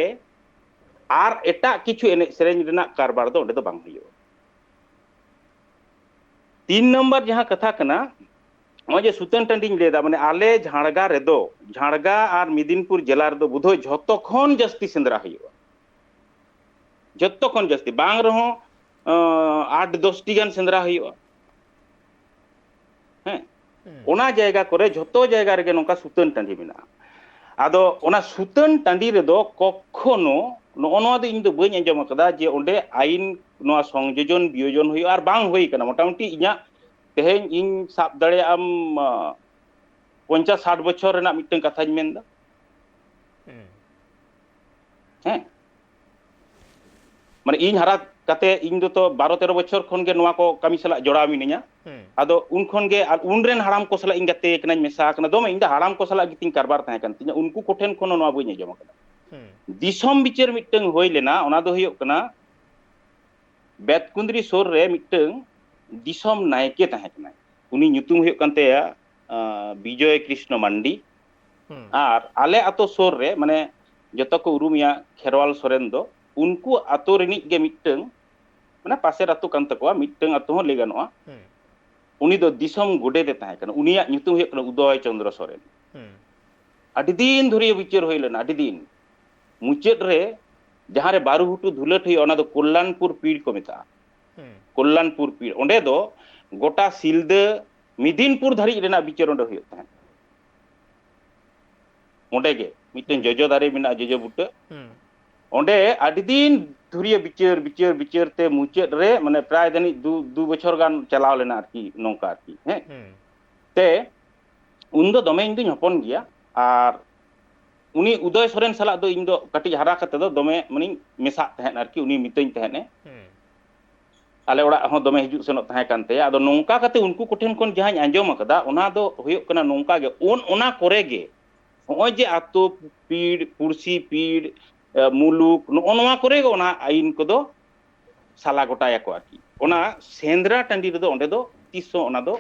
ᱟᱨ ᱮᱴᱟᱜ ᱠᱤᱪᱷᱩ ᱮᱱᱮᱡ ᱥᱮᱨᱮᱧ ᱨᱮᱱᱟᱜ ᱠᱟᱨᱵᱟᱨ ᱫᱚ ᱚᱸᱰᱮ ᱫᱚ ᱵᱟᱝ ᱦᱩᱭᱩᱜᱼᱟ᱾ ᱛᱤᱱ ᱱᱚᱢᱵᱚᱨ ᱡᱟᱦᱟᱸ ᱠᱟᱛᱷᱟ ᱠᱟᱱᱟ, ᱱᱚᱜᱼᱚᱭ ᱡᱮ ᱥᱩᱛᱟᱹᱱ ᱴᱟᱺᱰᱤᱧ ᱞᱟᱹᱭᱫᱟ, ᱢᱟᱱᱮ ᱟᱞᱮ ᱡᱷᱟᱲᱜᱟ ᱨᱮᱫᱚ, ᱡᱷᱟᱲᱜᱟ ᱟᱨ ᱢᱮᱫᱤᱱᱯᱩᱨ ᱡᱮᱞᱟ ᱨᱮᱫᱚ ᱵᱩᱫᱷᱚᱭ ᱡᱷᱚᱛᱚ ᱠᱷᱚᱱ ᱡᱟᱹᱥᱛᱤ ᱥᱮᱸᱫᱽᱨᱟ ᱦᱩᱭᱩᱜᱼᱟ, ᱡᱷᱚᱛᱚ ᱠᱷᱚᱱ ᱡᱟᱹᱥᱛᱤ ᱵᱟᱝ ᱨᱮᱦᱚᱸ ᱟᱸ, ᱟᱴ ᱫᱚᱥ ᱴᱤ ᱜᱟᱱ ᱥᱮᱸᱫᱽᱨᱟ ᱦᱩᱭᱩᱜᱼᱟ᱾ ᱦᱮᱸ, ᱦᱩᱸ᱾ ᱚᱱᱟ ᱡᱟᱭᱜᱟ ᱠᱚᱨᱮ, ᱡᱷᱚᱛᱚ ᱡᱟᱭᱜᱟ ᱨᱮᱜᱮ ᱱᱚᱝᱠᱟ ᱥᱩᱛᱟᱹᱱ ᱴᱟᱺᱰᱤ ᱢᱮᱱᱟᱜᱼᱟ᱾ ᱟᱫᱚ ᱚᱱᱟ ᱥᱩᱛᱟᱹᱱ ᱴᱟᱺᱰᱤ ᱨᱮᱫᱚ ᱠᱚᱠᱷᱚᱱᱳ ᱱᱚᱜᱼᱚ ᱱᱚᱣᱟ ᱫᱚ ᱤᱧ ᱫᱚ ᱵᱟᱹᱧ ᱟᱸᱡᱚᱢ ᱟᱠᱟᱫᱟ ᱡᱮ ᱚᱸᱰᱮ ᱟᱭᱤᱱ ᱱᱚᱣᱟ ᱥᱚᱝᱡᱳᱡᱚᱱ ᱵᱤᱭᱳᱡᱚᱱ ᱦᱩᱭᱩᱜᱼᱟ, ᱟᱨ ᱵᱟᱝ ᱦᱩᱭ ᱟᱠᱟᱱᱟ᱾ ᱢᱚᱴᱟᱢᱩᱴᱤ ᱤᱧᱟᱹᱜ ᱛᱮᱦᱮᱧ ᱤᱧ ᱥᱟᱵ ᱫᱟᱲᱮᱭᱟᱜᱼᱟᱢ, ᱟᱸ, ᱯᱚᱧᱪᱟᱥ ᱥᱟᱴ ᱵᱚᱪᱷᱚᱨ ᱨᱮᱱᱟᱜ ᱢᱤᱫᱴᱟᱝ ᱠᱟᱛᱷᱟᱧ ᱢᱮᱱᱫᱟ᱾ ᱦᱩᱸ᱾ ᱦᱮᱸ, ᱢᱟᱱᱮ ᱤᱧ ᱦᱟᱨᱟ ᱠᱟᱛᱮ ᱤᱧ ᱫᱚ ᱛᱚ ᱵᱟᱨᱚ ᱛᱮᱨᱚ ᱵᱚᱪᱷᱚᱨ ᱠᱷᱚᱱ ᱜᱮ ᱱᱚᱣᱟ ᱠᱚ ᱠᱟᱹᱢᱤ ᱥᱟᱞᱟᱜ ᱡᱚᱲᱟᱣ ᱢᱤᱱᱟᱹᱧᱟ᱾ ᱦᱩᱸ᱾ ᱟᱫᱚ ᱩᱱ ᱠᱷᱚᱱ ᱜᱮ, ᱟᱨ ᱩᱱ ᱨᱮᱱ ᱦᱟᱲᱟᱢ ᱠᱚ ᱥᱟᱞᱟᱜ ᱤᱧ ᱜᱟᱛᱮ ᱟᱠᱟᱱᱟᱧ, ᱢᱮᱥᱟ ᱟᱠᱟᱱᱟ ᱫᱚᱢᱮ᱾ ᱤᱧ ᱫᱚ ᱦᱟᱲᱟᱢ ᱠᱚ ᱥᱟᱞᱟᱜ ᱜᱮᱛᱤᱧ ᱠᱟᱨᱵᱟᱨ ᱛᱟᱦᱮᱸ ᱠᱟᱱ ᱛᱤᱧᱟ, ᱩᱱᱠᱩ ᱠᱚᱴᱷᱮᱱ ᱠᱷᱚᱱ ᱦᱚᱸ ᱱᱚᱣᱟ ᱵᱟᱹᱧ ᱟᱸᱡᱚᱢ ᱟᱠᱟᱫᱟ᱾ ᱦᱩᱸ᱾ ᱫᱤᱥᱚᱢ ᱵᱤᱪᱟᱹᱨ ᱢᱤᱫᱴᱟᱝ ᱦᱩᱭ ᱞᱮᱱᱟ, ᱚᱱᱟ ᱫᱚ ᱦᱩᱭᱩᱜ ᱠᱟᱱᱟ ᱵᱮᱛᱠᱩᱸᱫᱽᱨᱤ ᱥᱩᱨ ᱨᱮ ᱢᱤᱫᱴᱟᱝ ᱫᱤᱥᱚᱢ ᱱᱟᱭᱠᱮ ᱛᱟᱦᱮᱸ ᱠᱟᱱᱟᱭ᱾ ᱩᱱᱤ ᱧᱩᱛᱩᱢ ᱦᱩᱭᱩᱜ ᱠᱟᱱ ᱛᱟᱭᱟ, ᱟᱸ, ᱵᱤᱡᱚᱭ ᱠᱨᱤᱥᱱᱚ ᱢᱟᱱᱰᱤ᱾ ᱦᱩᱸ᱾ ᱟᱨ ᱟᱞᱮ ᱟᱛᱳ ᱥᱩᱨ ᱨᱮ, ᱢᱟᱱᱮ, ᱡᱚᱛᱚ ᱠᱚ ᱩᱨᱩᱢᱮᱭᱟ ᱠᱷᱮᱨᱣᱟᱞ ᱥᱚᱨᱮᱱ ᱫᱚ, ᱩᱱᱠᱩ ᱟᱛᱳ ᱨᱤᱱᱤᱡ ᱜᱮ ᱢᱤᱫᱴᱟᱝ, ᱢᱟᱱᱮ, ᱯᱟᱥᱮᱨ ᱟᱛᱳ ᱠᱟᱱ ᱛᱟᱠᱚᱣᱟ, ᱢᱤᱫᱴᱟᱝ ᱟᱛᱳ ᱦᱚᱸ ᱞᱟᱹᱭ ᱜᱟᱱᱚᱜᱼᱟ᱾ ᱦᱩᱸ᱾ ᱩᱱᱤ ᱫᱚ ᱫᱤᱥᱚᱢ ᱜᱚᱰᱮᱛ ᱮ ᱛᱟᱦᱮᱸ ᱠᱟᱱᱟ᱾ ᱩᱱᱤᱭᱟᱜ ᱧᱩᱛᱩᱢ ᱦᱩᱭᱩᱜ ᱠᱟᱱᱟ ᱩᱫᱚᱭ ᱪᱚᱸᱫᱽᱨᱚ ᱥᱚᱨᱮᱱ᱾ ᱦᱩᱸ᱾ ᱟᱹᱰᱤ ᱫᱤᱱ ᱫᱷᱩᱨᱤᱭᱟᱹ ᱵᱤᱪᱟᱹᱨ ᱦᱩᱭ ᱞᱮᱱᱟ, ᱟᱹᱰᱤ ᱫᱤᱱ᱾ ᱢᱩᱪᱟᱹᱫ ᱨᱮ ᱡᱟᱦᱟᱸ ᱨᱮ ᱵᱟᱹᱨᱩ ᱜᱷᱩᱴᱩ ᱫᱷᱩᱞᱟᱹᱴ ᱦᱩᱭᱩᱜᱼᱟ, ᱚᱱᱟ ᱫᱚ ᱠᱚᱞᱞᱟᱱᱯᱩᱨ ᱯᱤᱲ ᱠᱚ ᱢᱮᱛᱟᱜᱼᱟ᱾ ᱦᱩᱸ᱾ ᱠᱚᱞᱞᱟᱱᱯᱩᱨ ᱯᱤᱲ, ᱚᱸᱰᱮ ᱫᱚ ᱜᱚᱴᱟ ᱥᱤᱞᱫᱟᱹ, ᱢᱮᱫᱤᱱᱯᱩᱨ ᱫᱷᱟᱹᱨᱤᱡ ᱨᱮᱱᱟᱜ ᱵᱤᱪᱟᱹᱨ ᱚᱸᱰᱮ ᱦᱩᱭᱩᱜ ᱛᱟᱦᱮᱸᱫ᱾ ᱚᱸᱰᱮ ᱜᱮ ᱢᱤᱫᱴᱮᱱ ᱡᱚᱡᱚ ᱫᱟᱨᱮ ᱢᱮᱱᱟᱜᱼᱟ, ᱡᱚᱡᱚ ᱵᱩᱴᱟᱹ᱾ ᱦᱩᱸ᱾ ᱚᱸᱰᱮ ᱟᱹᱰᱤ ᱫᱤᱱ ᱫᱷᱩᱨᱤᱭᱟᱹ ᱵᱤᱪᱟᱹᱨ, ᱵᱤᱪᱟᱹᱨ, ᱵᱤᱪᱟᱹᱨ ᱛᱮ ᱢᱩᱪᱟᱹᱫ ᱨᱮ, ᱢᱟᱱᱮ, ᱯᱨᱟᱭ ᱡᱟᱹᱱᱤᱡ ᱫᱩ, ᱫᱩ ᱵᱚᱪᱷᱚᱨ ᱜᱟᱱ ᱪᱟᱞᱟᱣ ᱞᱮᱱᱟ ᱟᱨᱠᱤ, ᱱᱚᱝᱠᱟ ᱟᱨᱠᱤ, ᱦᱮᱸ᱾ ᱦᱩᱸ᱾ ᱛᱮ ᱩᱱ ᱫᱚ ᱫᱚᱢᱮ ᱤᱧ ᱫᱩᱧ ᱦᱚᱯᱚᱱ ᱜᱮᱭᱟ᱾ ᱟᱨ ᱩᱱᱤ ᱩᱫᱚᱭ ᱥᱚᱨᱮᱱ ᱥᱟᱞᱟᱜ ᱫᱚ ᱤᱧ ᱫᱚ ᱠᱟᱹᱴᱤᱡ ᱦᱟᱨᱟ ᱠᱟᱛᱮ ᱫᱚ ᱫᱚᱢᱮ, ᱢᱟᱱᱮᱧ ᱢᱮᱥᱟᱜ ᱛᱟᱦᱮᱸᱫ ᱟᱨᱠᱤ, ᱩᱱᱤ ᱢᱤᱛᱟᱹᱧ ᱛᱟᱦᱮᱸᱫ ᱮ᱾ ᱦᱩᱸ᱾ ᱟᱞᱮ ᱚᱲᱟᱜ ᱦᱚᱸ ᱫᱚᱢᱮ ᱦᱤᱡᱩᱜ ᱥᱮᱱᱚᱜ ᱛᱟᱦᱮᱸ ᱠᱟᱱ ᱛᱟᱭᱟ᱾ ᱟᱫᱚ ᱱᱚᱝᱠᱟ ᱠᱟᱛᱮ ᱩᱱᱠᱩ ᱠᱚᱴᱷᱮᱱ ᱠᱷᱚᱱ ᱡᱟᱦᱟᱸᱧ ᱟᱸᱡᱚᱢ ᱟᱠᱟᱫᱟ, ᱚᱱᱟ ᱫᱚ ᱦᱩᱭᱩᱜ ᱠᱟᱱᱟ ᱱᱚᱝᱠᱟ ᱜᱮ, ᱚᱱ-, ᱚᱱᱟ ᱠᱚᱨᱮ ᱜᱮ ᱱᱚᱜᱼᱚᱭ ᱡᱮ ᱟᱛᱳ ᱯᱤᱲ, ᱯᱩᱲᱥᱤ ᱯᱤᱲ, ᱮ, ᱢᱩᱞᱩᱠ, ᱱᱚᱜᱼᱚ ᱱᱚᱣᱟ ᱠᱚᱨᱮ ᱜᱮ ᱚᱱᱟ ᱟᱹᱭᱤᱱ ᱠᱚᱫᱚ ᱥᱟᱞᱟ ᱜᱚᱴᱟᱭᱟᱠᱚ ᱟᱨᱠᱤ᱾ ᱚᱱᱟ ᱦᱩᱸ᱾ ᱥᱮᱸᱫᱽᱨᱟ ᱴᱟᱺᱰᱤ ᱨᱮᱫᱚ ᱚᱸᱰᱮ ᱫᱚ ᱛᱤᱥ ᱦᱚᱸ ᱚᱱᱟ ᱫᱚ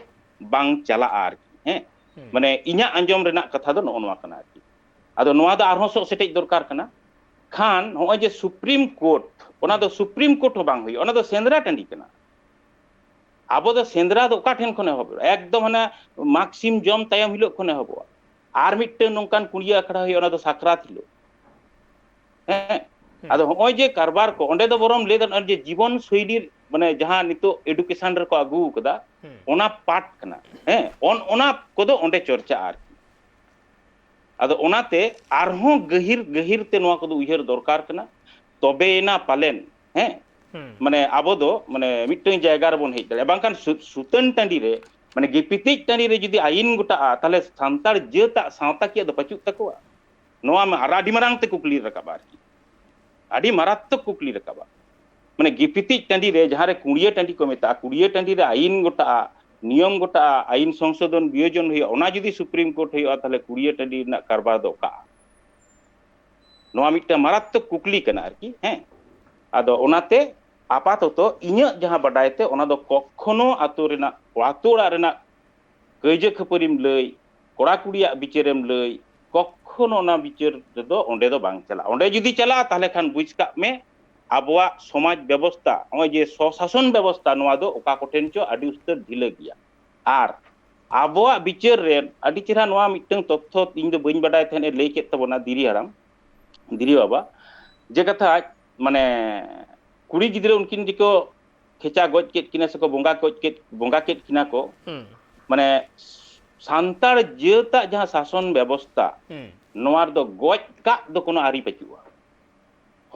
ᱵᱟᱝ ᱪᱟᱞᱟᱜᱼᱟ ᱟᱨᱠᱤ, ᱦᱮᱸ᱾ ᱦᱩᱸ᱾ ᱢᱟᱱᱮ, ᱤᱧᱟᱹᱜ ᱟᱸᱡᱚᱢ ᱨᱮᱱᱟᱜ ᱠᱟᱛᱷᱟ ᱫᱚ ᱱᱚᱜᱼᱚ ᱱᱚᱣᱟ ᱠᱟᱱᱟ ᱟᱨᱠᱤ᱾ ᱟᱫᱚ ᱱᱚᱣᱟ ᱫᱚ ᱟᱨᱦᱚᱸ ᱥᱚᱜ ᱥᱮᱴᱮᱡ ᱫᱚᱨᱠᱟᱨ ᱠᱟᱱᱟ᱾ ᱠᱷᱟᱱ ᱱᱚᱜᱼᱚᱭ ᱡᱮ ᱥᱩᱯᱨᱤᱢ ᱠᱳᱨᱴ, ᱚᱱᱟ ᱫᱚ ᱦᱩᱸ᱾ ᱥᱩᱯᱨᱤᱢ ᱠᱳᱨᱴ ᱦᱚᱸ ᱵᱟᱝ ᱦᱩᱭᱩᱜᱼᱟ, ᱚᱱᱟ ᱫᱚ ᱥᱮᱸᱫᱽᱨᱟ ᱴᱟᱺᱰᱤ ᱠᱟᱱᱟ᱾ ᱟᱵᱚ ᱫᱚ ᱥᱮᱸᱫᱽᱨᱟ ᱫᱚ ᱚᱠᱟ ᱴᱷᱮᱱ ᱠᱷᱚᱱ ᱮᱦᱚᱵ ᱦᱩᱭᱩᱜᱼᱟ? ᱮᱠᱫᱚᱢ ᱦᱟᱱᱟ ᱢᱟᱜᱽ ᱥᱤᱢ ᱡᱚᱢ ᱛᱟᱭᱚᱢ ᱦᱤᱞᱳᱜ ᱠᱷᱚᱱ ᱮᱦᱚᱵᱚᱜᱼᱟ᱾ ᱟᱨ ᱢᱤᱫᱴᱟᱝ ᱱᱚᱝᱠᱟᱱ ᱠᱩᱲᱤᱭᱟᱹ ᱟᱠᱷᱲᱟ ᱦᱩᱭᱩᱜᱼᱟ, ᱚᱱᱟ ᱫᱚ ᱥᱟᱠᱨᱟᱛ ᱦᱤᱞᱳᱜ᱾ ᱦᱮᱸ᱾ ᱦᱩᱸ᱾ ᱟᱫᱚ ᱦᱚᱸᱜᱼᱚᱭ ᱡᱮ ᱠᱟᱨᱵᱟᱨ ᱠᱚ, ᱚᱸᱰᱮ ᱫᱚ ᱵᱚᱨᱚᱝ ᱞᱟᱹᱭ ᱜᱟᱱᱚᱜᱼᱟ ᱡᱮ ᱡᱤᱵᱚᱱ ᱥᱳᱭᱞᱤ, ᱢᱟᱱᱮ, ᱡᱟᱦᱟᱸ ᱱᱤᱛᱚᱜ ᱮᱰᱩᱠᱮᱥᱚᱱ ᱨᱮᱠᱚ ᱟᱹᱜᱩ ᱟᱠᱟᱫᱟ, ᱦᱩᱸ᱾ ᱚᱱᱟ ᱯᱟᱨᱴ ᱠᱟᱱᱟ᱾ ᱦᱮᱸ, ᱚᱱ-, ᱚᱱᱟ ᱠᱚᱫᱚ ᱚᱸᱰᱮ ᱪᱚᱨᱪᱟᱜᱼᱟ ᱟᱨᱠᱤ᱾ ᱟᱫᱚ ᱚᱱᱟᱛᱮ ᱟᱨᱦᱚᱸ ᱜᱟᱹᱦᱤᱨ ᱜᱟᱹᱦᱤᱨ ᱛᱮ ᱱᱚᱣᱟ ᱠᱚᱫᱚ ᱩᱭᱦᱟᱹᱨ ᱫᱚᱨᱠᱟᱨ ᱠᱟᱱᱟ᱾ ᱛᱚᱵᱮᱭᱮᱱᱟ ᱯᱟᱞᱮᱱ, ᱦᱮᱸ, ᱦᱩᱸ᱾ ᱢᱟᱱᱮ, ᱟᱵᱚ ᱫᱚ, ᱢᱟᱱᱮ, ᱢᱤᱫᱴᱟᱝ ᱡᱟᱭᱜᱟ ᱨᱮᱵᱚᱱ ᱦᱮᱡ ᱫᱟᱲᱮᱭᱟᱜᱼᱟ᱾ ᱵᱟᱝᱠᱷᱟᱱ ᱥᱩ-, ᱥᱩᱛᱟᱹᱱ ᱴᱟᱺᱰᱤ ᱨᱮ, ᱢᱟᱱᱮ, ᱜᱤᱯᱤᱛᱤᱡ ᱴᱟᱺᱰᱤ ᱨᱮ ᱡᱩᱫᱤ ᱟᱹᱭᱤᱱ ᱜᱚᱴᱟᱜᱼᱟ, ᱛᱟᱦᱞᱮ ᱥᱟᱱᱛᱟᱲ ᱡᱟᱹᱛᱟᱜ ᱥᱟᱶᱛᱟ ᱠᱤ ᱟᱫᱚ ᱯᱟᱹᱪᱩᱜ ᱛᱟᱠᱚᱣᱟ? ᱱᱚᱣᱟ ᱢᱟ ᱟᱨ ᱟᱹᱰᱤ ᱢᱟᱨᱟᱝ ᱛᱮ ᱠᱩᱠᱞᱤ ᱨᱟᱠᱟᱵᱼᱟ ᱟᱨᱠᱤ᱾ ᱟᱹᱰᱤ ᱢᱟᱨᱟᱛᱛᱚᱠ ᱠᱩᱠᱞᱤ ᱨᱟᱠᱟᱵᱼᱟ᱾ ᱢᱟᱱᱮ, ᱜᱤᱯᱤᱛᱤᱡ ᱴᱟᱺᱰᱤ ᱨᱮ, ᱡᱟᱦᱟᱸ ᱨᱮ ᱠᱩᱲᱤᱭᱟᱹ ᱴᱟᱺᱰᱤ ᱠᱚ ᱢᱮᱛᱟᱜᱼᱟ, ᱠᱩᱲᱤᱭᱟᱹ ᱴᱟᱺᱰᱤ ᱨᱮ ᱟᱹᱭᱤᱱ ᱜᱚᱴᱟᱜᱼᱟ, ᱱᱤᱭᱚᱢ ᱜᱚᱴᱟᱜᱼᱟ, ᱟᱹᱭᱤᱱ ᱥᱚᱝᱥᱳᱫᱷᱚᱱ ᱵᱤᱭᱳᱡᱚᱱ ᱦᱩᱭᱩᱜᱼᱟ, ᱚᱱᱟ ᱡᱩᱫᱤ ᱥᱩᱯᱨᱤᱢ ᱠᱳᱨᱴ ᱦᱩᱭᱩᱜᱼᱟ, ᱛᱟᱦᱞᱮ ᱠᱩᱲᱤᱭᱟᱹ ᱴᱟᱺᱰᱤ ᱨᱮᱱᱟᱜ ᱠᱟᱨᱵᱟᱨ ᱫᱚ ᱚᱠᱟᱜᱼᱟ? ᱱᱚᱣᱟ ᱢᱤᱫᱴᱟᱝ ᱢᱟᱨᱟᱛᱛᱚᱠ ᱠᱩᱠᱞᱤ ᱠᱟᱱᱟ ᱟᱨᱠᱤ, ᱦᱮᱸ᱾ ᱟᱫᱚ ᱚᱱᱟᱛᱮ ᱟᱯᱟᱛᱚᱛᱚ ᱤᱧᱟᱹᱜ ᱡᱟᱦᱟᱸ ᱵᱟᱰᱟᱭ ᱛᱮ, ᱚᱱᱟ ᱫᱚ ᱠᱚᱠᱷᱚᱱᱳ ᱟᱛᱳ ᱨᱮᱱᱟᱜ, ᱟᱛᱳ ᱚᱲᱟᱜ ᱨᱮᱱᱟᱜ ᱠᱟᱹᱭᱡᱟᱹ ᱠᱷᱟᱹᱯᱟᱹᱨᱤᱢ ᱞᱟᱹᱭ, ᱠᱚᱲᱟ ᱠᱩᱲᱤᱭᱟᱜ ᱵᱤᱪᱟᱹᱨᱮᱢ ᱞᱟᱹᱭ, ᱠᱚᱠᱷᱚᱱᱳ ᱚᱱᱟ ᱵᱤᱪᱟᱹᱨ ᱨᱮᱫᱚ ᱚᱸᱰᱮ ᱫᱚ ᱵᱟᱝ ᱪᱟᱞᱟᱜᱼᱟ᱾ ᱚᱸᱰᱮ ᱡᱩᱫᱤ ᱪᱟᱞᱟᱜᱼᱟ, ᱛᱟᱦᱞᱮ ᱠᱷᱟᱱ ᱵᱩᱡᱽ ᱠᱟᱜ ᱢᱮ, ᱟᱵᱚᱣᱟᱜ ᱥᱚᱢᱟᱡᱽ ᱵᱮᱵᱚᱥᱛᱟ, ᱱᱚᱜᱼᱚᱭ ᱡᱮ ᱥᱚᱥᱟᱥᱚᱱ ᱵᱮᱵᱚᱥᱛᱟ, ᱱᱚᱣᱟ ᱫᱚ ᱚᱠᱟ ᱠᱚᱴᱷᱮᱱ ᱪᱚ ᱟᱹᱰᱤ ᱩᱥᱛᱟᱹᱨ ᱰᱷᱤᱞᱟᱹ ᱜᱮᱭᱟ᱾ ᱟᱨ ᱟᱵᱚᱣᱟᱜ ᱵᱤᱪᱟᱹᱨ ᱨᱮ ᱟᱹᱰᱤ ᱪᱮᱦᱨᱟ ᱱᱚᱣᱟ ᱢᱤᱫᱴᱟᱝ ᱛᱚᱛᱛᱷᱚ ᱤᱧ ᱫᱚ ᱵᱟᱹᱧ ᱵᱟᱰᱟᱭ ᱛᱟᱦᱮᱸᱫ, ᱮ ᱞᱟᱹᱭ ᱠᱮᱫ ᱛᱟᱵᱚᱱᱟ ᱫᱤᱨᱤ ᱦᱟᱲᱟᱢ, ᱫᱤᱨᱤ ᱵᱟᱵᱟ, ᱡᱮ ᱠᱟᱛᱷᱟ, ᱢᱟᱱᱮ, ᱠᱩᱲᱤ ᱜᱤᱫᱽᱨᱟᱹ ᱩᱱᱠᱤᱱ ᱡᱮᱠᱚ ᱠᱷᱮᱪᱟ ᱜᱚᱡ ᱠᱮᱫ ᱠᱤᱱᱟ ᱥᱮᱠᱚ ᱵᱚᱸᱜᱟ ᱜᱚᱡ ᱠᱮᱫ, ᱵᱚᱸᱜᱟ ᱠᱮᱫ ᱠᱤᱱᱟ ᱠᱚ, ᱦᱩᱸ ᱢᱟᱱᱮ ᱥᱟᱱᱛᱟᱲ ᱡᱟᱹᱛᱟᱜ ᱡᱟᱦᱟᱸ ᱥᱟᱥᱚᱱ ᱵᱮᱵᱚᱥᱛᱟ, ᱦᱩᱸ ᱱᱚᱣᱟ ᱨᱮᱫᱚ ᱜᱚᱡ ᱠᱟᱜ ᱫᱚ ᱠᱳᱱᱳ ᱟᱹᱨᱤ ᱯᱟᱹᱪᱩᱜᱼᱟ᱾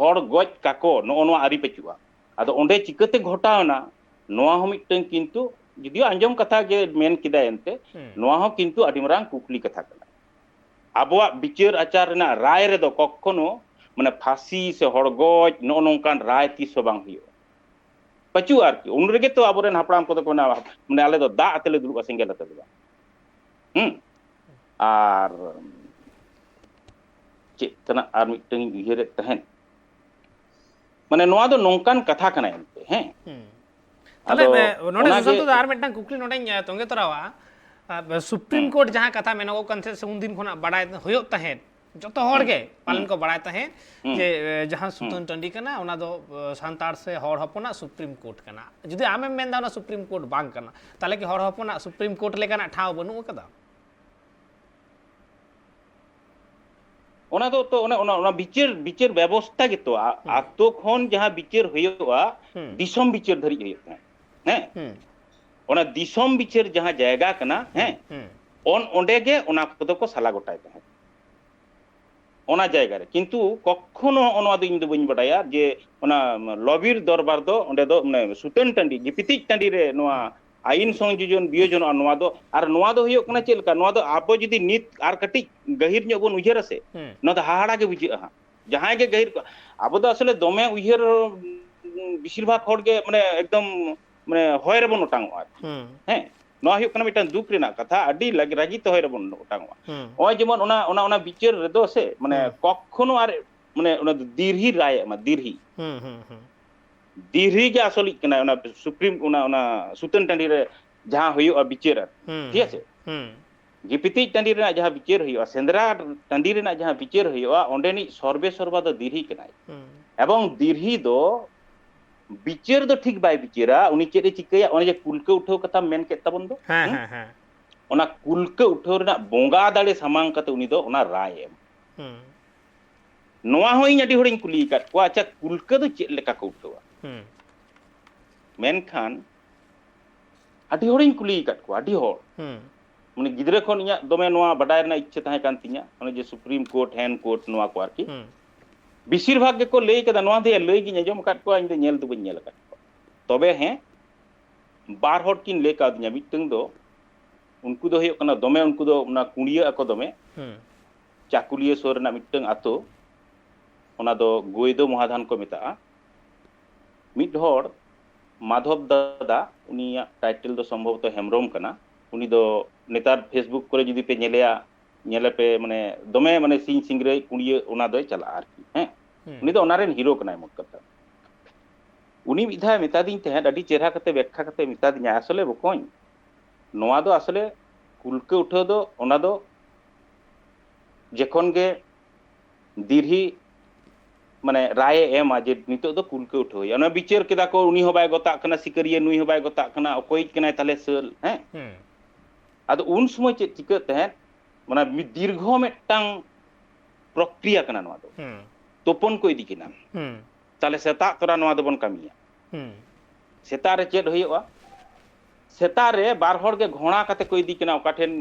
ᱦᱚᱲ ᱜᱚᱡ ᱠᱟᱠᱚ, ᱱᱚᱜᱼᱚ ᱱᱚᱣᱟ ᱟᱹᱨᱤ ᱯᱟᱹᱪᱩᱜᱼᱟ᱾ ᱟᱫᱚ ᱚᱸᱰᱮ ᱪᱤᱠᱟᱹᱛᱮ ᱜᱷᱚᱴᱟᱣ ᱮᱱᱟ, ᱱᱚᱣᱟ ᱦᱚᱸ ᱢᱤᱫᱴᱟᱝ ᱠᱤᱱᱛᱩ, ᱡᱩᱫᱤᱭᱳ ᱟᱸᱡᱚᱢ ᱠᱟᱛᱷᱟ ᱜᱮ ᱢᱮᱱ ᱠᱮᱫᱟᱭ ᱮᱱᱛᱮ, ᱦᱩᱸ ᱱᱚᱣᱟ ᱦᱚᱸ ᱠᱤᱱᱛᱩ ᱟᱹᱰᱤ ᱢᱟᱨᱟᱝ ᱠᱩᱠᱞᱤ ᱠᱟᱛᱷᱟ ᱠᱟᱱᱟ᱾ ᱟᱵᱚᱣᱟᱜ ᱵᱤᱪᱟᱹᱨ ᱟᱪᱟᱨ ᱨᱮᱱᱟᱜ ᱨᱟᱭ ᱨᱮᱫᱚ ᱠᱚᱠᱷᱚᱱᱳ ᱢᱟᱱᱮ ᱯᱷᱟᱹᱥᱤ ᱥᱮ ᱦᱚᱲ ᱜᱚᱡ ᱱᱚᱜᱼᱚ ᱱᱚᱝᱠᱟᱱ ᱨᱟᱭ ᱛᱤᱥ ᱦᱚᱸ ᱵᱟᱝ ᱦᱩᱭᱩᱜᱼᱟ, ᱯᱟᱹᱪᱩᱜᱼᱟ ᱟᱨᱠᱤ᱾ ᱩᱱ ᱨᱮᱜᱮ ᱛᱚ ᱟᱵᱚᱨᱮᱱ ᱦᱟᱯᱲᱟᱢ ᱠᱚᱫᱚ ᱠᱚ ᱢᱮᱱᱟ, ᱢᱟᱱᱮ ᱟᱞᱮ ᱫᱚ ᱫᱟᱜ ᱟᱛᱮ ᱞᱮ ᱫᱩᱲᱩᱵᱼᱟ, ᱥᱮᱸᱜᱮᱞ ᱟᱛᱮ ᱫᱚ ᱵᱟᱝ᱾ ᱦᱩᱸ? ᱟᱨ ᱪᱮᱫ ᱛᱮᱱᱟᱜ ᱟᱨ ᱢᱤᱫᱴᱟᱝ ᱤᱧ ᱩᱭᱦᱟᱹᱨᱮᱫ ᱛᱟᱦᱮᱸᱫ, ᱢᱟᱱᱮ ᱱᱚᱣᱟ ᱫᱚ ᱱᱚᱝᱠᱟᱱ ᱠᱟᱛᱷᱟ ᱠᱟᱱᱟ ᱮᱱᱛᱮ, ᱦᱮᱸ᱾ ᱛᱟᱦᱞᱮ ᱟᱫᱚ ᱮ, ᱱᱚᱰᱮ ᱚᱱᱟᱜᱮ ᱥᱩᱥᱟᱱᱛᱚ ᱫᱟ ᱟᱨ ᱢᱤᱫᱴᱟᱝ ᱠᱩᱠᱞᱤ ᱱᱚᱰᱮᱧ ᱮ, ᱛᱚᱸᱜᱮ ᱛᱚᱨᱟᱣᱟ᱾ ᱥᱩᱯᱨᱤᱢ ᱦᱩᱸ, ᱠᱳᱨᱴ ᱡᱟᱦᱟᱸ ᱠᱟᱛᱷᱟ ᱢᱮᱱᱚᱜᱚᱜ ᱠᱟᱱ ᱛᱟᱦᱮᱸᱫ ᱥᱮ ᱩᱱᱫᱤᱱ ᱠᱷᱚᱱᱟᱜ ᱵᱟᱲᱟᱭ ᱦᱩᱭᱩᱜ ᱛᱟᱦᱮᱸᱫ, ᱡᱚᱛᱚ ᱦᱚᱲ ᱦᱩᱸ, ᱜᱮ ᱯᱟᱞᱮᱱ ᱦᱩᱸ, ᱠᱚ ᱵᱟᱲᱟᱭ ᱛᱟᱦᱮᱸᱫ ᱦᱩᱸ, ᱡᱮ ᱮ, ᱡᱟᱦᱟᱸ ᱦᱩᱸ, ᱥᱩᱛᱟᱹᱱ ᱴᱟᱺᱰᱤ ᱠᱟᱱᱟ, ᱚᱱᱟ ᱫᱚ ᱮ, ᱥᱟᱱᱛᱟᱲ ᱥᱮ ᱦᱚᱲ ᱦᱚᱯᱚᱱᱟᱜ ᱥᱩᱯᱨᱤᱢ ᱠᱳᱨᱴ ᱠᱟᱱᱟ᱾ ᱡᱩᱫᱤ ᱟᱢᱮᱢ ᱢᱮᱱᱫᱟ ᱚᱱᱟ ᱥᱩᱯᱨᱤᱢ ᱠᱳᱨᱴ ᱵᱟᱝ ᱠᱟᱱᱟ, ᱛᱟᱦᱞᱮ ᱠᱤ ᱦᱚᱲ ᱦᱚᱯᱚᱱᱟᱜ ᱥᱩᱯᱨᱤᱢ ᱠᱳᱨᱴ ᱞᱮᱠᱟᱱᱟᱜ ᱴᱷᱟᱶ ᱵᱟᱹᱱᱩᱜ ᱟᱠᱟᱫᱟ? ᱚᱱᱟ ᱫᱚ ᱛᱚ ᱚᱱᱮ ᱚᱱᱟ, ᱚᱱᱟ ᱵᱤᱪᱟᱹᱨ, ᱵᱤᱪᱟᱹᱨ ᱵᱮᱵᱚᱥᱛᱟ ᱜᱮᱛᱚ, ᱟ-, ᱦᱩᱸ᱾ ᱟᱛᱳ ᱠᱷᱚᱱ ᱡᱟᱦᱟᱸ ᱵᱤᱪᱟᱹᱨ ᱦᱩᱭᱩᱜᱼᱟ, ᱦᱩᱸ᱾ ᱫᱤᱥᱚᱢ ᱵᱤᱪᱟᱹᱨ ᱫᱷᱟᱹᱨᱤᱡ ᱦᱩᱭᱩᱜ ᱛᱟᱦᱮᱸᱫ᱾ ᱦᱮᱸ? ᱦᱩᱸ᱾ ᱚᱱᱟ ᱫᱤᱥᱚᱢ ᱵᱤᱪᱟᱹᱨ ᱡᱟᱦᱟᱸ ᱡᱟᱭᱜᱟ ᱠᱟᱱᱟ, ᱦᱮᱸ? ᱦᱩᱸ᱾ ᱚᱱ-, ᱚᱸᱰᱮ ᱜᱮ ᱚᱱᱟ ᱠᱚᱫᱚ ᱠᱚ ᱥᱟᱞᱟ ᱜᱚᱴᱟᱭ ᱛᱟᱦᱮᱸᱫ᱾ ᱚᱱᱟ ᱡᱟᱭᱜᱟ ᱨᱮ᱾ ᱠᱤᱱᱛᱩ ᱠᱚᱠᱷᱚᱱᱳ ᱦᱚᱸᱜᱼᱚ ᱱᱚᱣᱟ ᱫᱚ ᱤᱧ ᱫᱚ ᱵᱟᱹᱧ ᱵᱟᱰᱟᱭᱟ ᱡᱮ ᱚᱱᱟ ᱞᱚᱵᱤᱨ ᱫᱚᱨᱵᱟᱨ ᱫᱚ ᱚᱸᱰᱮ ᱫᱚ, ᱢᱟᱱᱮ, ᱥᱩᱛᱟᱹᱱ ᱴᱟᱺᱰᱤ, ᱜᱤᱯᱤᱛᱤᱡ ᱴᱟᱺᱰᱤ ᱨᱮ ᱱᱚᱣᱟ ᱟᱭᱤᱱ ᱥᱚᱝᱡᱳᱡᱚᱱ ᱵᱤᱭᱳᱡᱚᱱᱚᱜᱼᱟ᱾ ᱱᱚᱣᱟ ᱫᱚ, ᱟᱨ ᱱᱚᱣᱟ ᱫᱚ ᱦᱩᱭᱩᱜ ᱠᱟᱱᱟ ᱪᱮᱫ ᱞᱮᱠᱟ? ᱱᱚᱣᱟ ᱫᱚ ᱟᱵᱚ ᱡᱩᱫᱤ ᱱᱤᱛ ᱟᱨ ᱠᱟᱹᱴᱤᱡ ᱜᱟᱹᱦᱤᱨ ᱧᱚᱜ ᱵᱚᱱ ᱩᱭᱦᱟᱹᱨᱟ ᱥᱮ, ᱦᱩᱸ᱾ ᱱᱚᱣᱟ ᱫᱚ ᱦᱟᱦᱟᱲᱟ ᱜᱮ ᱵᱩᱡᱷᱟᱹᱜᱼᱟ ᱦᱟᱸᱜ᱾ ᱡᱟᱦᱟᱸᱭ ᱜᱮ ᱜᱟᱹᱦᱤᱨ ᱠᱚ, ᱟᱵᱚ ᱫᱚ ᱟᱥᱚᱞᱮ ᱫᱚᱢᱮ ᱩᱭᱦᱟᱹᱨ, ᱩᱸ, ᱵᱮᱥᱤᱨ ᱵᱷᱟᱜᱽ ᱦᱚᱲ ᱜᱮ, ᱢᱟᱱᱮ, ᱮᱠᱫᱚᱢ, ᱢᱟᱱᱮ, ᱦᱚᱭ ᱨᱮᱵᱚᱱ ᱚᱴᱟᱝᱚᱜᱼᱟ ᱟᱨᱠᱤ᱾ ᱦᱩᱸ᱾ ᱦᱮᱸ, ᱱᱚᱣᱟ ᱦᱩᱭᱩᱜ ᱠᱟᱱᱟ ᱢᱤᱫᱴᱟᱝ ᱫᱩᱠ ᱨᱮᱱᱟᱜ ᱠᱟᱛᱷᱟ, ᱟᱹᱰᱤ ᱞᱟᱜ-, ᱨᱟᱹᱜᱤ ᱛᱮ ᱦᱚᱭ ᱨᱮᱵᱚᱱ ᱚᱴᱟᱝᱚᱜᱼᱟ᱾ ᱦᱩᱸ᱾ ᱱᱚᱜᱼᱚᱭ ᱡᱮᱢᱚᱱ ᱚᱱᱟ, ᱚᱱᱟ, ᱚᱱᱟ ᱵᱤᱪᱟᱹᱨ ᱨᱮᱫᱚ ᱥᱮ, ᱢᱟᱱᱮ, ᱦᱩᱸ᱾ ᱠᱚᱠᱷᱚᱱᱳ ᱟᱨ, ᱢᱟᱱᱮ, ᱚᱱᱟ ᱫᱚ ᱫᱤᱨᱦᱤ ᱨᱟᱭ ᱮ ᱮᱢᱟ, ᱫᱤᱨᱦᱤ᱾ ᱦᱩᱸ, ᱦᱩᱸ, ᱦᱩᱸ᱾ ᱫᱤᱨᱦᱤ ᱜᱮ ᱟᱥᱚᱞᱤᱡ ᱠᱟᱱᱟᱭ, ᱚᱱᱟ ᱥᱩᱯᱨᱤᱢ, ᱚᱱᱟ, ᱚᱱᱟ ᱥᱩᱛᱟᱹᱱ ᱴᱟᱺᱰᱤ ᱨᱮ ᱡᱟᱦᱟᱸ ᱦᱩᱭᱩᱜᱼᱟ ᱵᱤᱪᱟᱹᱨ ᱟᱨ, ᱦᱩᱸ, ᱴᱷᱤᱠ ᱟᱪᱷᱮ? ᱦᱩᱸ᱾ ᱜᱤᱯᱤᱛᱤᱡ ᱴᱟᱺᱰᱤ ᱨᱮᱱᱟᱜ ᱡᱟᱦᱟᱸ ᱵᱤᱪᱟᱹᱨ ᱦᱩᱭᱩᱜᱼᱟ, ᱥᱮᱸᱫᱽᱨᱟ ᱴᱟᱺᱰᱤ ᱨᱮᱱᱟᱜ ᱡᱟᱦᱟᱸ ᱵᱤᱪᱟᱹᱨ ᱦᱩᱭᱩᱜᱼᱟ, ᱚᱸᱰᱮᱱᱤᱡ ᱥᱚᱨᱵᱮ ᱥᱚᱨᱵᱟ ᱫᱚ ᱫᱤᱨᱦᱤ ᱠᱟᱱᱟᱭ᱾ ᱦᱩᱸ᱾ ᱮᱵᱚᱝ ᱫᱤᱨᱦᱤ ᱫᱚ ᱵᱤᱪᱟᱹᱨ ᱫᱚ ᱴᱷᱤᱠ ᱵᱟᱭ ᱵᱤᱪᱟᱹᱨᱟ, ᱩᱱᱤ ᱪᱮᱫ ᱮ ᱪᱤᱠᱟᱹᱭᱟ, ᱚᱱᱮ ᱡᱮ ᱠᱩᱞᱠᱟᱹ ᱩᱴᱷᱟᱹᱣ ᱠᱟᱛᱷᱟᱢ ᱢᱮᱱ ᱠᱮᱫ ᱛᱟᱵᱚᱱ ᱫᱚ, ᱦᱮᱸ, ᱦᱩᱸ? ᱦᱮᱸ, ᱦᱮᱸ᱾ ᱚᱱᱟ ᱠᱩᱞᱠᱟᱹ ᱩᱴᱷᱟᱹᱣ ᱨᱮᱱᱟᱜ ᱵᱚᱸᱜᱟ ᱫᱟᱲᱮ ᱥᱟᱢᱟᱝ ᱠᱟᱛᱮ ᱩᱱᱤ ᱫᱚ ᱚᱱᱟ ᱨᱟᱭ ᱮ ᱮᱢᱟ᱾ ᱦᱩᱸ᱾ ᱱᱚᱣᱟ ᱦᱚᱸ ᱤᱧ ᱟᱹᱰᱤ ᱦᱚᱲᱤᱧ ᱠᱩᱞᱤ ᱟᱠᱟᱫ ᱠᱚᱣᱟ, ᱟᱪᱪᱷᱟ, ᱠᱩᱞᱠᱟᱹ ᱫᱚ ᱪᱮᱫ ᱞᱮᱠᱟ ᱠᱚ ᱩᱴᱷᱟᱹᱣᱟ? ᱦᱩᱸ᱾ ᱢᱮᱱᱠᱷᱟᱱ ᱟᱹᱰᱤ ᱦᱚᱲᱤᱧ ᱠᱩᱞᱤ ᱟᱠᱟᱫ ᱠᱚᱣᱟ, ᱟᱹᱰᱤ ᱦᱚᱲ᱾ ᱦᱩᱸ᱾ ᱢᱟᱱᱮ ᱜᱤᱫᱽᱨᱟᱹ ᱠᱷᱚᱱ ᱤᱧᱟᱹᱜ ᱫᱚᱢᱮ ᱱᱚᱣᱟ ᱵᱟᱰᱟᱭ ᱨᱮᱱᱟᱜ ᱤᱪᱪᱷᱟᱹ ᱛᱟᱦᱮᱸ ᱠᱟᱱ ᱛᱤᱧᱟᱹ, ᱚᱱᱮ ᱡᱮ Supreme Court, hand court, ᱱᱚᱣᱟ ᱠᱚ ᱟᱨᱠᱤ᱾ ᱦᱩᱸ᱾ ᱵᱮᱥᱤᱨ ᱵᱷᱟᱜᱽ ᱜᱮᱠᱚ ᱞᱟᱹᱭ ᱠᱟᱫᱟ, ᱱᱚᱣᱟ ᱫᱚᱭᱟ ᱞᱟᱹᱭ ᱜᱤᱧ ᱟᱸᱡᱚᱢ ᱟᱠᱟᱫ ᱠᱚᱣᱟ, ᱤᱧ ᱫᱚ ᱧᱮᱞ ᱫᱚ ᱵᱟᱹᱧ ᱧᱮᱞ ᱟᱠᱟᱫ ᱠᱚᱣᱟ᱾ ᱛᱚᱵᱮ ᱦᱮᱸ, ᱵᱟᱨ ᱦᱚᱲ ᱠᱤᱱ ᱞᱟᱹᱭ ᱠᱟᱣᱫᱤᱧᱟ᱾ ᱢᱤᱫᱴᱟᱝ ᱫᱚ, ᱩᱱᱠᱩ ᱫᱚ ᱦᱩᱭᱩᱜ ᱠᱟᱱᱟ ᱫᱚᱢᱮ, ᱩᱱᱠᱩ ᱫᱚ ᱚᱱᱟ ᱠᱩᱲᱤᱭᱟᱹ ᱟᱠᱚ ᱫᱚᱢᱮ᱾ ᱦᱩᱸ᱾ ᱪᱟᱠᱩᱞᱤᱭᱟᱹ ᱥᱩᱨ ᱨᱮᱱᱟᱜ ᱢᱤᱫᱴᱟᱝ ᱟᱛᱳ, ᱚᱱᱟ ᱫᱚ ᱜᱳᱭᱫᱚ ᱢᱚᱦᱟᱫᱷᱟᱱ ᱠᱚ ᱢᱮᱛᱟᱜᱼᱟ᱾ ᱢᱤᱫ ᱦᱚᱲ ᱢᱟᱫᱷᱚᱵ ᱫᱟᱫᱟ, ᱩᱱᱤᱭᱟᱜ title ᱫᱚ ᱥᱚᱢᱵᱷᱚᱵᱚᱛᱚ ᱦᱮᱢᱵᱨᱚᱢ ᱠᱟᱱᱟ᱾ ᱩᱱᱤ ᱫᱚ ᱱᱮᱛᱟᱨ Facebook ᱠᱚᱨᱮ ᱡᱩᱫᱤ ᱯᱮ ᱧᱮᱞᱮᱭᱟ, ᱧᱮᱞᱮᱯᱮ, ᱢᱟᱱᱮ ᱫᱚᱢᱮ ᱢᱟᱱᱮ ᱥᱤᱧ ᱥᱤᱝᱨᱟᱹᱭ ᱠᱩᱲᱤᱭᱟᱹ ᱚᱱᱟ ᱫᱚᱭ ᱪᱟᱞᱟᱜᱼᱟ ᱟᱨᱠᱤ, ᱦᱮᱸ᱾ ᱦᱩᱸ᱾ ᱩᱱᱤ ᱫᱚ ᱚᱱᱟ ᱨᱮᱱ ᱦᱤᱨᱳ ᱠᱟᱱᱟᱭ ᱢᱳᱴ ᱠᱟᱛᱷᱟ᱾ ᱩᱱᱤ ᱢᱤᱫ ᱫᱷᱟᱣ ᱢᱮᱛᱟᱫᱤᱧ ᱛᱟᱦᱮᱸᱫ, ᱟᱹᱰᱤ ᱪᱮᱦᱨᱟ ᱠᱟᱛᱮ ᱵᱮᱠᱠᱷᱟ ᱠᱟᱛᱮ ᱢᱮᱛᱟᱫᱤᱧᱟ, "ᱟᱥᱚᱞᱮ ᱵᱚᱠᱚᱧ, ᱱᱚᱣᱟ ᱫᱚ ᱟᱥᱚᱞᱮ ᱠᱩᱞᱠᱟᱹ ᱩᱴᱷᱟᱹᱣ ᱫᱚ ᱚᱱᱟ ᱫᱚ ᱡᱚᱠᱷᱚᱱ ᱜᱮ ᱫᱤᱨᱦᱤ ᱢᱟᱱᱮ ᱨᱟᱭᱮ ᱮᱢᱟ ᱡᱮ ᱱᱤᱛᱚᱜ ᱫᱚ ᱠᱩᱞᱠᱟᱹ ᱩᱴᱷᱟᱹᱣ ᱦᱩᱭᱩᱜᱼᱟ, ᱚᱱᱟ ᱵᱤᱪᱟᱹᱨ ᱠᱮᱫᱟ ᱠᱚ, ᱩᱱᱤ ᱦᱚᱸ ᱵᱟᱭ ᱜᱚᱛᱟᱜ ᱠᱟᱱᱟ ᱥᱤᱠᱟᱹᱨᱤᱭᱟᱹ, ᱱᱩᱭ ᱦᱚᱸ ᱵᱟᱭ ᱜᱚᱛᱟᱜ ᱠᱟᱱᱟ, ᱚᱠᱚᱭᱤᱡ ᱠᱟᱱᱟᱭ ᱛᱟᱦᱞᱮ ᱥᱟᱹᱞ?" ᱦᱮᱸ᱾ ᱦᱩᱸ᱾ ᱟᱫᱚ ᱩᱱ ᱥᱚᱢᱚᱭ ᱪᱮᱫ ᱪᱤᱠᱟᱹᱜ ᱛᱟᱦᱮᱸᱫ? ᱚᱱᱟ ᱢᱤᱫ ᱫᱤᱨᱜᱷᱚ ᱢᱤᱫᱴᱟᱝ ᱯᱨᱚᱠᱨᱤᱭᱟ ᱠᱟᱱᱟ ᱱᱚᱣᱟ ᱫᱚ᱾ ᱦᱩᱸ᱾ ᱛᱩᱯᱩᱱ ᱠᱚ ᱤᱫᱤ ᱠᱤᱱᱟ᱾ ᱦᱩᱸ᱾ ᱛᱟᱦᱞᱮ ᱥᱮᱛᱟᱜ ᱛᱚᱨᱟ ᱱᱚᱣᱟ ᱫᱚᱵᱚᱱ ᱠᱟᱹᱢᱤᱭᱟ᱾ ᱦᱩᱸ᱾ ᱥᱮᱛᱟᱜ ᱨᱮ ᱪᱮᱫ ᱦᱩᱭᱩᱜᱼᱟ? ᱥᱮᱛᱟᱜ ᱨᱮ ᱵᱟᱨ ᱦᱚᱲ ᱜᱮ ᱜᱷᱚᱲᱟ ᱠᱟᱛᱮ ᱠᱚ ᱤᱫᱤ ᱠᱤᱱᱟ, ᱚᱠᱟ ᱴᱷᱮᱱ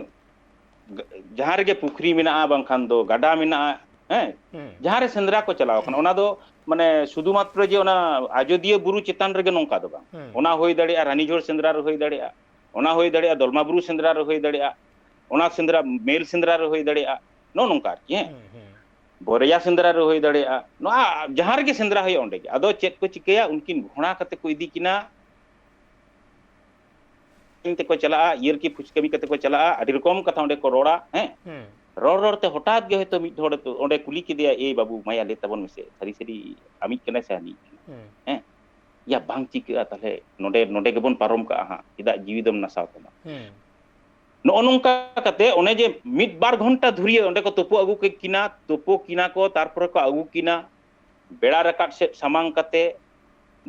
ᱜ-, ᱡᱟᱦᱟᱸ ᱨᱮᱜᱮ ᱯᱩᱠᱷᱨᱤ ᱢᱮᱱᱟᱜᱼᱟ, ᱵᱟᱝᱠᱷᱟᱱ ᱫᱚ ᱜᱟᱰᱟ ᱢᱮᱱᱟᱜᱼᱟ, ᱦᱮᱸ, ᱦᱩᱸ᱾ ᱡᱟᱦᱟᱸ ᱨᱮ ᱥᱮᱸᱫᱽᱨᱟ ᱠᱚ ᱪᱟᱞᱟᱣ ᱠᱟᱱᱟ, ᱚᱱᱟ ᱫᱚ ᱢᱟᱱᱮ ᱥᱩᱫᱷᱩ ᱢᱟᱛᱨᱚ ᱡᱮ ᱚᱱᱟ ᱟᱡᱚᱫᱤᱭᱟᱹ ᱵᱩᱨᱩ ᱪᱮᱛᱟᱱ ᱨᱮᱜᱮ ᱱᱚᱝᱠᱟ ᱫᱚ ᱵᱟᱝ᱾ ᱦᱩᱸ᱾ ᱚᱱᱟ ᱦᱩᱭ ᱫᱟᱲᱮᱭᱟᱜᱼᱟ ᱨᱟᱱᱤᱡᱷᱳᱲ ᱥᱮᱸᱫᱽᱨᱟ ᱨᱮ ᱦᱩᱭ ᱫᱟᱲᱮᱭᱟᱜᱼᱟ, ᱚᱱᱟ ᱦᱩᱭ ᱫᱟᱲᱮᱭᱟᱜᱼᱟ ᱫᱚᱞᱢᱟ ᱵᱩᱨᱩ ᱥᱮᱸᱫᱽᱨᱟ ᱨᱮ ᱦᱩᱭ ᱫᱟᱲᱮᱭᱟᱜᱼᱟ, ᱚᱱᱟ ᱥᱮᱸᱫᱽᱨᱟ ᱢᱮᱞ ᱥᱮᱸᱫᱽᱨᱟ ᱨᱮ ᱦᱩᱭ ᱫᱟᱲᱮᱭᱟᱜᱼᱟ, ᱱᱚᱜᱼᱚ ᱱᱚᱝᱠᱟ ᱟᱨᱠᱤ, ᱦᱮᱸ᱾ ᱦᱩᱸ, ᱦᱩᱸ᱾ ᱵᱚᱨᱭᱟ ᱥᱮᱸᱫᱽᱨᱟ ᱨᱮ ᱦᱩᱭ ᱫᱟᱲᱮᱭᱟᱜᱼᱟ, ᱱᱚᱣᱟ ᱡᱟᱦᱟᱸ ᱨᱮᱜᱮ ᱥᱮᱸᱫᱽᱨᱟ ᱦᱩᱭᱩᱜᱼᱟ ᱚᱸᱰᱮ ᱜᱮ᱾ ᱟᱫᱚ ᱪᱮᱫ ᱠᱚ ᱪᱤᱠᱟᱹᱭᱟ, ᱩᱱᱠᱤᱱ ᱜᱷᱚᱲᱟ ᱠᱟᱛᱮ ᱠᱚ ᱤᱫᱤ ᱠᱤᱱᱟ, ᱛᱮᱠᱚ ᱪᱟᱞᱟᱜᱼᱟ, ᱤᱭᱟᱹᱨᱠᱤ ᱯᱷᱩᱪᱠᱟᱹᱢᱤ ᱠᱟᱛᱮ ᱠᱚ ᱪᱟᱞᱟᱜᱼᱟ, ᱟᱹᱰᱤ ᱨᱚᱠᱚᱢ ᱠᱟᱛᱷᱟ ᱚᱸᱰᱮ ᱠᱚ ᱨᱚᱲᱟ, ᱦᱮᱸ᱾ ᱦᱩᱸ᱾ ᱨᱚᱲ ᱨᱚᱲ ᱛᱮ ᱦᱚᱴᱟᱛ ᱜᱮ ᱦᱚᱭᱛᱳ ᱢᱤᱫ ᱦᱚᱲ ᱚᱸᱰᱮ ᱠᱩᱞᱤ ᱠᱮᱫᱮᱭᱟ, "ᱮᱭ ᱵᱟᱹᱵᱩ, ᱢᱟᱭᱟ ᱞᱟᱹᱭ ᱛᱟᱵᱚᱱ ᱢᱮᱥᱮ, ᱥᱟᱹᱨᱤ ᱥᱟᱹᱨᱤ ᱟᱢᱤᱡ ᱠᱟᱱᱟᱭ ᱥᱮ ᱦᱟᱹᱱᱤᱡ ᱠᱟᱱᱟᱭ?" ᱦᱩᱸ᱾ ᱦᱮᱸ? "ᱭᱟ ᱵᱟᱝ ᱪᱤᱠᱟᱹᱜᱼᱟ, ᱛᱟᱦᱞᱮ ᱱᱚᱰᱮ, ᱱᱚᱰᱮ ᱜᱮᱵᱚᱱ ᱯᱟᱨᱚᱢ ᱠᱟᱜᱼᱟ ᱦᱟᱸᱜ, ᱪᱮᱫᱟᱜ ᱡᱤᱣᱤ ᱫᱚᱢ ᱱᱟᱥᱟᱣ ᱛᱟᱢᱟ?" ᱦᱩᱸ᱾ ᱱᱚᱜᱼᱚ ᱱᱚᱝᱠᱟ ᱠᱟᱛᱮ ᱚᱱᱮ ᱡᱮ ᱢᱤᱫ ᱵᱟᱨ ᱜᱷᱚᱱᱴᱟ ᱫᱷᱩᱨᱤᱭᱟᱹ ᱚᱸᱰᱮ ᱠᱚ ᱛᱩᱯᱩ ᱟᱹᱜᱩ ᱠᱮᱫ ᱠᱤᱱᱟ, ᱛᱩᱯᱩ ᱠᱤᱱᱟ ᱠᱚ, ᱛᱟᱨᱯᱚᱨᱮ ᱠᱚ ᱟᱹᱜᱩ ᱠᱤᱱᱟ᱾ ᱵᱮᱲᱟ ᱨᱟᱠᱟᱵ ᱥᱮᱫ ᱥᱟᱢᱟᱝ ᱠᱟᱛᱮ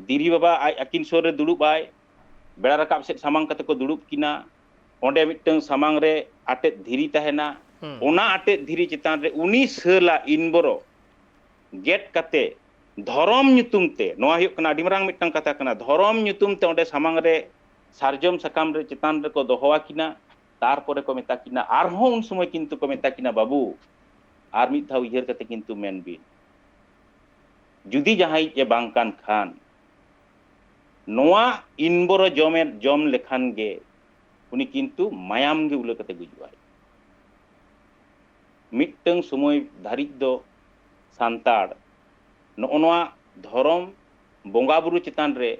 ᱫᱤᱨᱦᱤ ᱵᱟᱵᱟ ᱟᱡ ᱟᱹᱠᱤᱱ ᱥᱩᱨ ᱨᱮ ᱫᱩᱲᱩᱵ ᱟᱭ, ᱵᱮᱲᱟ ᱨᱟᱠᱟᱵ ᱥᱮᱫ ᱥᱟᱢᱟᱝ ᱠᱟᱛᱮ ᱠᱚ ᱫᱩᱲᱩᱵ ᱠᱤᱱᱟ᱾ ᱚᱸᱰᱮ ᱢᱤᱫᱴᱟᱝ ᱥᱟᱢᱟᱝ ᱨᱮ ᱟᱴᱮᱫ ᱫᱷᱤᱨᱤ ᱛᱟᱦᱮᱱᱟ, ᱦᱩᱸ᱾ ᱚᱱᱟ ᱟᱴᱮᱫ ᱫᱷᱤᱨᱤ ᱪᱮᱛᱟᱱ ᱨᱮ ᱩᱱᱤ ᱥᱟᱹᱞᱟ ᱤᱱᱵᱚᱨᱚ ᱜᱮᱫ ᱠᱟᱛᱮ ᱫᱷᱚᱨᱚᱢ ᱧᱩᱛᱩᱢ ᱛᱮ, ᱱᱚᱣᱟ ᱦᱩᱭᱩᱜ ᱠᱟᱱᱟ ᱟᱹᱰᱤ ᱢᱟᱨᱟᱝ ᱢᱤᱫᱴᱟᱝ ᱠᱟᱛᱷᱟ ᱠᱟᱱᱟ, ᱫᱷᱚᱨᱚᱢ ᱧᱩᱛᱩᱢ ᱛᱮ ᱚᱸᱰᱮ ᱥᱟᱢᱟᱝ ᱨᱮ ᱥᱟᱨᱡᱚᱢ ᱥᱟᱠᱟᱢ ᱨᱮ ᱪᱮᱛᱟᱱ ᱨᱮᱠᱚ ᱫᱚᱦᱚ ᱟᱹᱠᱤᱱᱟ, ᱛᱟᱨᱯᱚᱨᱮ ᱠᱚ ᱢᱮᱛᱟ ᱠᱤᱱᱟ, ᱟᱨᱦᱚᱸ ᱩᱱ ᱥᱚᱢᱚᱭ ᱠᱤᱱᱛᱩ ᱠᱚ ᱢᱮᱛᱟ ᱠᱤᱱᱟ, "ᱵᱟᱹᱵᱩ, ᱟᱨ ᱢᱤᱫ ᱫᱷᱟᱣ ᱩᱭᱦᱟᱹᱨ ᱠᱟᱛᱮ ᱠᱤᱱᱛᱩ ᱢᱮᱱ ᱵᱤᱱ, ᱡᱩᱫᱤ ᱡᱟᱦᱟᱸᱭᱤᱡ ᱮ ᱵᱟᱝ ᱠᱟᱱ ᱠᱷᱟᱱ, ᱱᱚᱣᱟ ᱤᱱᱵᱚᱨᱚ ᱡᱚᱢᱮ, ᱡᱚᱢ ᱞᱮᱠᱷᱟᱱ ᱜᱮ ᱩᱱᱤ ᱠᱤᱱᱛᱩ ᱢᱟᱭᱟᱢ ᱜᱮ ᱩᱞᱟᱹ ᱠᱟᱛᱮ ᱜᱩᱡᱩᱜᱼᱟᱭ᱾" ᱢᱤᱫᱴᱟᱝ ᱥᱚᱢᱚᱭ ᱫᱷᱟᱹᱨᱤᱡ ᱫᱚ ᱥᱟᱱᱛᱟᱲ ᱱᱚᱜᱼᱚ ᱱᱚᱣᱟ ᱫᱷᱚᱨᱚᱢ, ᱵᱚᱸᱜᱟ ᱵᱩᱨᱩ ᱪᱮᱛᱟᱱ ᱨᱮ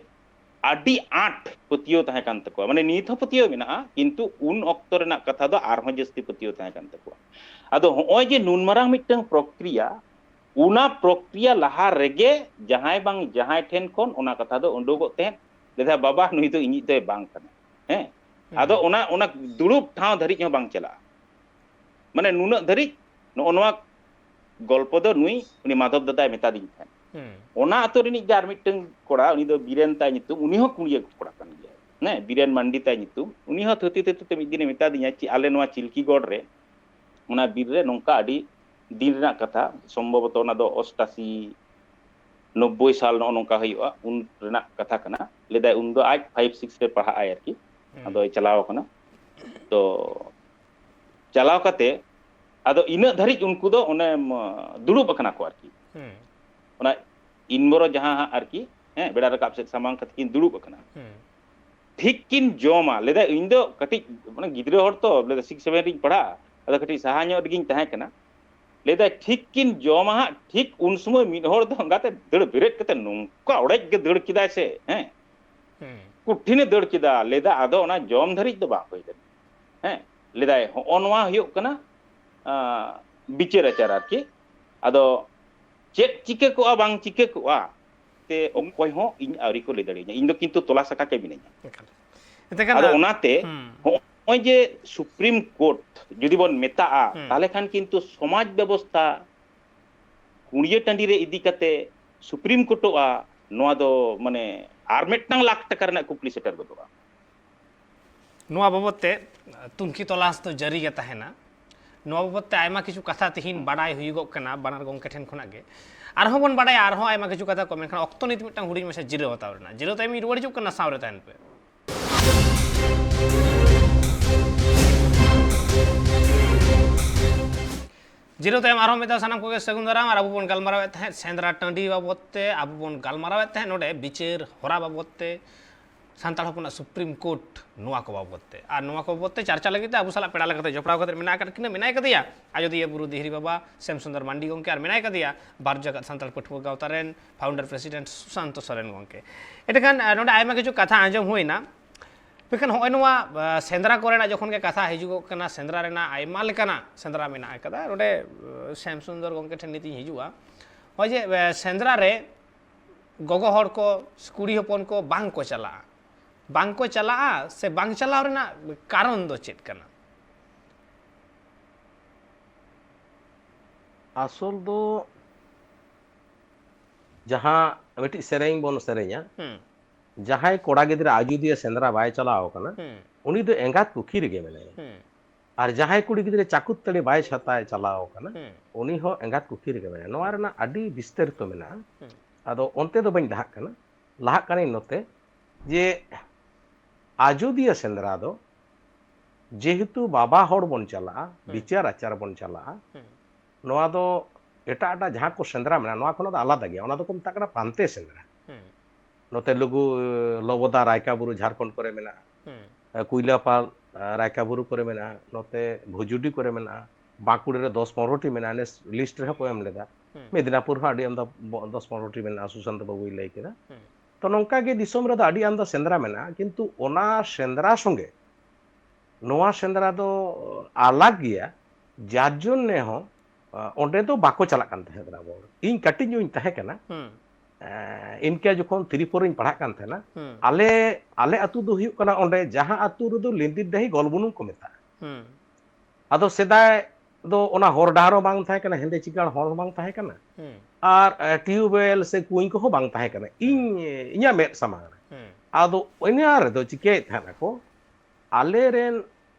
ᱟᱹᱰᱤ ᱟᱸᱴ ᱯᱟᱹᱛᱭᱟᱹᱣ ᱛᱟᱦᱮᱸ ᱠᱟᱱ ᱛᱟᱠᱚᱣᱟ᱾ ᱢᱟᱱᱮ, ᱱᱤᱛ ᱦᱚᱸ ᱯᱟᱹᱛᱭᱟᱹᱣ ᱢᱮᱱᱟᱜᱼᱟ, ᱠᱤᱱᱛᱩ ᱩᱱ ᱚᱠᱛᱚ ᱨᱮᱱᱟᱜ ᱠᱟᱛᱷᱟ ᱫᱚ ᱟᱨᱦᱚᱸ ᱡᱟᱹᱥᱛᱤ ᱯᱟᱹᱛᱭᱟᱹᱣ ᱛᱟᱦᱮᱸ ᱠᱟᱱ ᱛᱟᱠᱚᱣᱟ᱾ ᱟᱫᱚ ᱦᱚᱸᱜᱼᱚᱭ ᱡᱮ ᱱᱩᱱ ᱢᱟᱨᱟᱝ ᱢᱤᱫᱴᱟᱝ ᱯᱨᱚᱠᱨᱤᱭᱟ, ᱚᱱᱟ ᱯᱨᱚᱠᱨᱤᱭᱟ ᱞᱟᱦᱟ ᱨᱮᱜᱮ ᱡᱟᱦᱟᱸᱭ ᱵᱟᱝ ᱡᱟᱦᱟᱸᱭ ᱴᱷᱮᱱ ᱠᱷᱚᱱ ᱚᱱᱟ ᱠᱟᱛᱷᱟ ᱫᱚ ᱩᱰᱩᱠᱚᱜ ᱛᱟᱦᱮᱸᱫ, ᱞᱟᱹᱭᱫᱟ, "ᱵᱟᱵᱟ, ᱱᱩᱭ ᱫᱚ ᱤᱧᱤᱡ ᱫᱚᱭ ᱵᱟᱝ ᱠᱟᱱᱟ᱾" ᱦᱮᱸ, ᱦᱩᱸ᱾ ᱟᱫᱚ ᱚᱱᱟ, ᱚᱱᱟ ᱫᱩᱲᱩᱵ ᱴᱷᱟᱶ ᱫᱷᱟᱹᱨᱤᱡ ᱦᱚᱸ ᱵᱟᱝ ᱪᱟᱞᱟᱜᱼᱟ᱾ ᱢᱟᱱᱮ, ᱱᱩᱱᱟᱹᱜ ᱫᱷᱟᱹᱨᱤᱡ ᱱᱚᱜᱼᱚ ᱱᱚᱣᱟ ᱜᱚᱞᱯᱚ ᱫᱚ ᱱᱩᱭ, ᱩᱱᱤ ᱢᱟᱫᱷᱚᱵ ᱫᱟᱫᱟᱭ ᱢᱮᱛᱟ ᱫᱤᱧ ᱛᱟᱦᱮᱸᱫ᱾ ᱦᱩᱸ᱾ ᱚᱱᱟ ᱟᱹᱛᱩ ᱨᱤᱱᱤᱡ ᱜᱮ ᱟᱨ ᱢᱤᱫᱴᱟᱝ ᱠᱚᱲᱟ, ᱩᱱᱤ ᱫᱚ ᱵᱤᱨᱮᱱ ᱛᱟᱭ ᱧᱩᱛᱩᱢ, ᱩᱱᱤ ᱦᱚᱸ ᱠᱩᱲᱤᱭᱟᱹ ᱠᱚᱲᱟ ᱠᱟᱱ ᱜᱮᱭᱟᱭ᱾ ᱦᱮᱸ, ᱵᱤᱨᱮᱱ ᱢᱟᱱᱰᱤ ᱛᱟᱭ ᱧᱩᱛᱩᱢ᱾ ᱩᱱᱤ ᱦᱚᱸ ᱛᱷᱩᱛᱤ ᱛᱷᱩᱛᱤ ᱛᱮ ᱢᱤᱫ ᱫᱤᱱᱮ ᱢᱮᱛᱟ ᱫᱤᱧᱟ, ᱪᱮᱫ, ᱟᱞᱮ ᱱᱚᱣᱟ ᱪᱤᱞᱠᱤᱜᱚᱲ ᱨᱮ ᱚᱱᱟ ᱵᱤᱨ ᱨᱮ ᱱᱚᱝᱠᱟ ᱟᱹᱰᱤ ᱫᱤᱱ ᱨᱮᱱᱟᱜ ᱠᱟᱛᱷᱟ, ᱥᱚᱢᱵᱷᱚᱵᱚᱛᱚ ᱚᱱᱟ ᱫᱚ ᱚᱥᱴᱟᱥᱤ, ᱱᱚᱵᱵᱳᱭ ᱥᱟᱞ ᱱᱚᱜᱼᱚ ᱱᱚᱝᱠᱟ ᱦᱩᱭᱩᱜᱼᱟ, ᱩᱱ ᱨᱮᱱᱟᱜ ᱠᱟᱛᱷᱟ ᱠᱟᱱᱟ᱾ ᱞᱟᱹᱭᱫᱟᱭ, ᱩᱱ ᱫᱚ ᱟᱡ ᱯᱷᱟᱭᱤᱵᱷ ᱥᱤᱠᱥ ᱨᱮ ᱯᱟᱲᱦᱟᱜ ᱟᱭ ᱟᱨᱠᱤ᱾ ᱦᱩᱸ᱾ ᱟᱫᱚᱭ ᱪᱟᱞᱟᱣ ᱟᱠᱟᱱᱟ᱾ ᱛᱚ, ᱪᱟᱞᱟᱣ ᱠᱟᱛᱮ ᱟᱫᱚ ᱤᱱᱟᱹᱜ ᱫᱷᱟᱹᱨᱤᱡ ᱩᱱᱠᱩ ᱫᱚ ᱚᱱᱮ, ᱢ, ᱫᱩᱲᱩᱵ ᱟᱠᱟᱱᱟ ᱠᱚ ᱟᱨᱠᱤ᱾ ᱦᱩᱸ᱾ ᱚᱱᱟ ᱤᱱᱵᱚᱨᱚ ᱡᱟᱦᱟᱸ ᱦᱟᱸᱜ ᱟᱨᱠᱤ, ᱦᱮᱸ, ᱵᱮᱲᱟ ᱨᱟᱠᱟᱵ ᱥᱮᱫ ᱥᱟᱢᱟᱝ ᱠᱟᱛᱮ ᱠᱤᱱ ᱫᱩᱲᱩᱵ ᱟᱠᱟᱱᱟ᱾ ᱦᱩᱸ᱾ ᱴᱷᱤᱠ ᱠᱤᱱ ᱡᱚᱢᱟ, ᱞᱟᱹᱭᱫᱟ, ᱤᱧ ᱫᱚ ᱠᱟᱹᱴᱤᱡ, ᱢᱟᱱᱮ, ᱜᱤᱫᱽᱨᱟᱹ ᱦᱚᱲ ᱛᱚ, ᱞᱟᱹᱭᱫᱟ, ᱥᱤᱠᱥ ᱥᱮᱵᱷᱮᱱ ᱨᱤᱧ ᱯᱟᱲᱦᱟᱜᱼᱟ, ᱟᱫᱚ ᱠᱟᱹᱴᱤᱡ ᱥᱟᱦᱟ ᱧᱚᱜ ᱨᱮᱜᱤᱧ ᱛᱟᱦᱮᱸ ᱠᱟᱱᱟ᱾ ᱞᱟᱹᱭᱫᱟᱭ, ᱴᱷᱤᱠ ᱠᱤᱱ ᱡᱚᱢᱟ ᱦᱟᱸᱜ, ᱴᱷᱤᱠ ᱩᱱ ᱥᱚᱢᱚᱭ ᱢᱤᱫ ᱦᱚᱲ ᱫᱚ ᱚᱱᱠᱟᱛᱮ ᱫᱟᱹᱲ ᱵᱮᱨᱮᱫ ᱠᱟᱛᱮ ᱱᱚᱝᱠᱟ ᱚᱲᱮᱡ ᱜᱮ ᱫᱟᱹᱲ ᱠᱮᱫᱟᱭ ᱥᱮ, ᱦᱮᱸ, ᱦᱩᱸ᱾ ᱠᱚᱴᱷᱤᱱᱮ ᱫᱟᱹᱲ ᱠᱮᱫᱟ᱾ ᱞᱟᱹᱭᱫᱟ, ᱟᱫᱚ ᱚᱱᱟ ᱡᱚᱢ ᱫᱷᱟᱹᱨᱤᱡ ᱫᱚ ᱵᱟᱝ ᱦᱩᱭ ᱞᱮᱱᱟ᱾ ᱦᱮᱸ, ᱞᱟᱹᱭᱫᱟᱭ, ᱦᱚᱸᱜᱼᱚ ᱱᱚᱣᱟ ᱦᱩᱭᱩᱜ ᱠᱟᱱᱟ, ᱟᱸ, ᱵᱤᱪᱟᱹᱨ ᱟᱪᱟᱨ ᱟᱨᱠᱤ᱾ ᱟᱫᱚ ᱪᱮᱫ ᱪᱤᱠᱟᱹ ᱠᱚᱜᱼᱟ, ᱵᱟᱝ ᱪᱤᱠᱟᱹ ᱠᱚᱜᱼᱟ, ᱛᱮ ᱚᱠᱚᱭ ᱦᱚᱸ ᱤᱧ ᱟᱹᱣᱨᱤ ᱠᱚ ᱞᱟᱹᱭ ᱫᱟᱲᱮᱭᱟᱹᱧᱟ᱾ ᱤᱧ ᱫᱚ ᱠᱤᱱᱛᱩ ᱛᱚᱞᱟᱥ ᱟᱠᱟ ᱜᱮ ᱢᱤᱱᱟᱹᱧᱟ᱾ ᱮᱠᱟᱞ᱾ ᱮᱱᱛᱮ ᱠᱷᱟᱱ, ᱟᱫᱚ ᱚᱱᱟᱛᱮ ᱦᱩᱸ᱾ ᱦᱚᱸᱜᱼᱚᱭ ᱡᱮ ᱥᱩᱯᱨᱤᱢ ᱠᱳᱨᱴ ᱡᱩᱫᱤ ᱵᱚᱱ ᱢᱮᱛᱟᱜᱼᱟ, ᱦᱩᱸ᱾ ᱛᱟᱦᱞᱮ ᱠᱷᱟᱱ ᱠᱤᱱᱛᱩ ᱥᱚᱢᱟᱡᱽ ᱵᱮᱵᱚᱥᱛᱷᱟ ᱠᱩᱲᱤᱭᱟᱹ ᱴᱟᱺᱰᱤ ᱨᱮ ᱤᱫᱤ ᱠᱟᱛᱮ ᱥᱩᱯᱨᱤᱢ ᱠᱳᱨᱴᱚᱜᱼᱟ, ᱱᱚᱣᱟ ᱫᱚ, ᱢᱟᱱᱮ, ᱟᱨ ᱢᱤᱫᱴᱟᱝ ᱞᱟᱠᱷ ᱴᱟᱠᱟ ᱨᱮᱱᱟᱜ ᱠᱩᱠᱞᱤ ᱥᱮᱴᱮᱨ ᱜᱚᱫᱚᱜᱼᱟ᱾ ᱱᱚᱣᱟ ᱵᱟᱵᱚᱫ ᱛᱮ ᱛᱩᱱᱠᱷᱤ ᱛᱚᱞᱟᱥ ᱫᱚ ᱡᱟᱹᱨᱤ ᱜᱮ ᱛᱟᱦᱮᱱᱟ᱾ ᱱᱚᱣᱟ ᱵᱟᱵᱚᱫ ᱛᱮ ᱟᱭᱢᱟ ᱠᱤᱪᱷᱩ ᱠᱟᱛᱷᱟ ᱛᱤᱦᱤᱧ ᱵᱟᱰᱟᱭ ᱦᱩᱭᱩᱜᱚᱜ ᱠᱟᱱᱟ ᱵᱟᱱᱟᱨ ᱜᱚᱢᱠᱮ ᱴᱷᱮᱱ ᱠᱷᱚᱱᱟᱜ ᱜᱮ᱾ ᱟᱨᱦᱚᱸ ᱵᱚᱱ ᱵᱟᱰᱟᱭᱟ ᱟᱨᱦᱚᱸ ᱟᱭᱢᱟ ᱠᱤᱪᱷᱩ ᱠᱟᱛᱷᱟ ᱠᱚ, ᱢᱮᱱᱠᱷᱟᱱ ᱚᱠᱛᱚ ᱱᱤᱛ ᱢᱤᱫᱴᱟᱝ ᱦᱩᱰᱤᱧ ᱢᱟᱪᱷᱟ ᱡᱤᱨᱟᱹᱣ ᱦᱟᱛᱟᱣ ᱨᱮᱱᱟᱜ᱾ ᱡᱤᱨᱟᱹᱣ ᱛᱟᱭᱚᱢ ᱤᱧ ᱨᱩᱣᱟᱹᱲ ᱦᱤᱡᱩᱜ ᱠᱟᱱᱟ, ᱥᱟᱶ ᱨᱮ ᱛᱟᱦᱮᱱ ᱯᱮ᱾ ᱡᱤᱨᱟᱹᱣ ᱛᱟᱭᱚᱢ ᱟᱨᱦᱚᱸ ᱢᱤᱫ ᱫᱷᱟᱣ ᱥᱟᱱᱟᱢ ᱠᱚᱜᱮ ᱥᱟᱹᱜᱩᱱ ᱫᱟᱨᱟᱢ᱾ ᱟᱨ ᱟᱵᱚ ᱵᱚᱱ ᱜᱟᱞᱢᱟᱨᱟᱣᱮᱫ ᱛᱟᱦᱮᱸᱫ ᱥᱮᱸᱫᱽᱨᱟ ᱴᱟᱺᱰᱤ ᱵᱟᱵᱚᱫ ᱛᱮ, ᱟᱵᱚ ᱵᱚᱱ ᱜᱟᱞᱢᱟᱨᱟᱣᱮᱫ ᱛᱟᱦᱮᱸᱫ ᱱᱚᱰᱮ ᱵᱤᱪᱟᱹᱨ ᱦᱚᱨᱟ ᱵᱟᱵᱚᱫ ᱛᱮ, ᱥᱟᱱᱛᱟᱲ ᱦᱚᱯᱚᱱᱟᱜ ᱥᱩᱯᱨᱤᱢ ᱠᱳᱨᱴ, ᱱᱚᱣᱟ ᱠᱚ ᱵᱟᱵᱚᱫ ᱛᱮ᱾ ᱟᱨ ᱱᱚᱣᱟ ᱠᱚ ᱵᱟᱵᱚᱫ ᱛᱮ ᱪᱟᱨᱪᱟ ᱞᱟᱹᱜᱤᱫ ᱛᱮ ᱟᱵᱚ ᱥᱟᱞᱟᱜ ᱯᱮᱲᱟ ᱞᱮᱠᱟᱛᱮ ᱡᱚᱯᱲᱟᱣ ᱠᱟᱛᱮ ᱢᱮᱱᱟᱜ ᱟᱠᱟᱫ ᱠᱤᱱᱟ, ᱢᱮᱱᱟᱭ ᱠᱟᱫᱮᱭᱟ ᱟᱡᱚᱫᱤᱭᱟᱹ ᱵᱩᱨᱩ ᱫᱤᱦᱨᱤ ᱵᱟᱵᱟ ᱥᱮᱢ ᱥᱩᱱᱫᱚᱨ ᱢᱟᱱᱰᱤ ᱜᱚᱢᱠᱮ, ᱟᱨ ᱢᱮᱱᱟᱭ ᱠᱟᱫᱮᱭᱟ ᱵᱷᱟᱨᱚᱛ ᱡᱟᱠᱟᱛ ᱥᱟᱱᱛᱟᱲ ᱯᱟᱹᱴᱷᱩᱣᱟᱹ ᱜᱟᱶᱛᱟ ᱨᱮᱱ ᱯᱷᱟᱣᱩᱱᱰᱟᱨ ᱯᱨᱮᱥᱤᱰᱮᱱᱴ ᱥᱩᱥᱟᱱᱛᱚ ᱥᱚᱨᱮᱱ ᱜᱚᱢᱠᱮ᱾ ᱮᱸᱰᱮᱠᱷᱟᱱ, ᱟᱨ ᱱᱚᱰᱮ ᱟᱭᱢᱟ ᱠᱤᱪᱷᱩ ᱠᱟᱛᱷᱟ ᱟᱸᱡᱚᱢ ᱦᱩᱭᱱᱟ, ᱢᱮᱱᱠᱷᱟᱱ ᱦᱚᱸᱜᱼᱚᱭ ᱱᱚᱣᱟ, ᱟ, ᱥᱮᱸᱫᱽᱨᱟ ᱠᱚᱨᱮᱱᱟᱜ ᱡᱚᱠᱷᱚᱱ ᱜᱮ ᱠᱟᱛᱷᱟ ᱦᱤᱡᱩᱜᱚᱜ ᱠᱟᱱᱟ, ᱥᱮᱸᱫᱽᱨᱟ ᱨᱮᱱᱟᱜ ᱟᱭᱢᱟ ᱞᱮᱠᱟᱱᱟᱜ ᱥᱮᱸᱫᱽᱨᱟ ᱢᱮᱱᱟᱜ ᱟᱠᱟᱫᱟ᱾ ᱱᱚᱰᱮ, ᱟ, ᱥᱮᱢ ᱥᱩᱱᱫᱚᱨ ᱜᱚᱢᱠᱮ ᱴᱷᱮᱱ ᱱᱤᱛ ᱤᱧ ᱦᱤᱡᱩᱜᱼᱟ᱾ ᱱᱚᱜᱼᱚᱭ ᱡᱮ, ᱟ, ᱥᱮᱸᱫᱽᱨᱟ ᱨᱮ ᱜᱚᱜᱚ ᱦᱚᱲ ᱠᱚ, ᱠᱩᱲᱤ ᱦᱚᱯᱚᱱ ᱠᱚ ᱵᱟᱝ ᱠᱚ ᱪᱟᱞᱟᱜᱼᱟ, ᱵᱟᱝ ᱠᱚ ᱪᱟᱞᱟᱜᱼᱟ ᱥᱮ ᱵᱟᱝ ᱪᱟᱞᱟᱣ ᱨᱮᱱᱟᱜ ᱠᱟᱨᱚᱱ ᱫᱚ ᱪᱮᱫ ᱠᱟᱱᱟ? ᱟᱥᱚᱞ ᱫᱚ ᱡᱟᱦᱟᱸ ᱢᱤᱫᱴᱤᱡ ᱥᱮᱨᱮᱧ ᱵᱚᱱ ᱥᱮᱨᱮᱧᱟ, ᱦᱩᱸ, ᱡᱟᱦᱟᱸᱭ ᱠᱚᱲᱟ ᱜᱤᱫᱽᱨᱟᱹ ᱟᱡᱚᱫᱤᱭᱟᱹ ᱥᱮᱸᱫᱽᱨᱟ ᱵᱟᱭ ᱪᱟᱞᱟᱣ ᱟᱠᱟᱱᱟ, ᱦᱩᱸ, ᱩᱱᱤ ᱫᱚ ᱮᱸᱜᱟᱛ ᱠᱩᱠᱷᱤ ᱨᱮᱜᱮ ᱢᱮᱱᱟᱭᱟ᱾ ᱦᱩᱸ, ᱟᱨ ᱡᱟᱦᱟᱸᱭ ᱠᱩᱲᱤ ᱜᱤᱫᱽᱨᱟᱹ ᱪᱟᱠᱩᱛ ᱛᱟᱹᱲᱤ ᱵᱟᱭ ᱪᱷᱟᱛᱟᱭ ᱪᱟᱞᱟᱣ ᱟᱠᱟᱱᱟ, ᱦᱩᱸ, ᱩᱱᱤ ᱦᱚᱸ ᱮᱸᱜᱟᱛ ᱠᱩᱠᱷᱤ ᱨᱮᱜᱮ ᱢᱮᱱᱟᱭᱟ᱾ ᱱᱚᱣᱟ ᱨᱮᱱᱟᱜ ᱟᱹᱰᱤ ᱵᱤᱥᱛᱟᱨᱤᱛᱚ ᱢᱮᱱᱟᱜᱼᱟ᱾ ᱦᱩᱸ, ᱟᱫᱚ ᱚᱱᱛᱮ ᱫᱚ ᱵᱟᱹᱧ ᱞᱟᱦᱟᱜ ᱠᱟᱱᱟ, ᱞᱟᱦᱟᱜ ᱠᱟᱹᱱᱟᱹᱧ ᱱᱚᱛᱮ, ᱡᱮ ᱟᱡᱚᱫᱤᱭᱟᱹ ᱥᱮᱸᱫᱽᱨᱟ ᱫᱚ ᱡᱮᱦᱮᱛᱩ ᱵᱟᱵᱟ ᱦᱚᱲ ᱵᱚᱱ ᱪᱟᱞᱟᱜᱼᱟ, ᱦᱩᱸ, ᱵᱤᱪᱟᱹᱨ ᱟᱪᱟᱨ ᱵᱚᱱ ᱪᱟᱞᱟᱜᱼᱟ, ᱦᱩᱸ, ᱱᱚᱣᱟ ᱫᱚ ᱮᱴᱟᱜ ᱮᱴᱟᱜ ᱡᱟᱦᱟᱸ ᱠᱚ ᱥᱮᱸᱫᱽᱨᱟ ᱢᱮᱱᱟᱜᱼᱟ, ᱱᱚᱣᱟ ᱠᱷᱚᱱᱟᱜ ᱫᱚ ᱟᱞᱟᱫᱟ ᱜᱮᱭᱟ᱾ ᱚᱱᱟ ᱫᱚᱠᱚ ᱢᱮᱛᱟᱜ ᱠᱟᱱᱟ ᱯᱟᱱᱛᱮ ᱥᱮᱸᱫᱽᱨᱟ᱾ ᱦᱩᱸ, ᱱᱚᱛᱮ ᱞᱩᱜᱩ ᱞᱚᱵᱚᱫᱟ ᱨᱟᱭᱠᱟ ᱵᱩᱨᱩ ᱡᱷᱟᱲᱠᱷᱚᱸᱰ ᱠᱚᱨᱮ ᱢᱮᱱᱟᱜᱼᱟ, ᱦᱩᱸ, ᱠᱩᱭᱞᱟᱯᱟᱞ ᱨᱟᱭᱠᱟ ᱵᱩᱨᱩ ᱠᱚᱨᱮ ᱢᱮᱱᱟᱜᱼᱟ, ᱱᱚᱛᱮ ᱵᱷᱩᱡᱩᱰᱤ ᱠᱚᱨᱮ ᱢᱮᱱᱟᱜᱼᱟ, ᱵᱟᱸᱠᱩᱲᱟ ᱨᱮ ᱫᱚᱥ ᱯᱚᱱᱨᱚ ᱴᱤ ᱢᱮᱱᱟᱜᱼᱟ, ᱱᱮᱥ ᱞᱤᱥᱴ ᱨᱮᱦᱚᱸ ᱠᱚ ᱮᱢ ᱞᱮᱫᱟ᱾ ᱦᱩᱸ, ᱢᱮᱫᱽᱱᱟᱯᱩᱨ ᱦᱚᱸ ᱟᱹᱰᱤ ᱟᱢᱫᱟ ᱵᱚ-, ᱫᱚᱥ ᱯᱚᱱᱨᱚ ᱴᱤ ᱢᱮᱱᱟᱜᱼᱟ, ᱥᱩᱥᱟᱱᱛ ᱵᱟᱹᱵᱩᱭ ᱞᱟᱹᱭ ᱠᱮᱫᱟ᱾ ᱦᱩᱸ, ᱛᱚ ᱱᱚᱝᱠᱟ ᱜᱮ ᱫᱤᱥᱚᱢ ᱨᱮᱫᱚ ᱟᱹᱰᱤ ᱟᱢᱫᱟ ᱥᱮᱸᱫᱽᱨᱟ ᱢᱮᱱᱟᱜᱼᱟ, ᱠᱤᱱᱛᱩ ᱚᱱᱟ ᱥᱮᱸᱫᱽᱨᱟ ᱥᱚᱸᱜᱮ ᱱᱚᱣᱟ ᱥᱮᱸᱫᱽᱨᱟ ᱫᱚ ᱟᱞᱟᱜᱽ ᱜᱮᱭᱟ, ᱡᱟᱨ ᱡᱚᱱᱱᱮ ᱦᱚᱸ, ᱟ, ᱚᱸᱰᱮ ᱫᱚ ᱵᱟᱠᱚ ᱪᱟᱞᱟᱜ ᱠᱟᱱ ᱛᱟᱦᱮᱸᱫ ᱥᱮᱸᱫᱽᱨᱟ ᱵᱚᱞ᱾ ᱤᱧ ᱠᱟᱹᱴᱤᱡ ᱧᱚᱜ ᱤᱧ ᱛᱟᱦᱮᱸ ᱠᱟᱱᱟ, ᱦᱩᱸ, ᱮᱸ, ᱤᱱᱠᱟᱹ ᱡᱚᱠᱷᱚᱱ ᱛᱷᱨᱤ ᱯᱷᱳᱨ ᱤᱧ ᱯᱟᱲᱦᱟᱜ ᱠᱟᱱ ᱛᱟᱦᱮᱱᱟ, ᱦᱩᱸ, ᱟᱞᱮ, ᱟᱞᱮ ᱟᱹᱛᱩ ᱫᱚ ᱦᱩᱭᱩᱜ ᱠᱟᱱᱟ ᱚᱸᱰᱮ ᱡᱟᱦᱟᱸ ᱟᱹᱛᱩ ᱨᱮᱫᱚ ᱞᱤᱸᱫᱤᱨ ᱰᱟᱹᱦᱤ ᱜᱚᱞᱵᱩᱱᱩᱢ ᱠᱚ ᱢᱮᱛᱟᱜᱼᱟ᱾ ᱦᱩᱸ, ᱟᱫᱚ ᱥᱮᱫᱟᱭ ᱫᱚ ᱚᱱᱟ ᱦᱚᱨ ᱰᱟᱦᱟᱨ ᱦᱚᱸ ᱵᱟᱝ ᱛᱟᱦᱮᱸ ᱠᱟᱱᱟ, ᱦᱮᱸᱫᱮ ᱪᱤᱠᱟᱹᱲ ᱦᱚᱨ ᱦᱚᱸ ᱵᱟᱝ ᱛᱟᱦᱮᱸ ᱠᱟᱱᱟ, ᱦᱩᱸ, ᱟᱨ, ᱮ, ᱴᱤᱭᱩᱵᱮᱞ ᱥᱮ ᱠᱩᱧ ᱠᱚᱦᱚᱸ ᱵᱟᱝ ᱛᱟᱦᱮᱸ ᱠᱟᱱᱟ ᱤᱧ, ᱤᱧᱟᱹᱜ ᱢᱮᱫ ᱥᱟᱢᱟᱝ ᱨᱮ᱾ ᱦᱩᱸ, ᱟᱫᱚ ᱤᱱᱟᱹ ᱨᱮᱫᱚ ᱪᱤᱠᱟᱹᱭᱮᱫ ᱛᱟᱦᱮᱱᱟᱠᱚ, ᱟᱞᱮ ᱨᱮᱱ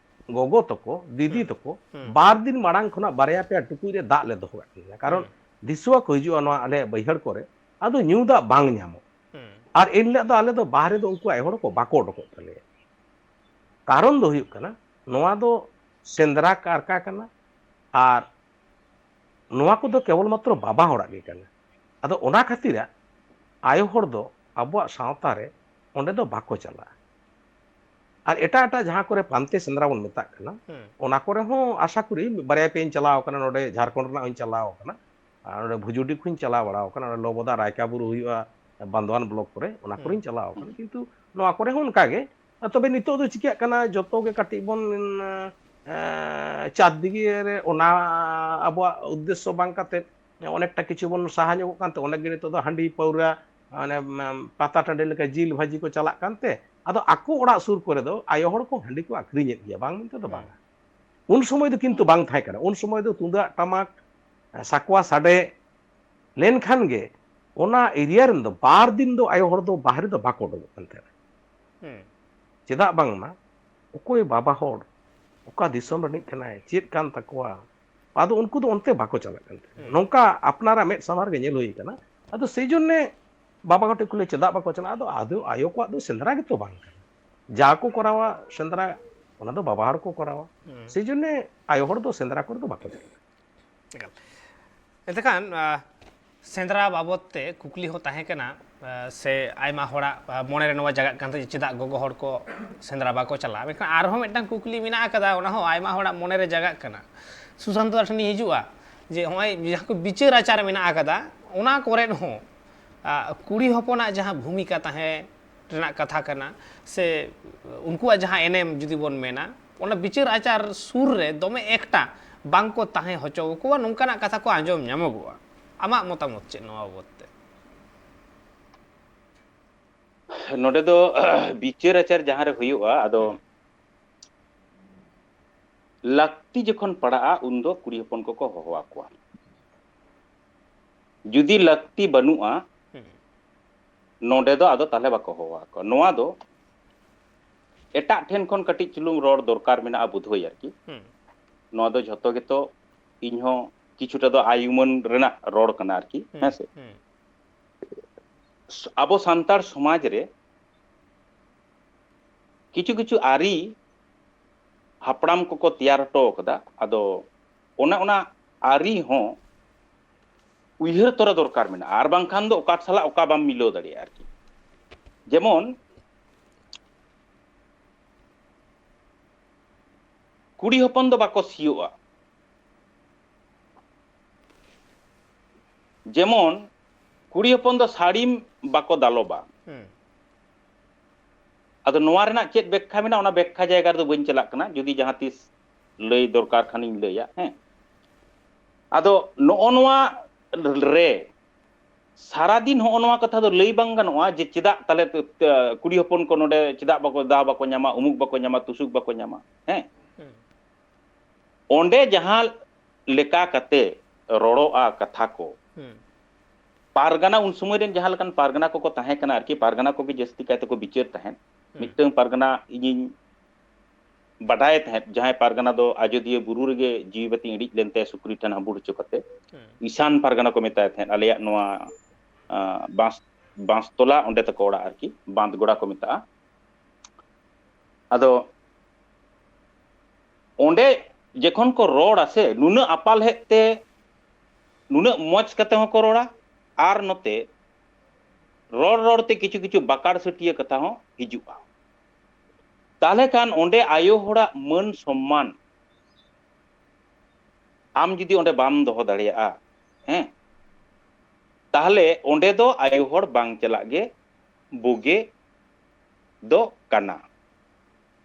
ᱜᱚᱜᱚ ᱛᱟᱠᱚ, ᱫᱤᱫᱤ ᱦᱩᱸ᱾ ᱛᱟᱠᱚ ᱦᱩᱸ᱾ ᱵᱟᱨ ᱫᱤᱱ ᱢᱟᱲᱟᱝ ᱠᱷᱚᱱᱟᱜ ᱵᱟᱨᱭᱟ ᱯᱮᱭᱟ ᱴᱩᱠᱩᱡ ᱨᱮ ᱫᱟᱜ ᱞᱮ ᱫᱚᱦᱚ ᱠᱟᱜ ᱠᱟᱱᱟ᱾ ᱠᱟᱨᱚᱱ ᱦᱩᱸ᱾ ᱫᱤᱥᱩᱣᱟ ᱠᱚ ᱦᱤᱡᱩᱜᱼᱟ ᱱᱚᱣᱟ ᱟᱞᱮᱭᱟᱜ ᱵᱟᱹᱭᱦᱟᱹᱲ ᱠᱚᱨᱮ, ᱟᱫᱚ ᱧᱩ ᱫᱟᱜ ᱵᱟᱝ ᱧᱟᱢᱚᱜ᱾ ᱦᱩᱸ᱾ ᱟᱨ ᱮᱱ ᱦᱤᱞᱳᱜ ᱫᱚ ᱟᱞᱮ ᱫᱚ ᱵᱟᱦᱨᱮ ᱫᱚ ᱩᱱᱠᱩ ᱟᱭᱳ ᱦᱚᱲ ᱠᱚ ᱵᱟᱠᱚ ᱚᱰᱚᱠᱚᱜ ᱛᱟᱞᱮᱭᱟ᱾ ᱠᱟᱨᱚᱱ ᱫᱚ ᱦᱩᱭᱩᱜ ᱠᱟᱱᱟ, ᱱᱚᱣᱟ ᱫᱚ ᱥᱮᱸᱫᱽᱨᱟ ᱠᱟᱨᱠᱟ ᱠᱟᱱᱟ᱾ ᱟᱨ ᱱᱚᱣᱟ ᱠᱚᱫᱚ ᱠᱮᱵᱚᱞ ᱢᱟᱛᱨᱚ ᱵᱟᱵᱟ ᱦᱚᱲᱟᱜ ᱜᱮ ᱠᱟᱱᱟ᱾ ᱟᱫᱚ ᱚᱱᱟ ᱠᱷᱟᱹᱛᱤᱨᱟᱜ ᱟᱭᱳ ᱦᱚᱲ ᱫᱚ ᱟᱵᱚᱣᱟᱜ ᱥᱟᱶᱛᱟ ᱨᱮ ᱚᱸᱰᱮ ᱫᱚ ᱵᱟᱠᱚ ᱪᱟᱞᱟᱜᱼᱟ᱾ ᱟᱨ ᱮᱴᱟᱜ ᱮᱴᱟᱜ ᱡᱟᱦᱟᱸ ᱠᱚᱨᱮ ᱯᱟᱱᱛᱮ ᱥᱮᱸᱫᱽᱨᱟ ᱵᱚᱱ ᱢᱮᱛᱟᱜ ᱠᱟᱱᱟ, ᱦᱩᱸ᱾ ᱚᱱᱟ ᱠᱚᱨᱮ ᱦᱚᱸ ᱟᱥᱟ ᱠᱚᱨᱤ ᱵᱟᱨᱭᱟ ᱯᱮᱭᱟᱧ ᱪᱟᱞᱟᱣ ᱟᱠᱟᱱᱟ, ᱱᱚᱰᱮ ᱡᱷᱟᱲᱠᱷᱚᱸᱰ ᱨᱮᱱᱟᱜ ᱦᱚᱸᱧ ᱪᱟᱞᱟᱣ ᱟᱠᱟᱱᱟ, ᱟᱨ ᱱᱚᱰᱮ ᱵᱷᱩᱡᱩᱰᱤ ᱠᱷᱚᱱ ᱦᱚᱸᱧ ᱪᱟᱞᱟᱣ ᱵᱟᱲᱟ ᱟᱠᱟᱱᱟ, ᱱᱚᱰᱮ ᱞᱚᱵᱚᱫᱟ ᱨᱟᱭᱠᱟ ᱵᱩᱨᱩ ᱦᱩᱭᱩᱜᱼᱟ ᱵᱟᱱᱫᱣᱟᱱ ᱵᱞᱚᱠ ᱠᱚᱨᱮ, ᱚᱱᱟ ᱦᱩᱸ᱾ ᱠᱚᱨᱮᱧ ᱪᱟᱞᱟᱣ ᱟᱠᱟᱱᱟ᱾ ᱠᱤᱱᱛᱩ ᱱᱚᱣᱟ ᱠᱚᱨᱮ ᱦᱚᱸ ᱚᱱᱠᱟ ᱜᱮ᱾ ᱛᱚᱵᱮ ᱱᱤᱛᱚᱜ ᱫᱚ ᱪᱤᱠᱟᱹᱜ ᱠᱟᱱᱟ, ᱡᱚᱛᱚ ᱜᱮ ᱠᱟᱹᱴᱤᱡ ᱵᱚᱱ, ᱮᱸ, ᱪᱟᱨ ᱫᱤᱜᱮ ᱨᱮ ᱚᱱᱟ ᱟᱵᱚᱣᱟᱜ ᱩᱫᱽᱫᱮᱥᱥᱚ ᱵᱟᱝ ᱠᱟᱛᱮ ᱚᱱᱮᱠᱴᱟ ᱠᱤᱪᱷᱩ ᱵᱚᱱ ᱥᱟᱦᱟ ᱧᱚᱜᱚᱜ ᱠᱟᱱᱛᱮ, ᱚᱱᱮᱠ ᱜᱮ ᱱᱤᱛᱚᱜ ᱫᱚ ᱦᱟᱺᱰᱤ ᱯᱟᱹᱣᱨᱟᱹ, ᱢᱟᱱᱮ, ᱩᱢ, ᱯᱟᱛᱟ ᱴᱟᱺᱰᱤ ᱞᱮᱠᱟ ᱡᱤᱞ ᱵᱷᱟᱹᱡᱤ ᱠᱚ ᱪᱟᱞᱟᱜ ᱠᱟᱱᱛᱮ, ᱟᱫᱚ ᱟᱠᱚ ᱚᱲᱟᱜ ᱥᱩᱨ ᱠᱚᱨᱮ ᱫᱚ ᱟᱭᱳ ᱦᱚᱲ ᱠᱚ ᱦᱟᱺᱰᱤ ᱠᱚ ᱟᱹᱠᱷᱨᱤᱧᱮᱫ ᱜᱮᱭᱟ, ᱵᱟᱝ ᱢᱮᱱᱛᱮ ᱫᱚ ᱦᱩᱸ᱾ ᱵᱟᱝᱟ᱾ ᱩᱱ ᱥᱚᱢᱚᱭ ᱫᱚ ᱠᱤᱱᱛᱩ ᱵᱟᱝ ᱛᱟᱦᱮᱸ ᱠᱟᱱᱟ᱾ ᱩᱱ ᱥᱚᱢᱚᱭ ᱫᱚ ᱛᱩᱢᱫᱟᱜ ᱴᱟᱢᱟᱠ, ᱥᱟᱠᱣᱟ ᱥᱟᱰᱮ ᱞᱮᱱᱠᱷᱟᱱ ᱜᱮ ᱚᱱᱟ ᱮᱨᱤᱭᱟ ᱨᱮᱱ ᱫᱚ ᱵᱟᱨ ᱫᱤᱱ ᱫᱚ ᱟᱭᱳ ᱦᱚᱲ ᱫᱚ ᱵᱟᱦᱨᱮ ᱫᱚ ᱵᱟᱠᱚ ᱩᱰᱩᱠᱚᱜ ᱠᱟᱱ ᱛᱟᱦᱮᱸᱱᱟ᱾ ᱦᱩᱸ᱾ ᱪᱮᱫᱟᱜ ᱵᱟᱝᱢᱟ ᱚᱠᱚᱭ ᱵᱟᱵᱟ ᱦᱚᱲ, ᱚᱠᱟ ᱫᱤᱥᱚᱢ ᱨᱤᱱᱤᱡ ᱠᱟᱱᱟᱭ, ᱪᱮᱫ ᱠᱟᱱ ᱛᱟᱠᱚᱣᱟ, ᱟᱫᱚ ᱩᱱᱠᱩ ᱫᱚ ᱚᱱᱛᱮ ᱵᱟᱠᱚ ᱪᱟᱞᱟᱜ ᱠᱟᱱ ᱛᱟᱦᱮᱸᱱᱟ᱾ ᱦᱩᱸ᱾ ᱱᱚᱝᱠᱟ ᱟᱯᱱᱟᱨᱟᱜ ᱢᱮᱫ ᱥᱟᱢᱟᱝ ᱨᱮᱜᱮ ᱧᱮᱞ ᱦᱩᱭ ᱠᱟᱱᱟ᱾ ᱟᱫᱚ ᱥᱮᱭ ᱡᱚᱱᱱᱮ ᱵᱟᱵᱟ ᱦᱚᱲ ᱴᱷᱮᱱ ᱠᱚ ᱞᱟᱹᱭᱟ, "ᱪᱮᱫᱟᱜ ᱵᱟᱠᱚ ᱪᱟᱞᱟᱜᱼᱟ?" ᱟᱫᱚ, ᱟᱫᱚ ᱟᱭᱳ ᱠᱚᱣᱟᱜ ᱫᱚ ᱥᱮᱸᱫᱽᱨᱟ ᱜᱮᱛᱚ ᱵᱟᱝ ᱠᱟᱱᱟ᱾ ᱡᱟ ᱠᱚ ᱠᱚᱨᱟᱣᱟ ᱥᱮᱸᱫᱽᱨᱟ, ᱚᱱᱟ ᱫᱚ ᱵᱟᱵᱟ ᱦᱚᱲ ᱠᱚ ᱠᱚᱨᱟᱣᱟ᱾ ᱦᱩᱸ᱾ ᱥᱮᱭ ᱡᱚᱱᱱᱮ ᱟᱭᱳ ᱦᱚᱲ ᱫᱚ ᱥᱮᱸᱫᱽᱨᱟ ᱠᱚᱨᱮ ᱫᱚ ᱵᱟᱠᱚ ᱪᱟᱞᱟᱜᱼᱟ᱾ ᱮᱠᱟᱞ᱾ ᱮᱱᱛᱮ ᱠᱷᱟᱱ, ᱟ, ᱥᱮᱸᱫᱽᱨᱟ ᱵᱟᱵᱚᱫ ᱛᱮ ᱠᱩᱠᱞᱤ ᱦᱚᱸ ᱛᱟᱦᱮᱸ ᱠᱟᱱᱟ, ᱟ, ᱥᱮ ᱟᱭᱢᱟ ᱦᱚᱲᱟᱜ, ᱟ, ᱢᱚᱱᱮ ᱨᱮ ᱱᱚᱣᱟ ᱡᱟᱜᱟᱜ ᱠᱟᱱ ᱛᱟᱦᱮᱸ ᱡᱮ ᱪᱮᱫᱟᱜ ᱜᱚᱜᱚ ᱦᱚᱲ ᱠᱚ ᱥᱮᱸᱫᱽᱨᱟ ᱵᱟᱠᱚ ᱪᱟᱞᱟᱜᱼᱟ? ᱢᱮᱱᱠᱷᱟᱱ ᱟᱨᱦᱚᱸ ᱢᱤᱫᱴᱟᱝ ᱠᱩᱠᱞᱤ ᱢᱮᱱᱟᱜ ᱟᱠᱟᱫᱟ, ᱚᱱᱟ ᱦᱚᱸ ᱟᱭᱢᱟ ᱦᱚᱲᱟᱜ ᱢᱚᱱᱮ ᱨᱮ ᱡᱟᱜᱟᱜ ᱠᱟᱱᱟ᱾ ᱥᱩᱥᱟᱱᱛᱚ ᱫᱟ ᱴᱷᱮᱱᱤᱧ ᱦᱤᱡᱩᱜᱼᱟ ᱡᱮ ᱱᱚᱜᱼᱚᱭ ᱡᱟᱦᱟᱸ ᱠᱚ ᱵᱤᱪᱟᱹᱨ ᱟᱪᱟᱨ ᱢᱮᱱᱟᱜ ᱟᱠᱟᱫᱟ, ᱚᱱᱟ ᱠᱚᱨᱮᱫ ᱦᱚᱸ, ᱟ, ᱠᱩᱲᱤ ᱦᱚᱯᱚᱱᱟᱜ ᱡᱟᱦᱟᱸ ᱵᱷᱩᱢᱤᱠᱟ ᱛᱟᱦᱮᱸ ᱨᱮᱱᱟᱜ ᱠᱟᱛᱷᱟ ᱠᱟᱱᱟ, ᱥᱮ ᱩᱱᱠᱩᱣᱟᱜ ᱡᱟᱦᱟᱸ ᱮᱱᱮᱢ ᱡᱩᱫᱤ ᱵᱚᱱ ᱢᱮᱱᱟ, ᱚᱱᱟ ᱵᱤᱪᱟᱹᱨ ᱟᱪᱟᱨ ᱥᱩᱨ ᱨᱮ ᱫᱚᱢᱮ ᱮᱠᱴᱟ ᱵᱟᱝ ᱠᱚ ᱛᱟᱦᱮᱸ ᱦᱚᱪᱚ ᱟᱠᱚᱣᱟ, ᱱᱚᱝᱠᱟᱱᱟᱜ ᱠᱟᱛᱷᱟ ᱠᱚ ᱟᱸᱡᱚᱢ ᱧᱟᱢᱚᱜᱚᱜᱼᱟ᱾ ᱟᱢᱟᱜ ᱢᱚᱛᱟᱢᱚᱛ ᱪᱮᱫ ᱱᱚᱣᱟ ᱵᱟᱵᱚᱫ ᱛᱮ? ᱱᱚᱰᱮ ᱫᱚ ᱵᱤᱪᱟᱹᱨ ᱟᱪᱟᱨ ᱡᱟᱦᱟᱸ ᱨᱮ ᱦᱩᱭᱩᱜᱼᱟ, ᱟᱫᱚ ᱦᱩᱸ᱾ ᱞᱟᱹᱠᱛᱤ ᱡᱚᱠᱷᱚᱱ ᱯᱟᱲᱟᱜᱼᱟ, ᱩᱱᱫᱚ ᱠᱩᱲᱤ ᱦᱚᱯᱚᱱ ᱠᱚᱠᱚ ᱦᱚᱦᱚ ᱟᱠᱚᱣᱟ᱾ ᱡᱩᱫᱤ ᱞᱟᱹᱠᱛᱤ ᱵᱟᱹᱱᱩᱜᱼᱟ, ᱦᱩᱸ᱾ ᱱᱚᱰᱮ ᱫᱚ ᱟᱫᱚ ᱛᱟᱦᱞᱮ ᱵᱟᱠᱚ ᱦᱚᱦᱚ ᱟᱠᱚᱣᱟ᱾ ᱱᱚᱣᱟ ᱫᱚ ᱮᱴᱟᱜ ᱴᱷᱮᱱ ᱠᱷᱚᱱ ᱠᱟᱹᱴᱤᱡ ᱪᱩᱞᱩᱝ ᱨᱚᱲ ᱫᱚᱨᱠᱟᱨ ᱢᱮᱱᱟᱜᱼᱟ ᱵᱩᱫᱷᱚᱭ ᱟᱨᱠᱤ᱾ ᱦᱩᱸ᱾ ᱱᱚᱣᱟ ᱫᱚ ᱡᱷᱚᱛᱚ ᱜᱮᱛᱚ ᱤᱧ ᱦᱚᱸ ᱠᱤᱪᱷᱩᱴᱟ ᱫᱚ ᱟᱭ ᱩᱢᱟᱹᱱ ᱨᱮᱱᱟᱜ ᱨᱚᱲ ᱠᱟᱱᱟ ᱟᱨᱠᱤ, ᱦᱩᱸ, ᱦᱮᱸ ᱥᱮ? ᱦᱩᱸ᱾ ᱟᱵᱚ ᱥᱟᱱᱛᱟᱲ ᱥᱚᱢᱟᱡᱽ ᱨᱮ ᱠᱤᱪᱷᱩ ᱠᱤᱪᱷᱩ ᱟᱹᱨᱤ ᱦᱟᱯᱲᱟᱢ ᱠᱚᱠᱚ ᱛᱮᱭᱟᱨ ᱦᱚᱴᱚ ᱠᱟᱫᱟ᱾ ᱟᱫᱚ ᱚᱱᱮ ᱚᱱᱟ ᱟᱹᱨᱤ ᱦᱚᱸ ᱩᱭᱦᱟᱹᱨ ᱛᱚᱨᱟ ᱫᱚᱨᱠᱟᱨ ᱢᱮᱱᱟᱜᱼᱟ, ᱟᱨ ᱵᱟᱝᱠᱷᱟᱱ ᱫᱚ ᱚᱠᱟ ᱥᱟᱞᱟᱜ ᱚᱠᱟ ᱵᱟᱢ ᱢᱤᱞᱟᱹᱣ ᱫᱟᱲᱮᱭᱟᱜᱼᱟ ᱟᱨᱠᱤ᱾ ᱡᱮᱢᱚᱱ ᱠᱩᱲᱤ ᱦᱚᱯᱚᱱ ᱫᱚ ᱵᱟᱠᱚ ᱥᱤᱭᱳᱜᱼᱟ, ᱡᱮᱢᱚᱱ ᱠᱩᱲᱤ ᱦᱚᱯᱚᱱ ᱫᱚ ᱥᱟᱹᱲᱤᱢ ᱵᱟᱠᱚ ᱫᱟᱞᱚᱵᱟ᱾ ᱦᱩᱸ᱾ ᱟᱫᱚ ᱱᱚᱣᱟ ᱨᱮᱱᱟᱜ ᱪᱮᱫ ᱵᱮᱠᱠᱷᱟ ᱢᱮᱱᱟᱜᱼᱟ, ᱚᱱᱟ ᱵᱮᱠᱠᱷᱟ ᱡᱟᱭᱜᱟ ᱨᱮᱫᱚ ᱵᱟᱹᱧ ᱪᱟᱞᱟᱜ ᱠᱟᱱᱟ, ᱡᱩᱫᱤ ᱡᱟᱦᱟᱸ ᱛᱤᱥ ᱞᱟᱹᱭ ᱫᱚᱨᱠᱟᱨ ᱠᱷᱟᱱᱤᱧ ᱞᱟᱹᱭᱟ, ᱦᱮᱸ᱾ ᱟᱫᱚ ᱱᱚᱜᱼᱚ ᱱᱚᱣᱟ ᱨᱮ ᱥᱟᱨᱟᱫᱤᱱ ᱦᱚᱸᱜᱼᱚ ᱱᱚᱣᱟ ᱠᱟᱛᱷᱟ ᱫᱚ ᱞᱟᱹᱭ ᱵᱟᱝ ᱜᱟᱱᱚᱜᱼᱟ ᱡᱮ ᱪᱮᱫᱟᱜ ᱛᱟᱦᱞᱮ ᱛᱚ, ᱛᱚ, ᱠᱩᱲᱤ ᱦᱚᱯᱚᱱ ᱠᱚ ᱱᱚᱰᱮ ᱪᱮᱫᱟᱜ ᱵᱟᱠᱚ, ᱫᱟᱣ ᱵᱟᱠᱚ ᱧᱟᱢᱟ, ᱩᱢᱩᱠ ᱵᱟᱠᱚ ᱧᱟᱢᱟ, ᱛᱩᱥᱩᱠ ᱵᱟᱠᱚ ᱧᱟᱢᱟ, ᱦᱮᱸ? ᱦᱩᱸ᱾ ᱚᱸᱰᱮ ᱡᱟᱦᱟᱸ ᱞᱮᱠᱟ ᱠᱟᱛᱮ ᱨᱚᱲᱚᱜᱼᱟ ᱠᱟᱛᱷᱟ ᱠᱚ, ᱦᱩᱸ᱾ ᱯᱟᱨᱜᱟᱱᱟ, ᱩᱱ ᱥᱚᱢᱚᱭ ᱨᱮᱱ ᱡᱟᱦᱟᱸ ᱞᱮᱠᱟᱱ ᱯᱟᱨᱜᱟᱱᱟ ᱠᱚᱠᱚ ᱛᱟᱦᱮᱸ ᱠᱟᱱᱟ ᱟᱨᱠᱤ, ᱯᱟᱨᱜᱟᱱᱟ ᱠᱚᱜᱮ ᱡᱟᱹᱥᱛᱤ ᱠᱟᱭ ᱛᱮᱠᱚ ᱵᱤᱪᱟᱹᱨ ᱛᱟᱦᱮᱸᱫ᱾ ᱦᱩᱸ᱾ ᱢᱤᱫᱴᱟᱝ ᱯᱟᱨᱜᱟᱱᱟ ᱤᱧᱤᱧ ᱵᱟᱰᱟᱭ ᱛᱟᱦᱮᱸᱫ, ᱡᱟᱦᱟᱸᱭ ᱯᱟᱨᱜᱟᱱᱟ ᱫᱚ ᱟᱡᱚᱫᱤᱭᱟᱹ ᱵᱩᱨᱩ ᱨᱮᱜᱮ ᱡᱤᱣᱤ ᱵᱟᱹᱛᱤᱧ ᱤᱲᱤᱡ ᱞᱮᱱ ᱛᱟᱭᱟ ᱥᱩᱠᱨᱤ ᱴᱷᱮᱱ ᱦᱟᱺᱵᱩᱲ ᱦᱚᱪᱚ ᱠᱟᱛᱮ᱾ ᱦᱩᱸ᱾ ᱤᱥᱟᱱ ᱯᱟᱨᱜᱟᱱᱟ ᱠᱚ ᱢᱮᱛᱟᱭ ᱛᱟᱦᱮᱸᱫ, ᱟᱞᱮᱭᱟᱜ ᱱᱚᱣᱟ, ᱟᱸ, ᱵᱟᱸᱥ-, ᱵᱟᱸᱥᱛᱚᱞᱟ, ᱚᱸᱰᱮ ᱛᱟᱠᱚ ᱚᱲᱟᱜ ᱟᱨᱠᱤ, ᱵᱟᱸᱫᱷᱜᱚᱲᱟ ᱠᱚ ᱢᱮᱛᱟᱜᱼᱟ᱾ ᱟᱫᱚ ᱚᱸᱰᱮ ᱡᱚᱠᱷᱚᱱ ᱠᱚ ᱨᱚᱲᱟ ᱥᱮ, ᱱᱩᱱᱟᱹᱜ ᱟᱯᱟᱞ ᱦᱮᱡ ᱛᱮ, ᱱᱩᱱᱟᱹᱜ ᱢᱚᱡᱽ ᱠᱟᱛᱮ ᱦᱚᱸᱠᱚ ᱨᱚᱲᱟ, ᱟᱨ ᱱᱚᱛᱮ ᱨᱚᱲ ᱨᱚᱲ ᱛᱮ ᱠᱤᱪᱷᱩ ᱠᱤᱪᱷᱩ ᱵᱟᱠᱟᱲ ᱥᱟᱹᱴᱤᱭᱟᱹ ᱠᱟᱛᱷᱟ ᱦᱚᱸ ᱦᱤᱡᱩᱜᱼᱟ᱾ ᱛᱟᱦᱞᱮ ᱠᱷᱟᱱ ᱚᱸᱰᱮ ᱟᱭᱳ ᱦᱚᱲᱟᱜ ᱢᱟᱹᱱ ᱥᱚᱢᱢᱟᱱ ᱟᱢ ᱡᱩᱫᱤ ᱚᱸᱰᱮ ᱵᱟᱢ ᱫᱚᱦᱚ ᱫᱟᱲᱮᱭᱟᱜᱼᱟ, ᱦᱮᱸ, ᱛᱟᱦᱞᱮ ᱚᱸᱰᱮ ᱫᱚ ᱟᱭᱳ ᱦᱚᱲ ᱵᱟᱝ ᱪᱟᱞᱟᱜ ᱜᱮ ᱵᱩᱜᱤ ᱫᱚ ᱠᱟᱱᱟ᱾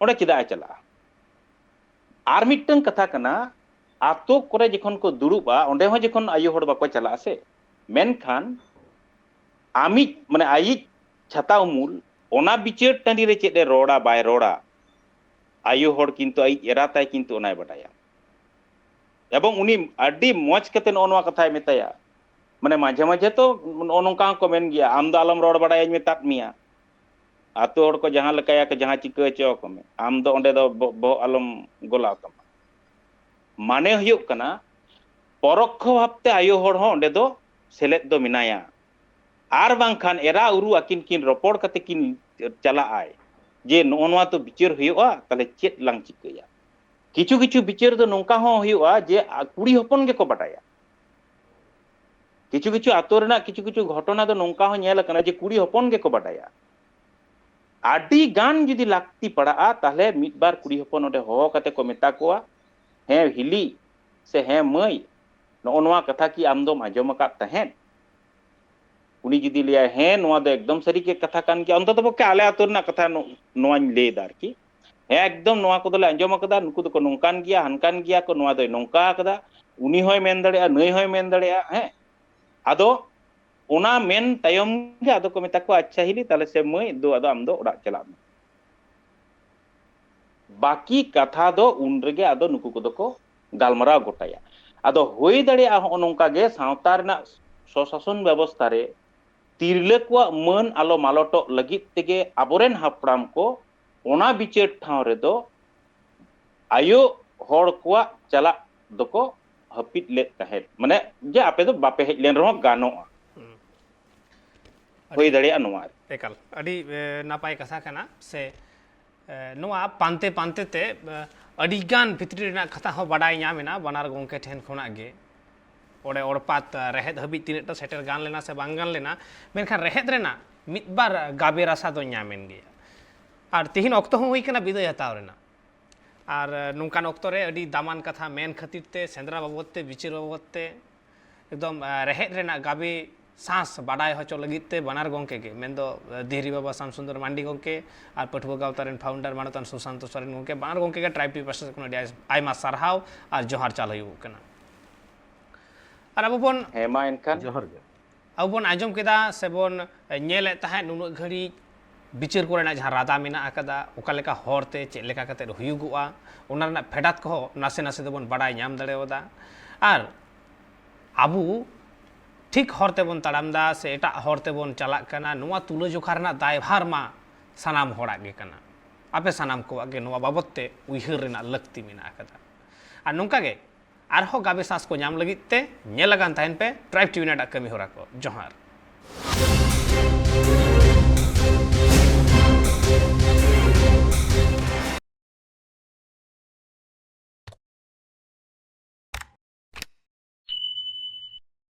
ᱚᱸᱰᱮ ᱪᱮᱫᱟᱜ ᱮ ᱪᱟᱞᱟᱜᱼᱟ? ᱟᱨ ᱢᱤᱫᱴᱟᱝ ᱠᱟᱛᱷᱟ ᱠᱟᱱᱟ, ᱟᱛᱳ ᱠᱚᱨᱮ ᱡᱚᱠᱷᱚᱱ ᱠᱚ ᱫᱩᱲᱩᱵᱼᱟ, ᱚᱸᱰᱮ ᱦᱚᱸ ᱡᱚᱠᱷᱚᱱ ᱟᱭᱳ ᱦᱚᱲ ᱵᱟᱠᱚ ᱪᱟᱞᱟᱜᱼᱟ ᱥᱮ, ᱢᱮᱱᱠᱷᱟᱱ ᱟᱢᱤᱡ, ᱢᱟᱱᱮ ᱟᱭᱤᱡ ᱪᱷᱟᱛᱟ ᱩᱢᱩᱞ, ᱚᱱᱟ ᱵᱤᱪᱟᱹᱨ ᱴᱟᱺᱰᱤ ᱨᱮ ᱪᱮᱫ ᱮ ᱨᱚᱲᱟ ᱵᱟᱭ ᱨᱚᱲᱟ, ᱟᱭᱳ ᱦᱚᱲ ᱠᱤᱱᱛᱩ ᱟᱭᱤᱡ ᱮᱨᱟ ᱛᱟᱭ ᱠᱤᱱᱛᱩ ᱚᱱᱟᱭ ᱵᱟᱰᱟᱭᱟ᱾ ᱮᱵᱚᱝ ᱩᱱᱤ ᱟᱹᱰᱤ ᱢᱚᱡᱽ ᱠᱟᱛᱮ ᱱᱚᱜᱼᱚ ᱱᱚᱣᱟ ᱠᱟᱛᱷᱟᱭ ᱢᱮᱛᱟᱭᱟ᱾ ᱢᱟᱱᱮ ᱢᱟᱡᱷᱮ ᱢᱟᱡᱷᱮ ᱛᱚ ᱱᱚᱜᱼᱚ ᱱᱚᱝᱠᱟ ᱦᱚᱸᱠᱚ ᱢᱮᱱ ᱜᱮᱭᱟ, "ᱟᱢ ᱫᱚ ᱟᱞᱚᱢ ᱨᱚᱲ ᱵᱟᱲᱟᱭᱟᱧ ᱢᱮᱛᱟᱫ ᱢᱮᱭᱟ, ᱟᱛᱳ ᱦᱚᱲ ᱠᱚ ᱡᱟᱦᱟᱸ ᱞᱮᱠᱟᱭᱟ ᱠᱚ, ᱡᱟᱦᱟᱸ ᱪᱤᱠᱟᱹ ᱦᱚᱪᱚ ᱟᱠᱚ ᱢᱮ, ᱟᱢ ᱫᱚ ᱚᱸᱰᱮ ᱫᱚ ᱵᱚ-, ᱵᱚᱦᱚᱜ ᱟᱞᱚᱢ ᱜᱚᱞᱟᱣ ᱛᱟᱢᱟ᱾ ᱢᱟᱱᱮ ᱦᱩᱭᱩᱜ ᱠᱟᱱᱟ, ᱯᱚᱨᱚᱠᱠᱷᱚ ᱵᱷᱟᱵᱽᱛᱮ ᱟᱭᱳ ᱦᱚᱲ ᱦᱚᱸ ᱚᱸᱰᱮ ᱫᱚ ᱥᱮᱞᱮᱫ ᱫᱚ ᱢᱮᱱᱟᱭᱟ᱾ ᱟᱨ ᱵᱟᱝᱠᱷᱟᱱ ᱮᱨᱟ ᱩᱨᱩ ᱟᱹᱠᱤᱱ ᱠᱤᱱ ᱨᱚᱯᱚᱲ ᱠᱟᱛᱮ ᱠᱤᱱ ᱪᱟᱞᱟᱜ ᱟᱭ ᱡᱮ, "ᱱᱚᱜᱼᱚ ᱱᱚᱣᱟ ᱛᱚ ᱵᱤᱪᱟᱹᱨ ᱦᱩᱭᱩᱜᱼᱟ, ᱛᱟᱦᱞᱮ ᱪᱮᱫ ᱞᱟᱝ ᱪᱤᱠᱟᱹᱭᱟ?" ᱠᱤᱪᱷᱩ ᱠᱤᱪᱷᱩ ᱵᱤᱪᱟᱹᱨ ᱫᱚ ᱱᱚᱝᱠᱟ ᱦᱚᱸ ᱦᱩᱭᱩᱜᱼᱟ ᱡᱮ, ᱟ-, ᱠᱩᱲᱤ ᱦᱚᱯᱚᱱ ᱜᱮᱠᱚ ᱵᱟᱰᱟᱭᱟ᱾ ᱠᱤᱪᱷᱩ ᱠᱤᱪᱷᱩ ᱟᱛᱳ ᱨᱮᱱᱟᱜ ᱠᱤᱪᱷᱩ ᱠᱤᱪᱷᱩ ᱜᱷᱚᱴᱚᱱᱟ ᱫᱚ ᱱᱚᱝᱠᱟ ᱦᱚᱸ ᱧᱮᱞ ᱟᱠᱟᱱᱟ ᱡᱮ, ᱠᱩᱲᱤ ᱦᱚᱯᱚᱱ ᱜᱮᱠᱚ ᱵᱟᱰᱟᱭᱟ᱾ ᱟᱹᱰᱤ ᱜᱟᱱ ᱡᱩᱫᱤ ᱞᱟᱹᱠᱛᱤ ᱯᱟᱲᱟᱜᱼᱟ, ᱛᱟᱦᱞᱮ ᱢᱤᱫ ᱵᱟᱨ ᱠᱩᱲᱤ ᱦᱚᱯᱚᱱ ᱚᱸᱰᱮ ᱦᱚᱦᱚ ᱠᱟᱛᱮ ᱠᱚ ᱢᱮᱛᱟ ᱠᱚᱣᱟ, "ᱦᱮᱸ ᱦᱤᱞᱤ ᱥᱮ ᱦᱮᱸ ᱢᱟᱹᱭ, ᱱᱚᱜᱼᱚ ᱱᱚᱣᱟ ᱠᱟᱛᱷᱟ ᱠᱤ ᱟᱢ ᱫᱚᱢ ᱟᱸᱡᱚᱢ ᱟᱠᱟᱫ ᱛᱟᱦᱮᱸᱫ?" ᱩᱱᱤ ᱡᱩᱫᱤ ᱞᱟᱹᱭᱟᱭ, "ᱦᱮᱸ, ᱱᱚᱣᱟ ᱫᱚ ᱮᱠᱫᱚᱢ ᱥᱟᱹᱨᱤ ᱜᱮ ᱠᱟᱛᱷᱟ ᱠᱟᱱ ᱜᱮᱭᱟ, ᱚᱱᱛᱚᱛᱚ ᱯᱚᱠᱠᱷᱮ ᱟᱞᱮ ᱟᱹᱛᱩ ᱨᱮᱱᱟᱜ ᱠᱟᱛᱷᱟ ᱱᱚ-, ᱱᱚᱣᱟᱧ ᱞᱟᱹᱭ ᱮᱫᱟ ᱟᱨᱠᱤ, ᱦᱮᱸ, ᱮᱠᱫᱚᱢ ᱱᱚᱣᱟ ᱠᱚᱫᱚᱞᱮ ᱟᱸᱡᱚᱢ ᱟᱠᱟᱫᱟ, ᱱᱩᱠᱩ ᱫᱚᱠᱚ ᱱᱚᱝᱠᱟᱱ ᱜᱮᱭᱟ, ᱦᱟᱱᱠᱟᱱ ᱜᱮᱭᱟ ᱠᱚ, ᱱᱚᱣᱟ ᱫᱚᱭ ᱱᱚᱝᱠᱟ ᱟᱠᱟᱫᱟ, ᱩᱱᱤ ᱦᱚᱸᱭ ᱢᱮᱱ ᱫᱟᱲᱮᱭᱟᱜᱼᱟ, ᱱᱟᱹᱭ ᱦᱚᱸᱭ ᱢᱮᱱ ᱫᱟᱲᱮᱭᱟᱜᱼᱟ", ᱦᱮᱸ᱾ ᱟᱫᱚ ᱚᱱᱟ ᱢᱮᱱ ᱛᱟᱭᱚᱢ ᱜᱮ ᱟᱫᱚ ᱠᱚ ᱢᱮᱛᱟ ᱠᱚᱣᱟ, "ᱟᱪᱪᱷᱟ ᱦᱤᱞᱤ, ᱛᱟᱦᱞᱮ ᱥᱮ ᱢᱟᱹᱭ, ᱫᱩ ᱟᱫᱚ ᱟᱢ ᱫᱚ ᱚᱲᱟᱜ ᱪᱟᱞᱟᱜ ᱢᱮ᱾" ᱵᱟᱹᱠᱤ ᱠᱟᱛᱷᱟ ᱫᱚ ᱩᱱ ᱨᱮᱜᱮ ᱟᱫᱚ ᱱᱩᱠᱩ ᱠᱚᱫᱚ ᱠᱚ ᱜᱟᱞᱢᱟᱨᱟᱣ ᱜᱚᱴᱟᱭᱟ᱾ ᱟᱫᱚ ᱦᱩᱭ ᱫᱟᱲᱮᱭᱟᱜᱼᱟ, ᱦᱚᱸᱜᱼᱚ ᱱᱚᱝᱠᱟ ᱜᱮ ᱥᱟᱶᱛᱟ ᱨᱮᱱᱟᱜ ᱥᱚᱥᱟᱥᱚᱱ ᱵᱮᱵᱚᱥᱛᱷᱟ ᱨᱮ ᱛᱤᱨᱞᱟᱹ ᱠᱚᱣᱟᱜ ᱢᱟᱹᱱ ᱟᱞᱚ ᱢᱟᱞᱚᱴᱚᱜ ᱞᱟᱹᱜᱤᱫ ᱛᱮᱜᱮ ᱟᱵᱚᱨᱮᱱ ᱦᱟᱯᱲᱟᱢ ᱠᱚ ᱚᱱᱟ ᱵᱤᱪᱟᱹᱨ ᱴᱷᱟᱶ ᱨᱮᱫᱚ ᱟᱭᱳ ᱦᱚᱲ ᱠᱚᱣᱟᱜ ᱪᱟᱞᱟᱜ ᱫᱚᱠᱚ ᱦᱟᱹᱯᱤᱫ ᱞᱮᱫ ᱛᱟᱦᱮᱸᱫ, ᱢᱟᱱᱮ ᱡᱮ ᱟᱯᱮ ᱫᱚ ᱵᱟᱯᱮ ᱦᱮᱡ ᱞᱮᱱ ᱨᱮᱦᱚᱸ ᱜᱟᱱᱚᱜᱼᱟ᱾ ᱦᱩᱸ᱾ ᱦᱩᱭ ᱟᱹᱰᱤ ᱫᱟᱲᱮᱭᱟᱜᱼᱟ ᱱᱚᱣᱟ ᱨᱮ᱾ ᱮᱠᱟᱞ, ᱟᱹᱰᱤ, ᱮ, ᱱᱟᱯᱟᱭ ᱠᱟᱛᱷᱟ ᱠᱟᱱᱟ᱾ ᱥᱮ, ᱮ, ᱱᱚᱣᱟ ᱯᱟᱱᱛᱮ ᱯᱟᱱᱛᱮ ᱛᱮ, ᱮ, ᱟᱹᱰᱤ ᱜᱟᱱ ᱵᱷᱤᱛᱨᱤ ᱨᱮᱱᱟᱜ ᱠᱟᱛᱷᱟ ᱦᱚᱸ ᱵᱟᱰᱟᱭ ᱧᱟᱢ ᱮᱱᱟ ᱵᱟᱱᱟᱨ ᱜᱚᱢᱠᱮ ᱴᱷᱮᱱ ᱠᱷᱚᱱᱟᱜ ᱜᱮ᱾ ᱚᱸᱰᱮ ᱚᱲᱯᱟᱛ, ᱮ, ᱨᱮᱦᱮᱫ ᱦᱟᱹᱵᱤᱡ ᱛᱤᱱᱟᱹᱜ ᱴᱟ ᱥᱮᱴᱮᱨ ᱜᱟᱱ ᱞᱮᱱᱟ ᱥᱮ ᱵᱟᱝ ᱜᱟᱱ ᱞᱮᱱᱟ, ᱢᱮᱱᱠᱷᱟᱱ ᱨᱮᱦᱮᱫ ᱨᱮᱱᱟᱜ ᱢᱤᱫ ᱵᱟᱨ ᱜᱟᱵᱮ ᱨᱟᱥᱟ ᱫᱚ ᱧᱟᱢ ᱮᱱ ᱜᱮᱭᱟ᱾ ᱟᱨ ᱛᱤᱦᱤᱧ ᱚᱠᱛᱚ ᱦᱚᱸ ᱦᱩᱭ ᱠᱟᱱᱟ ᱵᱤᱫᱟᱹᱭ ᱦᱟᱛᱟᱣ ᱨᱮᱱᱟᱜ᱾ ᱟᱨ, ᱮ, ᱱᱚᱝᱠᱟᱱ ᱚᱠᱛᱚ ᱨᱮ ᱟᱹᱰᱤ ᱫᱟᱢᱟᱱ ᱠᱟᱛᱷᱟ ᱢᱮᱱ ᱠᱷᱟᱹᱛᱤᱨ ᱛᱮ, ᱥᱮᱸᱫᱽᱨᱟ ᱵᱟᱵᱚᱫ ᱛᱮ, ᱵᱤᱪᱟᱹᱨ ᱵᱟᱵᱚᱫ ᱛᱮ, ᱮᱠᱫᱚᱢ, ᱮ, ᱨᱮᱦᱮᱫ ᱨᱮᱱᱟᱜ ᱜᱟᱵᱮ ᱥᱟᱸᱥ ᱵᱟᱰᱟᱭ ᱦᱚᱪᱚ ᱞᱟᱹᱜᱤᱫ ᱛᱮ ᱵᱟᱱᱟᱨ ᱜᱚᱢᱠᱮ ᱜᱮ, ᱢᱮᱱᱫᱚ, ᱮ, ᱫᱷᱤᱨᱤ ᱵᱟᱵᱟ ᱥᱟᱢ ᱥᱩᱱᱫᱚᱨ ᱢᱟᱱᱰᱤ ᱜᱚᱢᱠᱮ ᱟᱨ ᱯᱟᱹᱴᱷᱩᱣᱟᱹ ᱜᱟᱶᱛᱟ ᱨᱮᱱ ᱯᱷᱟᱣᱩᱱᱰᱟᱨ ᱢᱟᱱᱚᱛᱟᱱ ᱥᱩᱥᱟᱱᱛᱚ ᱥᱚᱨᱮᱱ ᱜᱚᱢᱠᱮ, ᱵᱟᱱᱟᱨ ᱜᱚᱢᱠᱮ ᱜᱮ ᱴᱨᱟᱭᱤᱵᱽ ᱯᱤᱯᱚᱞᱥ ᱠᱷᱚᱱ ᱟᱹᱰᱤ ᱟᱭ-, ᱟᱭᱢᱟ ᱥᱟᱨᱦᱟᱣ ᱟᱨ ᱡᱚᱦᱟᱨ ᱪᱟᱞ ᱦᱩᱭᱩᱜ ᱠᱟᱱᱟ᱾ ᱟᱨ ᱟᱵᱚ ᱵᱚᱱ ᱦᱮᱸ, ᱢᱟ ᱮᱱᱠᱷᱟᱱ᱾ ᱡᱚᱦᱟᱨ ᱜᱮ᱾ ᱟᱵᱚ ᱵᱚᱱ ᱟᱸᱡᱚᱢ ᱠᱮᱫᱟ ᱥᱮᱵᱚᱱ ᱧᱮᱞᱮᱫ ᱛᱟᱦᱮᱸᱫ ᱱᱩᱱᱟᱹᱜ ᱜᱷᱟᱹᱲᱤᱡ ᱵᱤᱪᱟᱹᱨ ᱠᱚᱨᱮᱱᱟᱜ ᱡᱟᱦᱟᱸ ᱨᱟᱫᱟ ᱢᱮᱱᱟᱜ ᱟᱠᱟᱫᱟ, ᱚᱠᱟ ᱞᱮᱠᱟ ᱦᱚᱨᱛᱮ ᱪᱮᱫ ᱞᱮᱠᱟ ᱠᱟᱛᱮᱫ ᱦᱩᱭᱩᱜᱚᱜᱼᱟ, ᱚᱱᱟ ᱨᱮᱱᱟᱜ ᱯᱷᱮᱰᱟᱛ ᱠᱚᱦᱚᱸ ᱱᱟᱥᱮ ᱱᱟᱥᱮ ᱫᱚᱵᱚᱱ ᱵᱟᱰᱟᱭ ᱧᱟᱢ ᱫᱟᱲᱮᱭᱟᱫᱟ᱾ ᱟᱨ ᱟᱵᱚ ᱴᱷᱤᱠ ᱦᱚᱨ ᱛᱮᱵᱚᱱ ᱛᱟᱲᱟᱢ ᱮᱫᱟ ᱥᱮ ᱮᱴᱟᱜ ᱦᱚᱨ ᱛᱮᱵᱚᱱ ᱪᱟᱞᱟᱜ ᱠᱟᱱᱟ, ᱱᱚᱣᱟ ᱛᱩᱞᱟᱹᱡᱚᱠᱷᱟ ᱨᱮᱱᱟᱜ ᱫᱟᱭᱵᱷᱟᱨ ᱢᱟ ᱥᱟᱱᱟᱢ ᱦᱚᱲᱟᱜ ᱜᱮ ᱠᱟᱱᱟ᱾ ᱟᱯᱮ ᱥᱟᱱᱟᱢ ᱠᱚᱣᱟᱜ ᱜᱮ ᱱᱚᱣᱟ ᱵᱟᱵᱚᱛ ᱛᱮ ᱩᱭᱦᱟᱹᱨ ᱨᱮᱱᱟᱜ ᱞᱟᱹᱠᱛᱤ ᱢᱮᱱᱟᱜ ᱟᱠᱟᱫᱟ᱾ ᱟᱨ ᱱᱚᱝᱠᱟ ᱜᱮ ᱟᱨᱦᱚᱸ ᱜᱟᱵᱮ ᱥᱟᱸᱥ ᱠᱚ ᱧᱟᱢ ᱞᱟᱹᱜᱤᱫ ᱛᱮ ᱧᱮᱞ ᱟᱠᱟᱱ ᱛᱟᱦᱮᱱ ᱯᱮ Tribe T V Net ᱟᱜ ᱠᱟᱹᱢᱤ ᱦᱚᱨᱟ ᱠᱚ᱾ ᱡᱚᱦᱟᱨ᱾